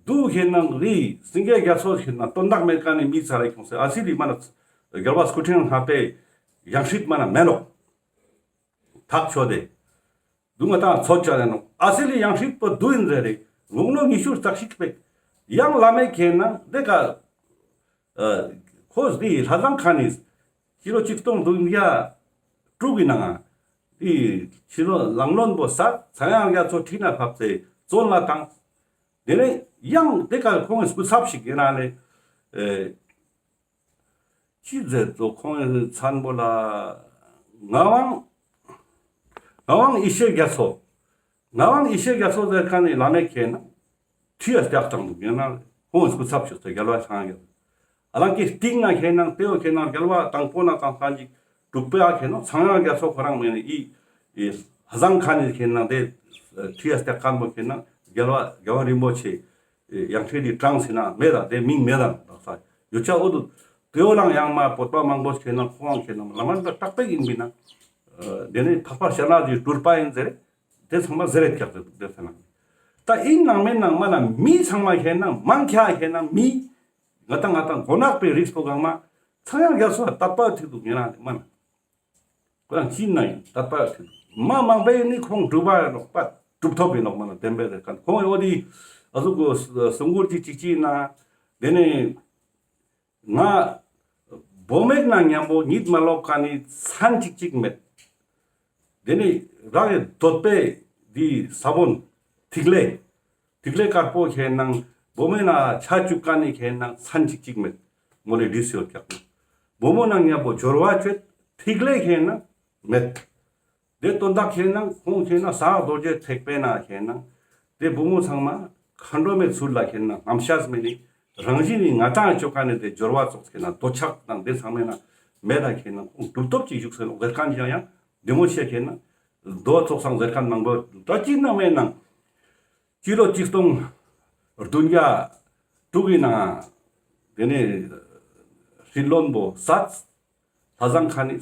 དུ་ཁྱེད་ནང་རི་སེང་གེ་རྒྱ་མཚོ་ཁྱེད་ནང་དོན་དག་མེད་ཀ་ནི་མི་ཚ་རེ་ཁྱོང་སེ་ཨ་སི་ལི་མ་ན་རྒྱལ་བ་སྐུ་ཕྲེང་ལྔ་པའི་ཡང་སྲིད་མ་ན་མེ་ལོག་ཐག་ཆོད་དེ། དུ་ང་ཏང་ཚོད་ཆ་རེ་ནོ་ཨ་སི་ལི་ཡང་སྲིད་པོ་དུ་ཡིན་ཟེར་རེ་དགུང་ལོ་ཉི་ཤུ་རྩ་གཅིག་པའི་ཡང་བླ་མེད་ཁྱེད་ནང་དེ་ཀ་ཨ་ཁོ་འདི་ལྷ་བཟང་ཁན་ནི་ཕྱི་ལོ་ཆིག་སྟོང་བདུན་བརྒྱ་དྲུག་གི་ནང་ང་འདི་ཕྱི་ལོ་ལང་ལོན་པོ་སད་ཚངས་དབྱངས་རྒྱ་མཚོ་ཁྲིད་ན་ཕབ་སྟེ་བཙོན་ལ་བཏང་། དེ་ནས་ཡང་དེ་ཀ་ཁོང་གི་སྐུ་ཚབ་ཞིག་ཡིན་ན་ལེ་ཨེ་ཅི་ཟེར་ཏོ་ཁོང་གི་མཚན་པོ་ལ་ངག་དབང་ངག་དབང་ཡེ་ཤེས་རྒྱ་མཚོ། ངག་དབང་ཡེ་ཤེས་རྒྱ་མཚོ་ཟེར་ཁན་ནི་བླ་མེད་ཁྱེད་ནང་ཁྲི་ཡ་སྟག་བཏང་འདུག་ཡིན་ན་ཁོང་སྐུ་ཚབ་ཞུ་སྟེ་རྒྱལ་བ་ཚངས་དབྱངས་རྒྱ་མཚོ། ཨ་ལང་ཀི་སྟིང་ན་ཁྱེད་ནང་དེའོ་ཁྱེད་ནང་རྒྱལ་བ་དང་པོ་ན་དང་ཁན་ཅིག་དྲུག་པའི་ཨ་ཁྱེད་ནང་ཚངས་དབྱངས་རྒྱ་མཚོ་ཁོ་རང་མེད་ནི་ཨི་ཨི་ལྷ་བཟང་ཁན་ནི་ཁྱེད་ནང་དེ་ཁྲི་ཡ་སྟག་ཁན་པོ་ཁྱེད་ནང་རྒྱལ་བ་རྒྱལ་བ་རིན་པོ་ཆེ་ཡང་ཁྲི་དེ་ཀྲང་སི་ན་མེད་ད་དེ་མིང་མེད་ད་དག་ས་ཡོད་ཆ་འོ་དུ་དེའོ་ལང་ཡང་མ་བོད་པ་མང་པོ་ཁྱེད་ནང་ཁོང་ཁྱེད་ནང་ལ་མ་ན་ཏག་ཏག་ཡིན་པིན་ན་དེ་ནི་འཕགས་པ་སྤྱན་རས་གཟིགས་སྤྲུལ་པ་ཡིན་ཟེར། དེ་ཚང་མ་ཟེར་རེད་ཀྱག་དེ་དེ་ཚང་མ། ད་ཡིན་ནང་མེད་ནང་མ་ན་མི་ཚང་མ་ཁྱེད་ན་མང་ཁྱ་ཁྱེད་ན་མི། ང་ཏང་ང་ཏང་མགོ་ནག་པའི་རིགས་པོ་གང་མ་ཚངས་དབྱངས་རྒྱ་མཚོ་ལ་དད་པ་ཐིག་འདུག་ཉེ་རང་དེ་མ་ན། ཁོ་རང་ཅི་ན་ཡིན་དད་པ་ཐིག་འདུག་མ་མང་པོའི་ནི་ཁོང་གྲུབ་པ་ཡིན་ནོག་པ་གྲུབ་ཐོབ་ཡིན་ནོག་མ་ན་བདེན་པའི་རེད་ཀ་ཁོང་ཡོད་དེ་ཨ་ཟུག་གོ་སུང་གུར་ཅིག་ཅིག་ཅིག་ན་དེ་ནས། ང་བུ་མེད་ན་མཉམ་པོ་ཉིད་མ་ལོག་ཀ་ནི་མཚན་ཅིག་ཅིག་མེད། དེ་ནི་རང་གི་འདོད་པའི་འདི་ས་བོན་ཐིག་ལེ། ཐིག་ལེ་དཀར་པོ་ཁྱེད་ནང་བུ་མེད་ན་ཆ་བཅུག་ཀ་ནི་ཁྱེད་ནང་མཚན་ཅིག་ཅིག་མེད། མོ་ལེ་འདི་སུ་ཡོད་ཀྱག་ན། བུ་མོ་ནང་མཉམ་པོ་སྦྱོར་བ་བཅོས་ཐིག་ལེ་ཁྱེད་ནང་མེད། དེ་དོན་དག་ཁྱེད་ནང་ཁོང་ཁྱེད་ནང་ཟག་རྡོ་རྗེ་ཐེག་པའི་ནང་ཁྱེད་ནང་དེ་བུ་མོ་ཚང་མ་མཁའ་འགྲོ་མའི་ཚུལ་ལ་ཁྱེད་ནང་རྣམ་གཞག་མེད་ནི་རང་བཞིན་ནི་ང་ཏང་ཅོ་ཀ་ནི་དེ་སྦྱོར་བ་ཙོགས་ཁྱེད་ནང་འདོད་ཆགས་དང་དེ་ཚང་མའི་ནང་མེད་ལ་ཁྱེད་ནང་ཁོང་གྲུབ་ཐོབ་ཅིག་བཞུགས་ཟེར་ནོག་ཟེར་ཁན་ཅིག་ཡང་བདེ་མོ་ཤེས་ཁྱེད་ནང་རྡོ་ཙོགས་སང་ཟེར་ཁན་མང་པོ་ད་ཅི་ན་མེད་ནང་སྤྱི་ལོ་ཆིག་སྟོང་བདུན་བརྒྱ་དྲུག་གི་ནང་དེ་ནས་ཧྲི་ལོན་པོ་སད། ལྷ་བཟང་ཁན་ནི་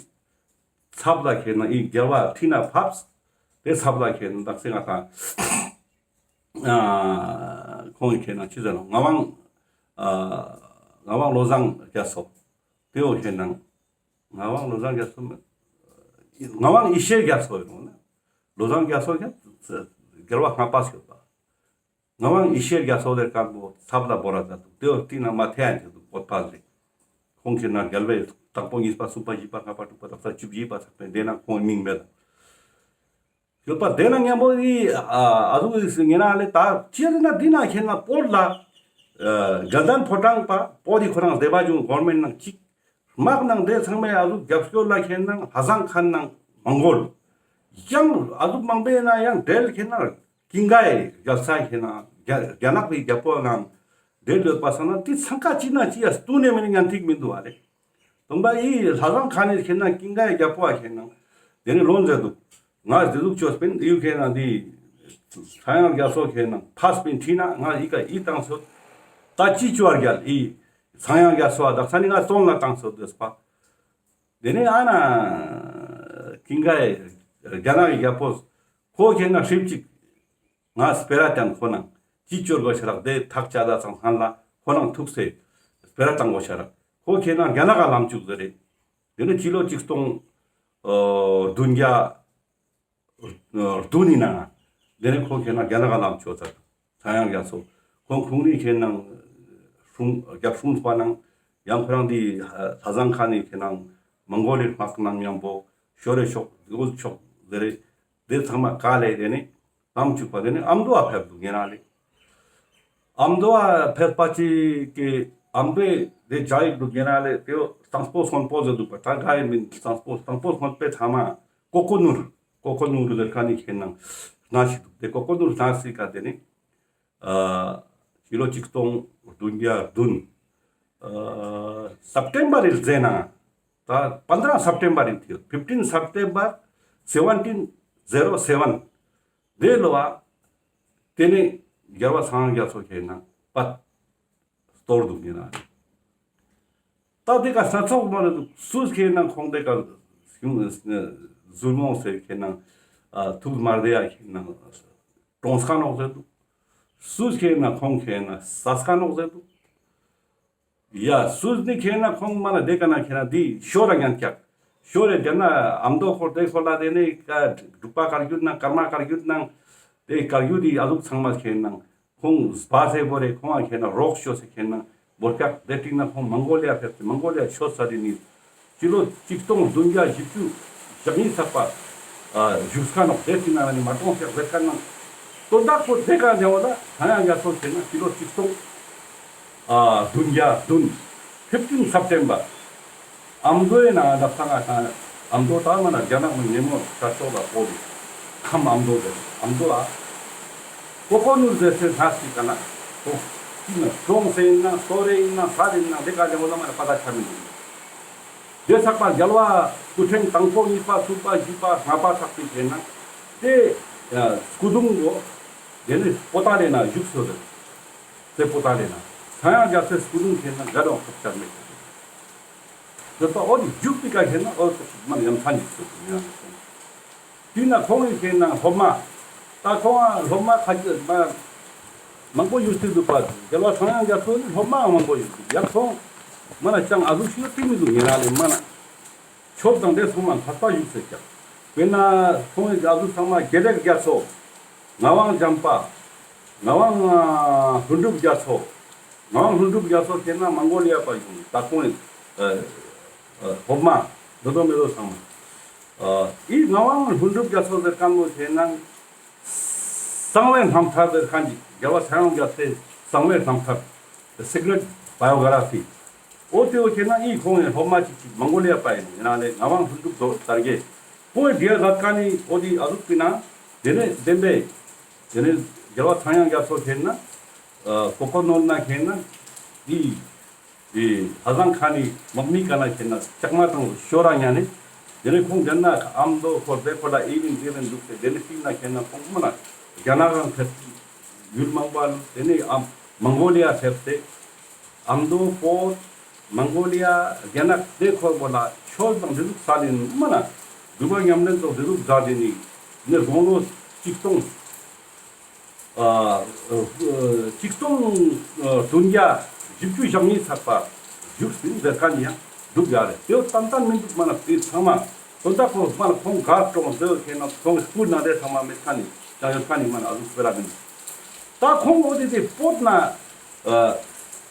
ཚབ་ལ་ཁྱེད་ནང་ཨི་རྒྱལ་བ་ཁྲི་ན་ཕབ། དེ་ཚབ་ལ་ཁྱེད་ནང་དག་སེ་ང་ཏང་ཨ་ཁོང་གི་ཁྱེད་ནང་ཅི་ཟེར་ནོག་ངག་དབང་ཨ་ངག་དབང་བློ་བཟང་རྒྱ་མཚོ། དེའོ་ཁྱེད་ནང་ངག་དབང་བློ་བཟང་རྒྱ་མཚོ་མེད། ངག་དབང་ཡེ་ཤེས་རྒྱ་མཚོ་ཡིན་ནོག་ན། བློ་བཟང་རྒྱ་མཚོ་ཁྱེད་རྒྱལ་བ་ལྔ་པ་ཟེར་བ། ངག་དབང་ཡེ་ཤེས་རྒྱ་མཚོ་དེ་སྐམ་པོ་ཚབ་ལ་བོ་ར་ད་འདུག་དེའོ་སྟིང་ན་མ་ཐེ་ཡང་དེ་འདུག་བོད་པ་རེད། ཁོང་ཁྱེད་ནང་རྒྱལ་བའི་དང་པོ་གཉིས་པ་གསུམ་པ་བཞི་པ་ལྔ་པ་དྲུག་པ་དག་ས་བཅུ་བཞི་པ་ཚག་པའི་དེ་ན་ཁོང་མིང་མེད། ཡོད་པ་དེ་ན་མཉམ་པོ་ཨི་ཨ་ཨ་ཟུག་ཨི་ངེ་ན་ལེ་ད་ཅི་ཡ་ན་འདི་ན་ཁྱེད་ན་བོད་ལ་ཨ་དགའ་ལྡན་ཕོ་བྲང་པ་བོད་དི་ཁོ་རང་སྡེ་པ་ཆུང་གོར་མེན་ནང་གཅིག་མག་ནང་དེ་ཚང་མས་ཨ་ཟུག་རྒྱབ་སྐྱོར་ལ་ཁྱེད་ན་ལྷ་བཟང་ཁན་ནང་མང་གོལ། ཡང་ཨ་ཟུག་མང་པོའི་ན་ཡང་འབྲེལ་ཁྱེད་ན་ཀིང་ཀའི་རྒྱལ་ས་ཁྱེད་ན་རྒྱ་རྒྱ་ནག་པའི་རྒྱལ་པོ་ནང་འབྲེལ་ཡོད་པ་སང་ན་དེ་ཚང་ཀ་ཅི་ན་ཅི་ཡ་སྟུ་ནས་མེད་ན་ཉན་ཐིག་མི་འདུག་ཨ་རེ། སྟོང་པ་ཨི་ལྷ་བཟང་ཁན་ནི་ཁྱེད་ན་ཀིང་ཀའི་རྒྱལ་པོ་ཨ་ཁྱེད་ན་དེ་ནི་ལོན་མཛད་འདུག་ང་དེ་ཟུག་ཆོས་པིན་ཨི་ཁྱེད་ན་དེ་ཚངས་དབྱངས་རྒྱ་མཚོ་ཁྱེད་ན་ཕས་པིན་ཁྲིད་ན་ང་ཨི་ཀ་ཨི་བཏང་སོད། ད་ཅི་ཅོ་བར་རྒྱལ་ཨི་ཚངས་དབྱངས་རྒྱ་མཚོ་ཨ་དག་ས་ནི་ང་བཙོན་ལ་བཏང་སོད་དེ་སྤ། དེ་ནས་ཨ་ན་ཀིང་ཀའི་རྒྱ་ནག་གི་རྒྱལ་པོ་ཁོ་ཁྱེད་ན་ཧྲིབ་ཅིག་ང་སྤེ་ར་ཅན་ཁོ་ནང་ ཅི་ཅོ་དགོས་ཤ་རག་དེ་ཐག་ཅད་ད་ཚང་ཧན་ལ་ཁོ་ནང་ཐུག་སེ་སྤེ་ར་བཏང་དགོས་ཤ་རག་ཁོ་ཁེ་ན་རྒྱ་ནག་ག་ལམ་བཅུག་ཟེར་རེད། དེ་ནི་སྤྱི་ལོ་ཆིག་སྟོང་བདུན་བརྒྱ་བདུན་ནི་ནང་དེ་ནི་ཁོ་ཁེ་ན་རྒྱ་ནག་ག་ལམ་བཅུག་ཚར། ཚངས་དབྱངས་རྒྱ་མཚོ་ཁོང་ཁོང་རི་ཁེ་ནང་སྲུང་རྒྱབ་སྲུང་པ་ནང་ཡང་ཁོ་རང་དེ་ལྷ་བཟང་ཁ་ནི་ཁེ་ནང་མོང་གོ་ལི་དམག་ནང་མཉམ་པོ་ཤོར་རེ་ཤོག་འོ་ཆོག་ཟེར་རེད། དེ་ཚང་མ་ག་ལེ་དེ་ནི་ལམ་བཅུག་པ་དེ་ནི་ཨ་མདོ་ཨ་ཕེབས་འདུག་ཉེ་རང་ལེ། ཨ་མདོ་ཨ་ཕེབས་པ་ཅིག་གི་ཨ་མདོའི་དེ་ཇ་ཡིག་འདུག་ཉེ་རང་ལེ། དེ་སང་སྤོ་སོན་པོ་ཟེར་འདུག་པ་ད་ག་ཡིན་མིན་སང་སྤོ་སང་སྤོ་སོན་པོའི་ཐ་མ་ཀོ་ཀོ་ནུར་ཀོ་ཀོ་ནུར་ཟེར་ཁན་ནི་ཁེ་ནང་ན་ཞིག་འདུག་དེ་ཀོ་ཀོ་ནུར་ན་སི་ཀ་དེ་ནི་ཨ་སྤྱི་ལོ་ཆིག་སྟོང་བདུན་བརྒྱ་བདུན་ཨ་སེབ་ཊེམ་བར་རི་ཟེར་ན་ད་པནྡྲ་སེབ་ཊེམ་བར་རི་ཐིའོ་ཕིཕ་ཊིན་སེབ་ཊེམ་བར་སེ་བན་ཊིན་ཟེ་རོ་སེ་བན། དེ་ལོ་བ་དེ་ནི་རྒྱལ་བ་ཚངས་དབྱངས་རྒྱ་མཚོ་ཁེ་ནང་པད་གཏོར་འདུག་ཉེ་རང་། ད་དེ་ཀ་སྣ་ཚོགས་མ་ནི་འདུག་སུས་ཁེ་ནང་ཁོང་དེ་ཀ་ཟུར་མོ་ཟེར་ཁེ་ནང་ཨ་ཐུགས་མ་བདེ་ཡ་ཁེ་ནང་གྲོངས་ཁ་ནོག་ཟེར་འདུག་སུས་ཁེ་ནང་ཁོང་ཁེ་ནང་སད་ཁ་ནོག་ཟེར་འདུག་ཡ་སུས་ནི་ཁེ་ནང་ཁོང་མ་ན་དེ་ཀ་ན་ཁེ་ནང་དེ་ཤོར་ར་ཉན་ཀྱག་ཤོར་རེ་དེ་ན་ཨ་མདོ་ཁོར་དེ་ཁོ་ལ་དེ་ནི་ཀ་འབྲུག་པ་བཀའ་བརྒྱུད་ནང་ཀརྨ་བཀའ་བརྒྱུད་ནང་དེ་བཀའ་བརྒྱུད་དེ་ཨ་ཟུག་ཚང་མ་ཁེ་ནང་ཁོང་སྦ་སེ་བོ་རེ་ཁོང་ཨ་ཁེ་ནང་རོགས་ཤོ་སེ་ཁེ་ནང་བོར་ཀྱག་དེ་ཏིང་ན་ཁོང་མོང་གོ་ལི་ཡ་ཕེབས་ཏེ་མོང་གོ་ལི་ཡ་ཤོར་ས་དེ་ནི་སྤྱི་ལོ་ཆིག་སྟོང་བདུན་བརྒྱ་བཞི་བཅུ་ཞེ་གཉིས་ཚག་པ་བཞུགས་ཁ་ནོག་དེ་ཏིང་ན་ནི་མ་གཏོང་ཀྱག་ཟེར་ཁན་ནང་དོན་དག་པོ་དེ་ཀ་ནེ་བོ་ལ་ཚངས་དབྱངས་རྒྱ་མཚོ་ཁེ་ནང་སྤྱི་ལོ་ཆིག་སྟོང་ཨ་བདུན་བརྒྱ་བདུན་ཕིཕ་ཊིན་སེབ་ཊེམ་བར་ཨ་མདོའི་ནང་ང་ལབ་ས་ང་ཨ་མདོ་ད་མ་ན་རྒྱ་ནག་མི་ཉེ་མོ་ཤར་ཕྱོགས་ལ་སྤོ་དེ་ཁམས་ཨ་མདོ་ཟེར་ཨ་མདོ་ཨ་ཀོ་ཀོ་ནུར་ཟེར་སེ་ན་སི་ཀ་ན་ཁོ་ཅི་ན་གྲོངས་སེ་ཡིན་ན་སོ་རེ་ཡིན་ན་ས་རེ་ཡིན་ན་དེ་ཀ་ནེ་བོ་ལ་མ་ན་པ་ད་ཆ་མི་འདུག་དེ་ཚག་པ་རྒྱལ་བ་སྐུ་ཕྲེང་དང་པོ་གཉིས་པ་གསུམ་པ་བཞི་པ་ལྔ་པ་ཚག་པའི་ཁེ་ནང་དེ་སྐུ་གདུང་གོ་དེ་ནི་པོ་ཏ་ལེ་ན་བཞུགས་སོ་རེད། དེ་པོ་ཏ་ལེ་ན་ཚངས་དབྱངས་རྒྱ་མཚོའི་སྐུ་གདུང་ཁེ་ནང་ག་རང་ཐོབ་ཆ་མེད། དེ་པ་འོ་དེ་བཞུགས་པའི་ཀ་ཁེ་ནང་འོ་དེ་མ་ཡང་ཐང་ཡིག་སོ་ཡང་སོང་། དེ་ན་ཁོང་གི་ཁེ་ནང་སློབ་མ། ད་ཁོང་ང་སློབ་མ་ཁ་ཅིག་མ་མང་པོ་ཡོད་སྲིད་འདུག་པ། རྒྱལ་བ་ཚངས་དབྱངས་རྒྱ་མཚོ་ནི་སློབ་མ་མང་པོ་ཡོད་འདུག་ཡང་ཁོང་མ་ན་ཅང་ཨ་ཟུག་ཤིག་ཏི་མི་འདུག་ཉེ་རང་ལེ་མ་ན། ཆོས་དང་དེ་ཚང་མ་མཐར་ཐུག་བཞུགས་སེ་ཀྱག་དཔེར་ན་ཁོང་གི་ཨ་ཟུག་ཚང་མ་དགེ་ལེགས་རྒྱ་མཚོ། ངག་དབང་འཇམ་དཔལ། ངག་དབང་ལྷུན་གྲུབ་རྒྱ་མཚོ། ངག་དབང་ལྷུན་གྲུབ་རྒྱ་མཚོ་ཁེ་ན་མོང་གོ་ལི་ཡ་པ་ཡིན་ད་ཁོང་གི་ཨ་ཨ་སློབ་མ་འདོད་དོ་མེད་དོ་ཚང་མ། ཨ་ཨི་ངག་དབང་ལྷུན་གྲུབ་རྒྱ་མཚོ་ཟེར་ཁན་བོ་ཁེ་ན་གསང་བའི་རྣམ་ཐར་ཟེར་ཁན་ཅིག་རྒྱལ་བ་ཚངས་དབྱངས་རྒྱ་མཚོའི་གསང་བའི་རྣམ་ཐར། The Secret Biography། འོ་དེ་བོ་ཁེ་ན་ཨི་ཁོང་གི་སློབ་མ་ཅིག་ཅིག་མོང་གོ་ལི་ཡ་པ་ཡིན་ཡིན་ན་ལེ་ངག་དབང་ལྷུན་གྲུབ་རྡོ་དར་རྒྱས། ཁོང་གི་འདི་ཡ་ལ་ཀ་ནི་འོ་དེ་ཨ་ཟུག་པི་ན་དེ་ནས་བདེན་པས། དེ་ནས་རྒྱལ་བ་ཚངས་དབྱངས་རྒྱ་མཚོ་ཁེ་ན་ཨ་ཀོ་ཀོ་ནོར་ན་ཁེ་ན་ཨི་ཨི་ལྷ་བཟང་ཁ་ནི་དམག་མི་ཀ་ན་ཁེ་ན་ལྕགས་མ་དང་ཤོ་ར་ཉ་ནི་དེ་ནས་ཁོང་དེ་ན་ཨ་མདོ་ཁོ་རེ་ཁོ་ལ་ཨི་རིན་དེ་རིན་འདུག་སེ་དེ་ནས་ཏིང་ན་ཁེ་ན་ཁོང་མ་ན་རྒྱ་ནག་རང་ཐེབས། ཡུལ་མང་པོ་དེ་ནས་ཨ་མོང་གོ་ལི་ཡ་ཕེབས་ཏེ་ཨ་མདོ་བོད་མོང་གོ་ལི་ཡ་རྒྱ་ནག་དེ་ཁོར་བོ་ལ་ཆོས་དང་འབྲེལ་ལུགས་ས་ལེན་མ་ན་འདུལ་བ་ཉམས་ལེན་དང་འབྲེལ་ལུགས་མཛད་དེ་ནི་ནི་དགུང་ལོ་ཆིག་སྟོང་ཨ་ཨ་ཆིག་སྟོང་ཨ་བདུན་བརྒྱ་བཞི་བཅུ་ཞེ་གཉིས་ཚག་པ་བཞུགས་ཟིན་ཟེར་ཁན་ཡང་འདུག་ཡ་རེད། དེ་བོ་ཏན་ཏན་མི་འདུག་མ་ན་དེ་ཚང་མ་དོན་དག་ཁོ་མ་ན་ཁོང་གར་གྲོངས་ཟེར་ཁེ་ན་ཁོང་སྐུ་ན་དེ་ཚང་མ་མེད་ཁན་ནི་ཅང་ཡོད་ཁན་ནི་མ་ན་ཨ་ཟུག་སྤེ་ར་མི་འདུག་ད་ཁོང་འོ་དེ་དེ་བོད་ན་ཨ་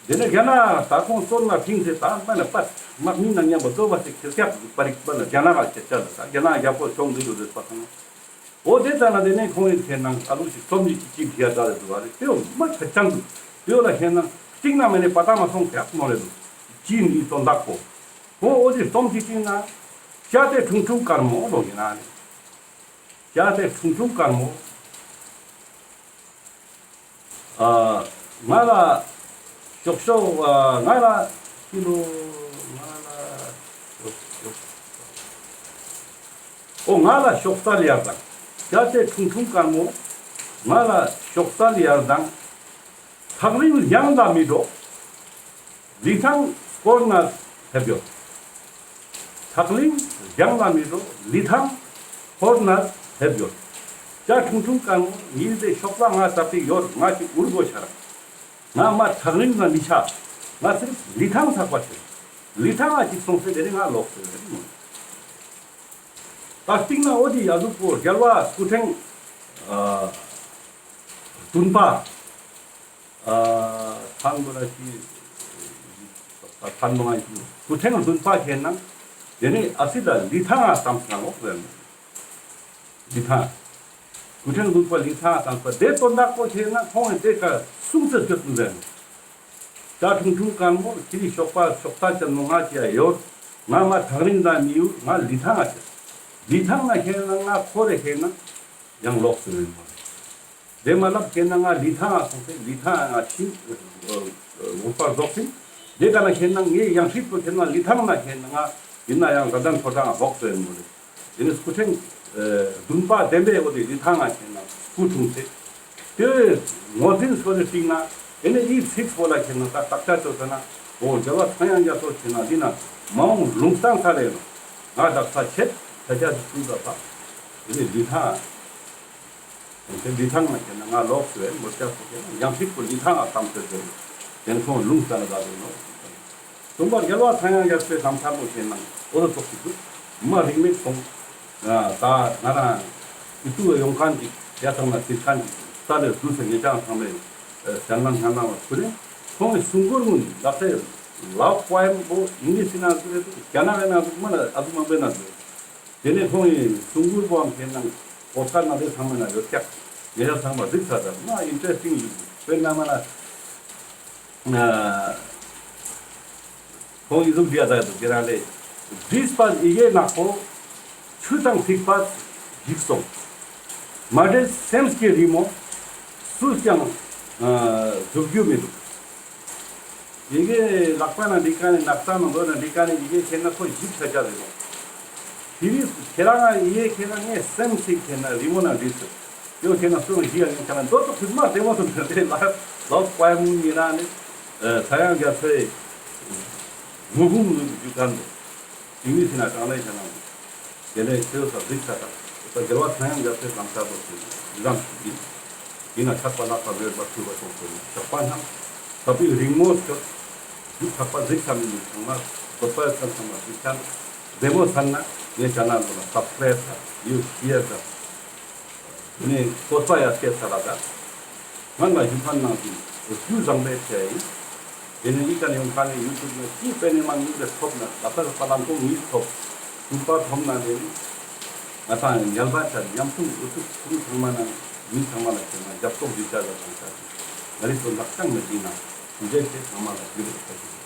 དེ་ནས་རྒྱ་ནག་ད་ཁོང་བཙོན་ལ་ཕིངས་ཏེ་ད་མ་ན་པ་དམག་མི་ནང་མཉམ་པོ་ལྟོ་བ་སེ་ཁེར་ཁྱག་པ་རིག་པ་ན་རྒྱ་ནག་ག་ཁྱེར་ཆ་ལ་ད་རྒྱ་ནག་རྒྱ་པོ་ཆོང་འདི་རུ་རེད་པ་ཁོང་། འོ་དེ་ཙ་ན་དེ་ནས་ཁོང་ཡིན་ཁེ་ན་ཨ་ལུ་ཞིག་རྩོམ་ཡིག་ཅིག་ཅིག་བཞག་ད་རེད་འདུག་བ་རེད། དེ་བོ་མ་ཆ་ཅང་འདུག་དེ་བོ་ལ་ཁེ་ན་གཅིག་ན་མེད་ནས་པ་ཏ་མ་སོང་ཁེ་ཨག་མོ་རེད་འདུག་ཅི་ཡིན་འདི་དོན་དག་པོ། ཁོང་འོ་དེ་རྩོམ་ཅིག་ཅིག་ན་བྱ་དེ་ཁྲུང་ཁྲུང་དཀར་མོ་ལོ་ཡིན་ན་རེད། བྱ་དེ་ཁྲུང་ཁྲུང་དཀར་མོ། ཨ་ང་ལ་ཤོག་ཤོག་ཨ་ང་ལ་ཁྱི་ལོ་ང་ལ་ཤོག་ཤོག་ཨོ་ང་ལ་ཤོག་སལ་ཡར་དང་། བྱ་དེ་ཁྲུང་ཁྲུང་དཀར་མོ། ང་ལ་ཤོག་སལ་ཡར་དང་། ཐག་རིང་རྒྱང་ལ་མི་འགྲོ། ལི་ཐང་སྐོར་ནས་ཕེབས་ཡོད། ཐག་རིང་རྒྱང་ལ་མི་འགྲོ། ལི་ཐང་སྐོར་ནས་ཕེབས་ཡོད། ཇ་ཁྲུང་ཁྲུང་དཀར་མོ་ཉིན་དེ་ཤོག་པ་ང་ཙ་པིག་ཡོད། ང་ཅིག་འུར་གོ་ཤར། ང་མ་ཐག་རིང་ན་མི་ཆ། ང་ཚིག་ལི་ཐང་ཚག་པ་ཆེ། ལི་ཐང་ང་ཅིག་སོང་སེ་དེ་ནི་ང་ལོག་སེ་རེད་མོ། ད་སྟིང་ན་འོ་དེ་ཡ་ཟུག་པོ་རྒྱལ་བ་སྐུ་ཕྲེང་ཨ་བདུན་པ། ཨ་ཐང་གོ་ན་ཤི། ཐང་གོ་ན་ཤི། སྐུ་ཕྲེང་བདུན་པ་ཁེན་ན། དེ་ནི་ཨ་སི་ལ་ལི་ཐང་ང་ཙམ་སྐྱང་ལོག་ཟེར་ནོ། ལི་ཐང་། སྐུ་ཕྲེང་བདུན་པ་ལི་ཐང་ང་ཙམ་པ་དེ་དོན་དག་པོ་ཁེན་ན་ཁོང་ངི་དེ་ཀ་སུང་ཚེ་སྐྱོད་དུ་ཟེར་ནོ། ཇ་ཁྲུང་ཁྲུང་དཀར་མོ་ཁྱི་རི་ཤོག་པ་ཤོག་ཐ་ཅན་མོ་ང་ཅི་ཡ་ཡོད། ང་མ་ཐག་རིང་ད་མི་ཡུལ་ང་ལི་ཐང་ང་ཆ། ལི་ཐང་ང་ཁེན་ན་ང་ཁོ་རེ་ཁེན་ན་ཡང་ལོག་སེ་ཡོད་མོ། དེ་མ་ལབ་ཁེན་ན་ང་ལི་ཐང་ང་སོང་སེ་ལི་ཐང་ང་ཕྱིན། ལོག་པར་རྫོགས་ཟིན། དེ་ཀ་ན་ཁེན་ན་ངའི་ཡང་སྲིད་པོ་ཁེན་ན་ལི་ཐང་ན་ཁེན་ན་ང་ཡིན་ན་ཡང་ར་དན་ཁོ་ཐང་ལོག་སེ་ཡོད་མོ་རེད། དེ་ནི་སྐུ་ཕྲེང་ཨ་བདུན་པ་བདེན་པའི་འོ་དེ་ལི་ཐང་ང་ཁེན་ན་སྐུ་འཁྲུངས་སེ། དེ་བས་ངོས་འཛིན་སོ་ནི་སྟིང་ན་དེ་ནི་འི་ཚིག་པོ་ལ་ཁེན་ན་ད་བརྟག་དཔྱད་ཅོ་ས་ན་འོ་རྒྱལ་བ་ཚངས་དབྱངས་རྒྱ་མཚོ་ཁེན་ན་འདི་ན་མ་འོངས་ལུང་བསྟན་ས་རེད་ནོ། ང་བདག་ས་ཆེད་ཆ་ཆ་ཞིག་ཚུལ་ད་ད་དེ་ནི་ལི་ཐང་། དེ་ལི་ཐང་ན་ཁེན་ན་ང་ལོག་སེ་མོ་ཅག་པོ་ཁེན་ན་ཡང་སྲིད་པོ་ལི་ཐང་ང་བསམ་སེ་དེ་དེ་ཁོང་ལུང་བསྟན་ན་ད་དེ་ནོ། དུང་པ་རྒྱལ་བ་ཚངས་དབྱངས་རྒྱ་མཚོའི་ལམ་ཐག་པོ་ཁེན་ན་འོ་དོ་ཙོགས་ཤིག་འདུག་མ་རིང་མེད་སོང་། ད་ང་རང་ཨི་ཏུ་ཡོང་མཁན་གྱི་ཡ་ཚང་ན་ཚིག་མཁན་གྱི་ས་ལས་བསྡུས་སེ་ངེད་ཅག་ཚང་མས་སྤྱན་ལམ་སྙན་ལམ་བ་ཕུལ་ལེ། ཁོང་གི་གསུང་མགུར་ངུན་ལག་ས་ལབ་པོ་ཨེམ་པོ་ཨིང་ལིཤ་ན་ཟུག་རེད་འདུག་རྒྱ་ནག་ཡ་ན་ཟུག་མ་ན་ཨ་ཟུག་མང་པོ་ན་ཟུག་དེ་ནས་ཁོང་གི་གསུང་མགུར་པོའང་ཁེན་ན་པོ་ཁ་ན་དེ་ཚང་མ་ན་ཡོད་ཀྱག་ངེད་ཅག་ཚང་མ་གཟིགས་ས་ད་མ་ཨིན་ཊ་རེ་སི་ཊིང་ཡོད་འདུག་དཔེར་ན་མ་ན། ཁོང་ཨི་ཟུག་བྲིས་ཡ་ད་ཡོད་དུ་ཁྱེད་རང་ལས། བྲིས་པ་ཡི་གེ་ནག་པོ། ཆུ་དང་ཐིགས་པ་ཞིག་སོང་། མ་བྲིས་སེམས་ཀྱི་རི་མོ། སུས་ཀྱང་ཨ་བསྒྲུབ་རྒྱུ་མི་འདུག་ཡི་གེ་ལག་པ་ན་འདི་ཀ་ནས་ནག་ས་ནང་ལོགས་ན་འདི་ཀ་ནས་ཡི་གེ་ཁྱེར་ན་ཁོ་ཞིབ་ཆ་ཆ་རེད་ལོ། དེ་རིང་ཁྱེད་རང་ཡི་གེ་ཁྱེར་ན་ངས་སེམས་ཞིག་ཁྱེར་ན་རི་མོ་ན་བྲིས་སོང་། ཡོད་ཁྱེད་ན་སོང་ཞི་ཡང་ཡང་ཁྱེད་ན་འདོད་དུ་ཕུད་མ་བདེ་མོ་དུ་འདོད་དེ་ལ་ལོག་པའི་མུ་ཉི་ར་ནི་ཚངས་དབྱངས་རྒྱ་མཚོའི་ངུ་འབུམ་ནུ་རྒྱུ་གང་འདུག་དེ་མི་ཤི་ན་གང་ལས་ཁྱེད་ན་དེ་ལས་ཁྱེད་ས་གཟིགས་ས་དང་ད་རྒྱལ་བ་ཚངས་དབྱངས་རྒྱ་མཚོའི་ལམ་ས་དུ་ཞིག་ལམ་ཞིག་ཡིན། ཡིན་ན་ཆགས་པ་ལག་པ་མེད་པར་ཐུབ་པ་སོང་སོང་ནས་ཆགས་པ་རྣམས་ས་པའི་རིང་མོ་སྐྱོད། རྒྱུ་ཐག་པ་གཟིགས་ས་མི་ནི་ཚང་མ་བཀོད་པ་ཡོད་ཚང་མ་གཟིགས་ཀྱང་བདེ་མོ་ཚར་ན་ངས་ཅ་ན་ལོ་ན་སབ་སི་ཀ་རེབ་དང་ཡུ་ཤེར་དང་ནི་བཀོད་པ་ཡ་སྐྱེད་ས་ལ་དང་ང་ལ་ཞུ་ཁན་ནང་དུ་རྒྱུ་བཟང་པའི་ཆེ་ཡིན། དེ་ནི་ཡི་ག་ནས་ཡོང་ཁ་ནས་ཡུ་ཊུབ་ནས་ཅི་པེ་ནས་མ་ངུ་ལས་ཐོབ་ན་ད་ལྟ་པ་ལང་ཁོ་ངུས་ཐོབ་ཞུ་པ་ཐོབ་ན་ནི་ང་དང་ཉལ་བ་ཆ་ཉམ་ཆུང་འུ་ཚུགས་ཆུང་ཚང་མ་ན་མི་ཚང་མ་ལ་ཁྱེད་ན་རྒྱབ་སྐྱོར་རྒྱུ་ཆ་ལ་དང་ཆ་ང་རི་ཚོ་ལག་ཆང་མི་འདི་ན་འདི་འདྲའི་ཆེ་ཚང་མ་ལ་རྒྱུ་རེ་ཁ་ཞིག